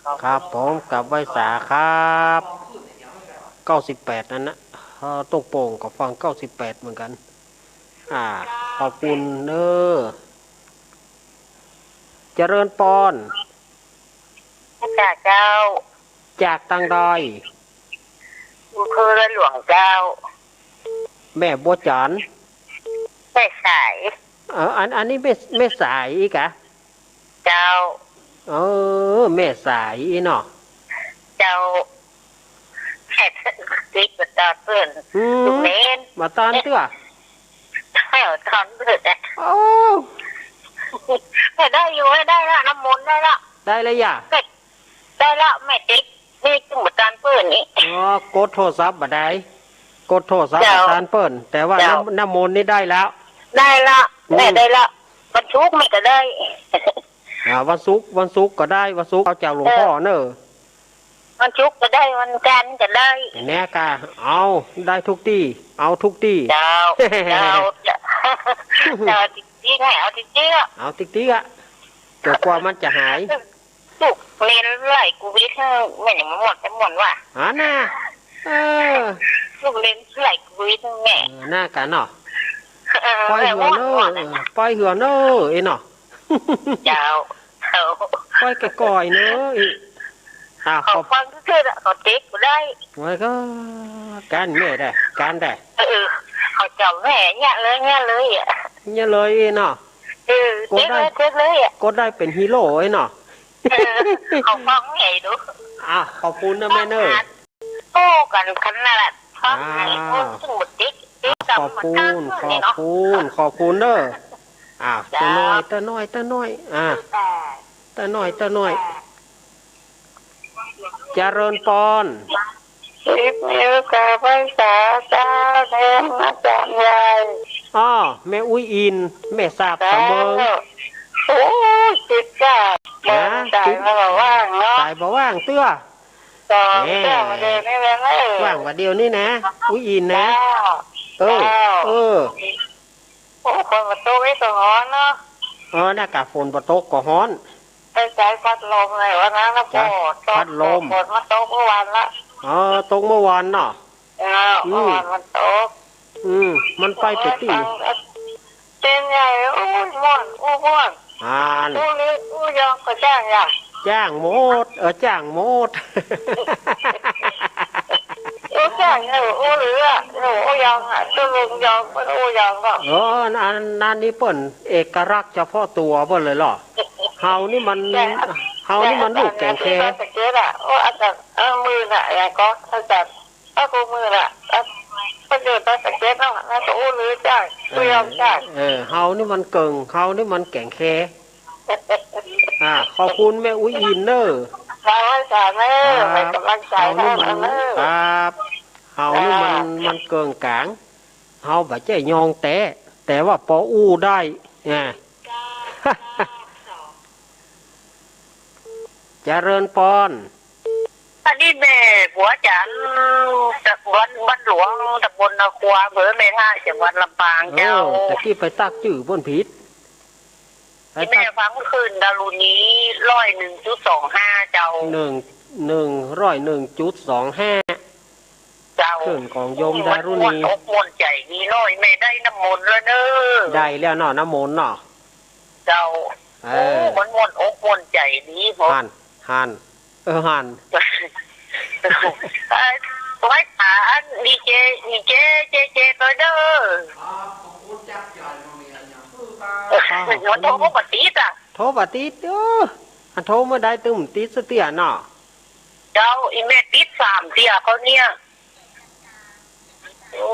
ครับ ครับผม กับไหว้สาครับ เก้าสิบแปด นั่นนะ เออ ตุ๊กโป่งก็ฟัง เก้าสิบแปด เหมือนกั๋น อ่า ขอบคุณเน่อ เจริญปอน พระเจ้า จากตางใด อำเภอหลวงเจ้า แม่บัวจันทร์ แม่สาย เออ อัน อันนี้แม่ แม่สายอีกอะ เจ้า เออ แม่สายอีเนาะ เจ้า แม่ติ๊กมาตอนเปิ้น อืม ลูกเณร มาตอนเตื้อ แม่ตอนเปิ้นอะ โอ้ แม่ได้อยู่ แม่ได้ละ น้ำมนต์ได้ละ ได้แล้วยะ ได้แล้ว แม่เต็กนี่ ซึ่งบ่ตานเปิ้นนี่ อ๋อ กดโทรศัพท์บ่ได้ กดโทรศัพท์ เจ้า บ่ตานเปิ้น แต่ว่า เจ้า น้ำ น้ำมนต์นี่ได้แล้ว ได้แล้ว อืม แม่ได้แล้ว วันศุกร์แม่ก็ได้ อ่า วันศุกร์ วันศุกร์ก็ได้ วันศุกร์เอาจากหลวงพ่อเนอะ เออ วันศุกร์ก็ได้ วันจันทร์ก็ได้ แน่กะ เอา ได้ทุกตี้ เอาทุกตี้ เจ้า เจ้า เจ้า เจ้า ติ๊กๆ ให้เอาติ๊กๆ อะ เอาติ๊กๆ อะ จนกว่ามันจะหาย ลูกเล่นไล่โควิด แม่ยังบ่หมดจะหมดว่ะ อ๋อน่ะ เออ ลูกเล่นไล่โควิดแม่ เออ น่ากะเนาะ เออ ปล่อยเหือะเนอะ แม่หมดว่ะ เออ ปล่อยเหือะเนอะ เอ้ยเนาะ เจ้า เจ้า ปล่อยก่อยๆ เนอะ เอ้ย อ่ะ เขา เขาฟังซื่อๆ อะ เขาเต็กบ่ได้ ไว้ก็ การแม่ได้ การได้ เออ เขาจำแม่เนี่ยเลย เนี่ยเลยอะ เนี่ยเลยเนาะ เออ กดได้ เต็กเลย เต็กเลยอะ กดได้เป๋นฮีโร่เอ้ยเนาะ เออ เขาฟังแม่ดู อ่ะ ขอบคุณนะแม่เนอะ โอ้ กันขนาด ฟังแม่ อ่า โอ้ ซึ่งบ่เต็ก เต็ก ขอบคุณ จำมาตั้ง ขอบคุณ ขอบคุณเนอะ อ่ะ เจ้า เต้าน้อย เต้าน้อย เต้าน้อย อ่ะ เต้าน้อย เต้าน้อย เจริญปอน สิบนิ้วกราบไหว้สาเจ้า แด่อาจ๋ารย์ใหญ่ อ้อ แม่อุ๊ยอิน แม่สาบสะเมิง เจ้า โอ้ย สิบเก้า ฮะ สายบ่ว่างเนาะ สายบ่ว่างเตื้อ สอง แหม เจ้า มาเดี๋ยวนี้แหละเนอะ ว่างว่าเดี๋ยวนี้นะ อุ๊ยอินนะ เจ้า เออ เจ้า เออ โอ้ ฝนบ่ตกนี่ก็ฮ้อนเนาะ เออ น่ากะฝนบ่ตกก็ฮ้อน ไปใจ๊พัดลมเลยวันนั้นนะ จ๊ะ โอ้ ตก พัดลม ฝนมาตกเมื่อวานละ อ๋อ ตกเมื่อวานเนาะ เออ อืม เมื่อวานมันตก อืม มันไปไปตี้ เต้นใหญ่ โอ้ย ม่วน อู้ม่วน อ่าน อู้ลือ อู้ยองก็จ้างอย่าง จ้างหมด เออ จ้างหมด อู้จ้าง หนูอู้ลืออะ หนูอู้ยองอะ ตุ๊ลุงยอง เปิ้นอู้ยองก็ เออ อัน อันนี้เปิ้นเอกลักษณ์เฉพาะตั๋วเปิ้นเลยเหรอ เฮานี่มัน แต่ เฮานี่มันลูกแก่งแค แต่อันนี้บ้านตะเกียดอะ โอ้ อาจ๋ารย์ เออ มื่นอะ อย่างก็ อาจ๋ารย์ เอากูมือละ เอา ประโยชน์ตาสะเก็ดเนาะ แล้วก็อู้ลือจ้าง เออ อู้ยองจ้าง เออ เฮานี่มันเกิ่ง เฮานี่มันแก่งแค อ่า ขอบคุณแม่อุ๊ยอินเนอะ ขอบคุณค่ะเนอะ ครับ ให้กำลังใจ เฮานี่มัน เฮาเนอะ ครับ เฮานี่มัน จ้า มันเกิ่งก๋าง เฮาบ่ใจ้ยองแต๊ แต่ว่าปออู้ได้ อ่า เจริญปอน อันนี้แม่บัวจันทร์ จากบ้าน บ้านหลวง ตำบลนาครัว อำเภอแม่สาย จังหวัดลำปางเจ้า เออ ตะกี้ไปตักจื้อเปิ้นผิด ไปตัก นี่แม่ฟังคืนดารุณี ร้อยหนึ่งจุดสองห้า เจ้า หนึ่ง หนึ่ง ร้อยหนึ่งจุดสองห้า เจ้า คืนของโยมดารุณี ม่วนอกม่วนใจ๋ดีน้อย แม่ได้น้ำมนต์แล้วเนอะ ได้แล้วเนาะ น้ำมนต์เนาะ เจ้า เออ โอ้ มันม่วนอกม่วนใจ๋ดี หัน หัน เออ หัน เอ่อ ไหว้สาอันดีเจ ดีเจ เจเจ ก็เด้อ อ้าว มันโทรบ่ติดอะ โทรบ่ติด เออ อันโทรเมื่อใดตึงติดสักเตื้อเนาะ เจ้า อีแม่ติดสามเตื้อก็เนี่ย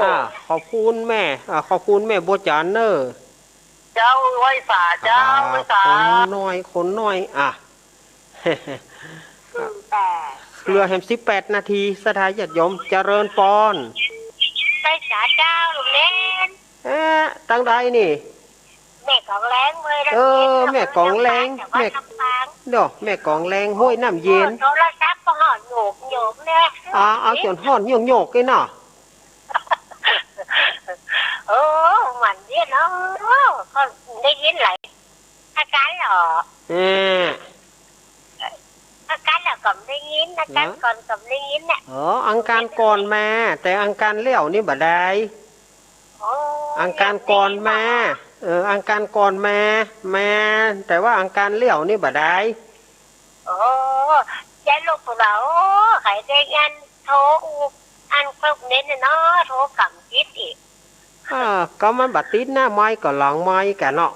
อ่า ขอบคุณแม่ อ่า ขอบคุณแม่บัวจันทร์เนอะ เจ้า ไหว้สาเจ้า ครับ ไหว้สา คนน้อย คนน้อย อ่ะ เหลือแหมสิบแปดนาที ศรัทธาญาติโยม เจริญปอน ไหว้สาเจ้า ลุงเน้น เอ๊ะ ตังใดนี่ แม่กองแรงเว้ย เออ แม่กองแรง แม่ ลำปาง เนาะ แม่กองแรง ห้วยน้ำเย็น โอ้ โทรศัพท์ก็ฮ้อนโยกโยกเนี่ย อ่า เอาจ๋นฮ้อนโยกโยกเลยเนาะ โอ้ มันเนี่ยเนาะ ก็ได้ยินหลาย อาการเหรอ เออ อาการเหรอก็ได้ยิน อาการก่อนก็ได้ยินเนี่ย อ๋อ อังคารก่อนมา แต่อังคารแล้วนี่บ่ได้ โอ้ อังคารก่อนมา เออ อังคารก่อนมา มา แต่ว่าอังคารแล้วนี่บ่ได้ โอ้ ยายลูกของเรา ใครได้ยินโทรอุบ อันกลุ่มนี้เนี่ยเนาะ โทรกำจิตอีก อ่า ก็มันบ่ติดนะ ไมค์ก็หลังไมค์กันเนาะ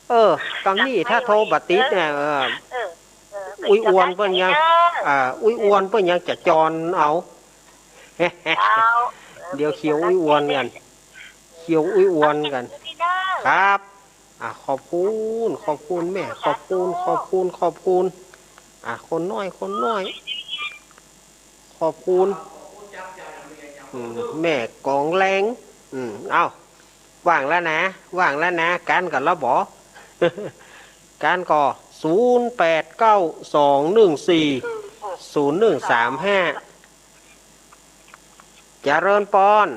เออ กำนี้ถ้าโทรบ่ติดเนี่ย เออ เออ เออ อุ๊ยอวนเปิ้นยัง เออ อ่า อุ๊ยอวนเปิ้นยังจะจอนเอา เอา เดี๋ยวเขียวอุ๊ยอวนกัน เขียวอุ๊ยอวนกัน ครับ อ่ะ ขอบคุณ ขอบคุณแม่ ขอบคุณ ขอบคุณ ขอบคุณ อ่ะ คนน้อย คนน้อย ขอบคุณ อืม แม่กองแรง อืม เอ้า ว่างแล้วนะ ว่างแล้วนะ กานก่อนแล้วบ่ กานก่อ ศูนย์แปดเก้า สองหนึ่งสี่ ศูนย์หนึ่งสามห้า เจริญปอน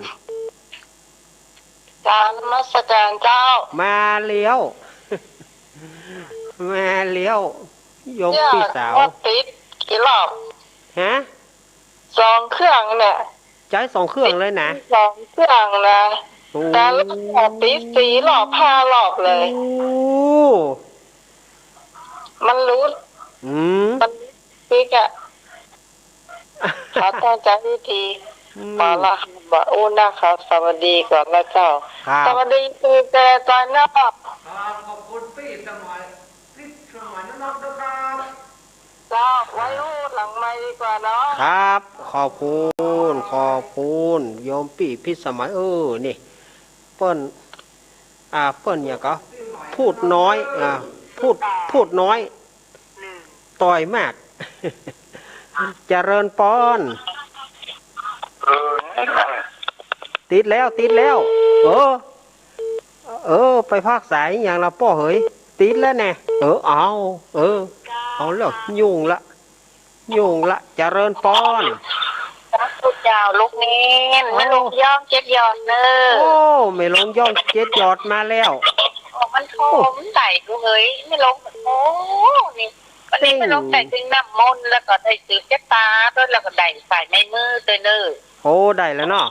กราบนมัสการเจ้า มาแล้ว มาแล้ว โยมปี้สาว เนี่ย ว่าติดกี่รอบ ฮะ สองเครื่องเนี่ย ใจ๊สองเครื่องเลยนะ สองเครื่องนะ โอ้ แต่ละรอบติดสี่รอบห้ารอบเลย โอ้ มันหลุด อืม มันติดอะ เขาต้องใจ๊วิธี อืม ขอละ บ่าอู้นะครับ สวัสดีก่อนนะเจ้า ครับ สวัสดีคือแกจอยนอก ครับ ขอบคุณปี้สมัย เจ้า ไว้อู้หลังไมค์ดีกว่าเนาะ ครับ ขอบคุณ ขอบคุณ โยมปี้พิสมัย เออ นี่ เปิ้น อ่า เปิ้นหยังก็ พูดน้อย อ่า พูด พูดน้อย ต่อยมาก เจริญปอน เออ นี่แหละ ติดแล้ว ติดแล้ว เออ เออ ไปพากสายหยังละป้อเหย ติดแล้วแน่ เออ เอา เออ เอาแล้ว ยุ่งละ ยุ่งละ เจริญปอน พระคุณเจ้าลูกเณร โอ้ แม่ลงย้อมเจ็ดหยอดเน่อ โอ้ แม่ลงย้อมเจ็ดหยอดมาแล้ว โอ้ มันโทมใส่กูเหย แม่ลง โอ้ นี่ วันนี้แม่ลงได้เจิ่งน้ำมนต์ แล้วก็ได้สืบชะตาด้วย แล้วก็ได้สายในมือด้วยเน่อ โอ้ ได้แล้วเนาะ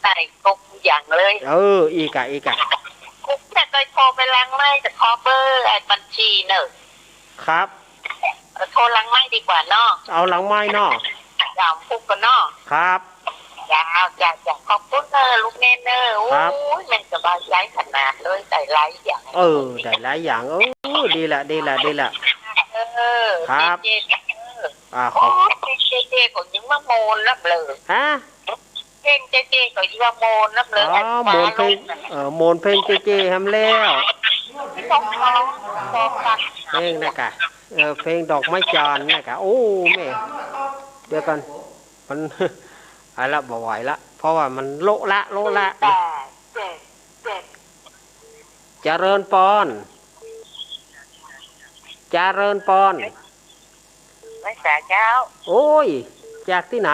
ได้ครบอย่างเลย เออ อีกอะ อีกอะ กูจะได้โทรไปหลังไมค์ จะขอเบอร์ไอ้บัญชีเน่อ ครับ เออ โทรหลังไมค์ดีกว่าเนาะ เอาหลังไมค์เนาะ ยามพุกกันเนาะ ครับ เจ้า เจ้า เจ้า ขอบคุณเน่อ ลูกเณรเน่อ ครับ โอ้ย แม่นสบายใจ๋ขนาดเลย ได้หลายอย่าง เออ ได้หลายอย่าง เออ ดีละ ดีละ ดีละ เออ ครับ เจ๊ๆ เออ อ่า ขอบ โอ้ย เจ๊ๆ ก็ยังมาโมนนับเลย ฮะ เพลงเจ๊ๆ ก็ยังมาโมนนับเลย อ๋อ ไอ้ฟ้า โมนเพลง ลงน่ะ เออ โมนเพลงเจ๊ๆ แหมแล้ว ที่ต้องร้อง ร้องกัน เพลงนะกะ เออ เพลงดอกไม้จันทร์นะกะ โอ้ แม่ เดี๋ยวก่อน มัน เอาละ บ่ไหวละ เพราะว่ามันโละละ โละละ แปดเจ็ดเจ็ด เจริญปอน เจริญปอน ไหว้สาเจ้า โอ้ย จากตี้ไหน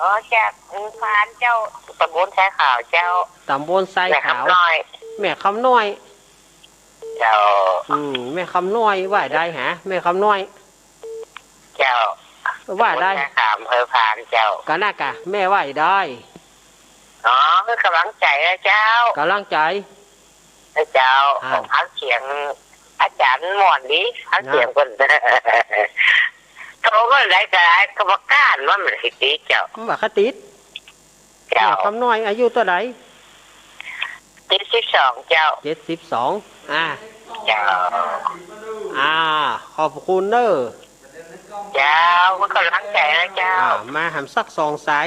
อ๋อ จากภูพานเจ้า ต๋ำบลทรายขาวเจ้า ต๋ำบลทรายขาว แม่คำน้อย แม่คำน้อย เจ้า อืม แม่คำน้อย ว่าได้หา แม่คำน้อย เจ้า ว่าได้ ต๋ำบลทรายขาว อำเภอพานเจ้า กะนะกะ แม่ว่าได้ อ๋อ คือกำลังใจ๋นะเจ้า กำลังใจ๋ นะเจ้า อ่า ฟังเสียงอาจ๋ารย์ม่วนดี ฟังเสียงเปิ้น โทรเมื่อใดก็ได้ กรรมการว่ามันสิติดเจ้า มันบ่าคติด เจ้า แม่คำน้อยอายุเต้าใด เจ็ดสิบสองเจ้า เจ็ดสิบสอง อ่า เจ้า อ่า ขอบคุณเน่อ เจ้า มันกำลังใจ๋นะเจ้า อ่า มาแหมสักสองสาย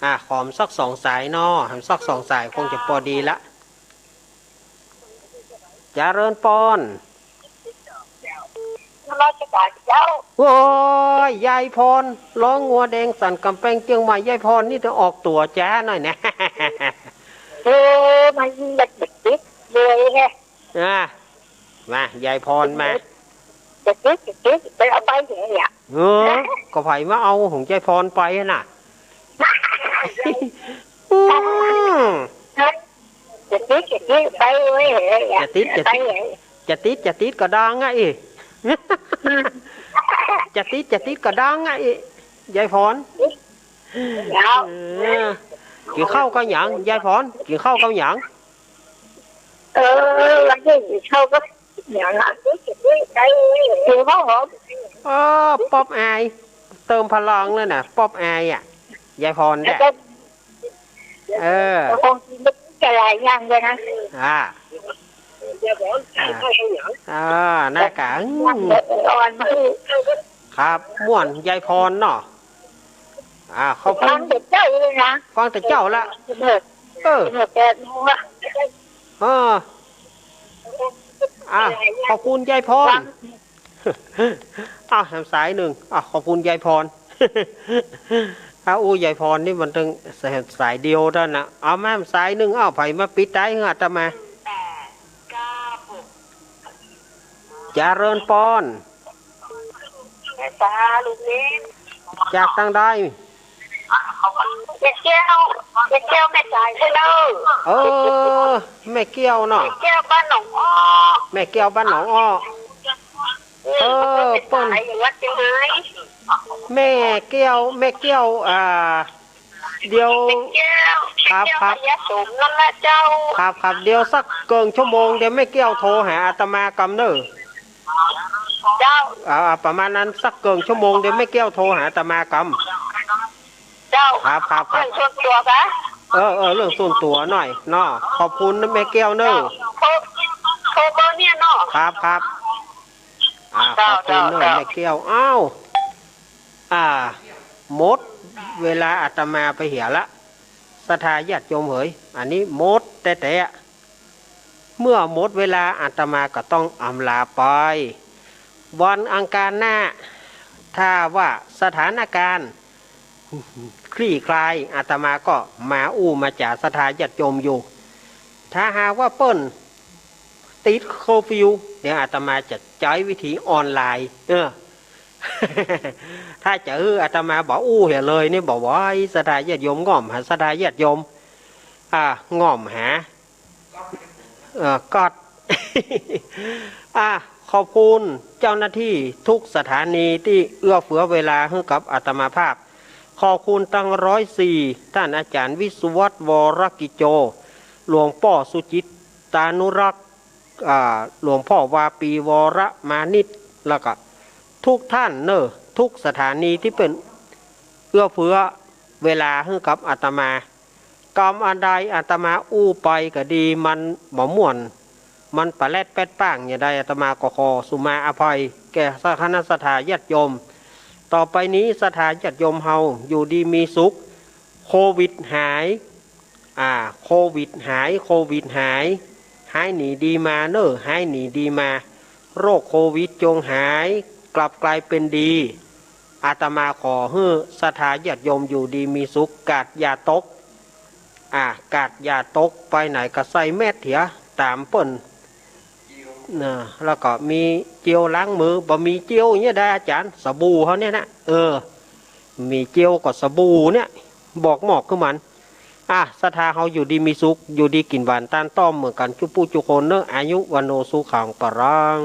อ่า ขอแหมสักสองสายเนาะ แหมสักสองสายคงจะปอดีละ เจริญปอน นมัสการเจ้า โอ้ย ยายพร ร้องงัวแดงสั่นกำแพงเจียงใหม่ ยายพรนี่ต้องออกตั๋วจ๊าหน่อยนะ เออ มัน มันติดเลยไง อ่ะ มา ยายพรมา จะติด จะติด ไปเอาไปไหนเนี่ย เออ ก็ใผมาเอาของยายพรไปน่ะ อืม จะติด จะติด ไปเว้ย จะติด จะติด ไปไหน จะติด จะติดก็ดังอ่ะอี อืม จะติด จะติดก็ดังอ่ะอี ยายพร เดี๋ยว เออ กิ๋นข้าวกับหยัง ยายพร กิ๋นข้าวกับหยัง เออ วันนี้กิ๋นข้าวกับหยังอ่ะ กิ๋นข้าวหอม เออ ป๊อปอาย เติมพลังเลยน่ะ ป๊อปอายอ่ะ ยายพรเนี่ย แล้วก็ เออ คงกิ๋นได้หลายอย่างเลยนะ อ่า อ่า อ่า น่ากะ อืม อ่อนมา ครับ ม่วน ยายพรเนาะ อ่า ขอบคุณ ฟังแต่เจ๊าเลยนะ ฟังแต่เจ๊าละ เออ เออ แปดโมงละ เออ อ่ะ ขอบคุณยายพร อ่ะ แถมสายนึ่ง อ่ะ ขอบคุณยายพร อ่ะ อู้ ยายพรนี่มันตึงสายเดียวเต้านั้น เอามาสายนึ่ง เอา ใผมาปิดต๋ายหื้ออาตมา เจริญปอน แม่จ๋า ลูกนี้ จากตังใด แม่แก้ว แม่แก้ว แม่สายเด้อ เออ แม่แก้วเนาะ แม่แก้วบ้านหนองอ้อ แม่แก้วบ้านหนองอ้อ เออ เปิ้น แม่แก้ว แม่แก้ว อ่า เดี๋ยว ครับ ครับ ครับ เดี๋ยวสักเกิ่งชั่วโมง เดี๋ยวแม่แก้วโทรหาอาตมากำเน่อ เจ้า อ่า ประมาณนั้น สักเกิ่งชั่วโมง เดี๋ยวแม่แก้วโทรหาอาตมากำ เจ้า ครับ ครับ ครับ เรื่องส่วนตั๋วกะ เออ เออ เรื่องส่วนตั๋วหน่อยเนาะ ขอบคุณนะแม่แก้วเน่อ เจ้า โทร โทรเบอร์เนี่ยเนาะ ครับ ครับ อ่า เจ้า ขอบคุณเน่อ เจ้า แม่แก้ว อ้าว อ่า หมดเวลาอาตมาไปเหียละ ศรัทธาญาติโยมเหย อันนี้หมดแต๊ๆ เมื่อหมดเวลาอาตมาก็ต้องอำลาไป วันอังคารหน้า ถ้าว่าสถานการณ์คลี่คลาย อาตมาก็มาอู้มาจ๋าศรัทธาญาติโยมอยู่ ถ้าหากว่าเปิ้นติดเคอร์ฟิว เดี๋ยวอาตมาจะใจ๊วิธีออนไลน์ เออ ถ้าจะหื้ออาตมาบ่อู้เหียเลยนี่ บ่ไหว ศรัทธาญาติโยม ง่อมหาศรัทธาญาติโยม อ่า ง่อมหา เอ่อ ก๊อด อ่ะ ขอบคุณเจ้าหน้าตี้ทุกสถานีตี้เอื้อเฟื้อเวลาหื้อกับอาตมาภาพ ขอบคุณตังร้อยสี่ ต้านอาจ๋ารย์วิศวัฒน์ วรกิจโจ หลวงป้อสุจิตตานุรักษ์ อ่า หลวงป้อวาปี วรมานิช แล้วก็ทุกต้านเน่อ ทุกสถานีตี้เปิ้นเอื้อเฟื้อเวลาหื้อกับอาตมา กำอันใดอาตมาอู้ไปก็ดี มันบ่ม่วน มันปะแลดแป๊ดป้างอย่างใด อาตมาก็ขอสุมาอภัยแก่คณะศรัทธาญาติโยม ต่อไปนี้ศรัทธาญาติโยมเฮาอยู่ดีมีสุข โควิดหาย อ่า โควิดหาย โควิดหาย หายหนีดีมาเน่อ หายหนีดีมา โรคโควิดจงหาย กลับกลายเป็นดี อาตมาขอหื้อศรัทธาญาติโยมอยู่ดีมีสุข กาดอย่าตก อ่า กาดอย่าตก ไปไหนก็ใส่แมสเหีย ต๋ามเปิ้น เน่อ แล้วก็มีเจลล้างมือ บ่มีเจลอย่างเงี้ยได้อาจ๋ารย์ สบู่เฮาเนี่ยนะ เออ มีเจลก็สบู่เนี่ย บอกหมอกคือมัน อ่ะ ศรัทธาเฮาอยู่ดีมีสุข อยู่ดีกิ๋นหวานต้านต้อมเหมือนกั๋นกู้ผู้กู้คนเน่อ อายุ วัณโณ สุขัง พลัง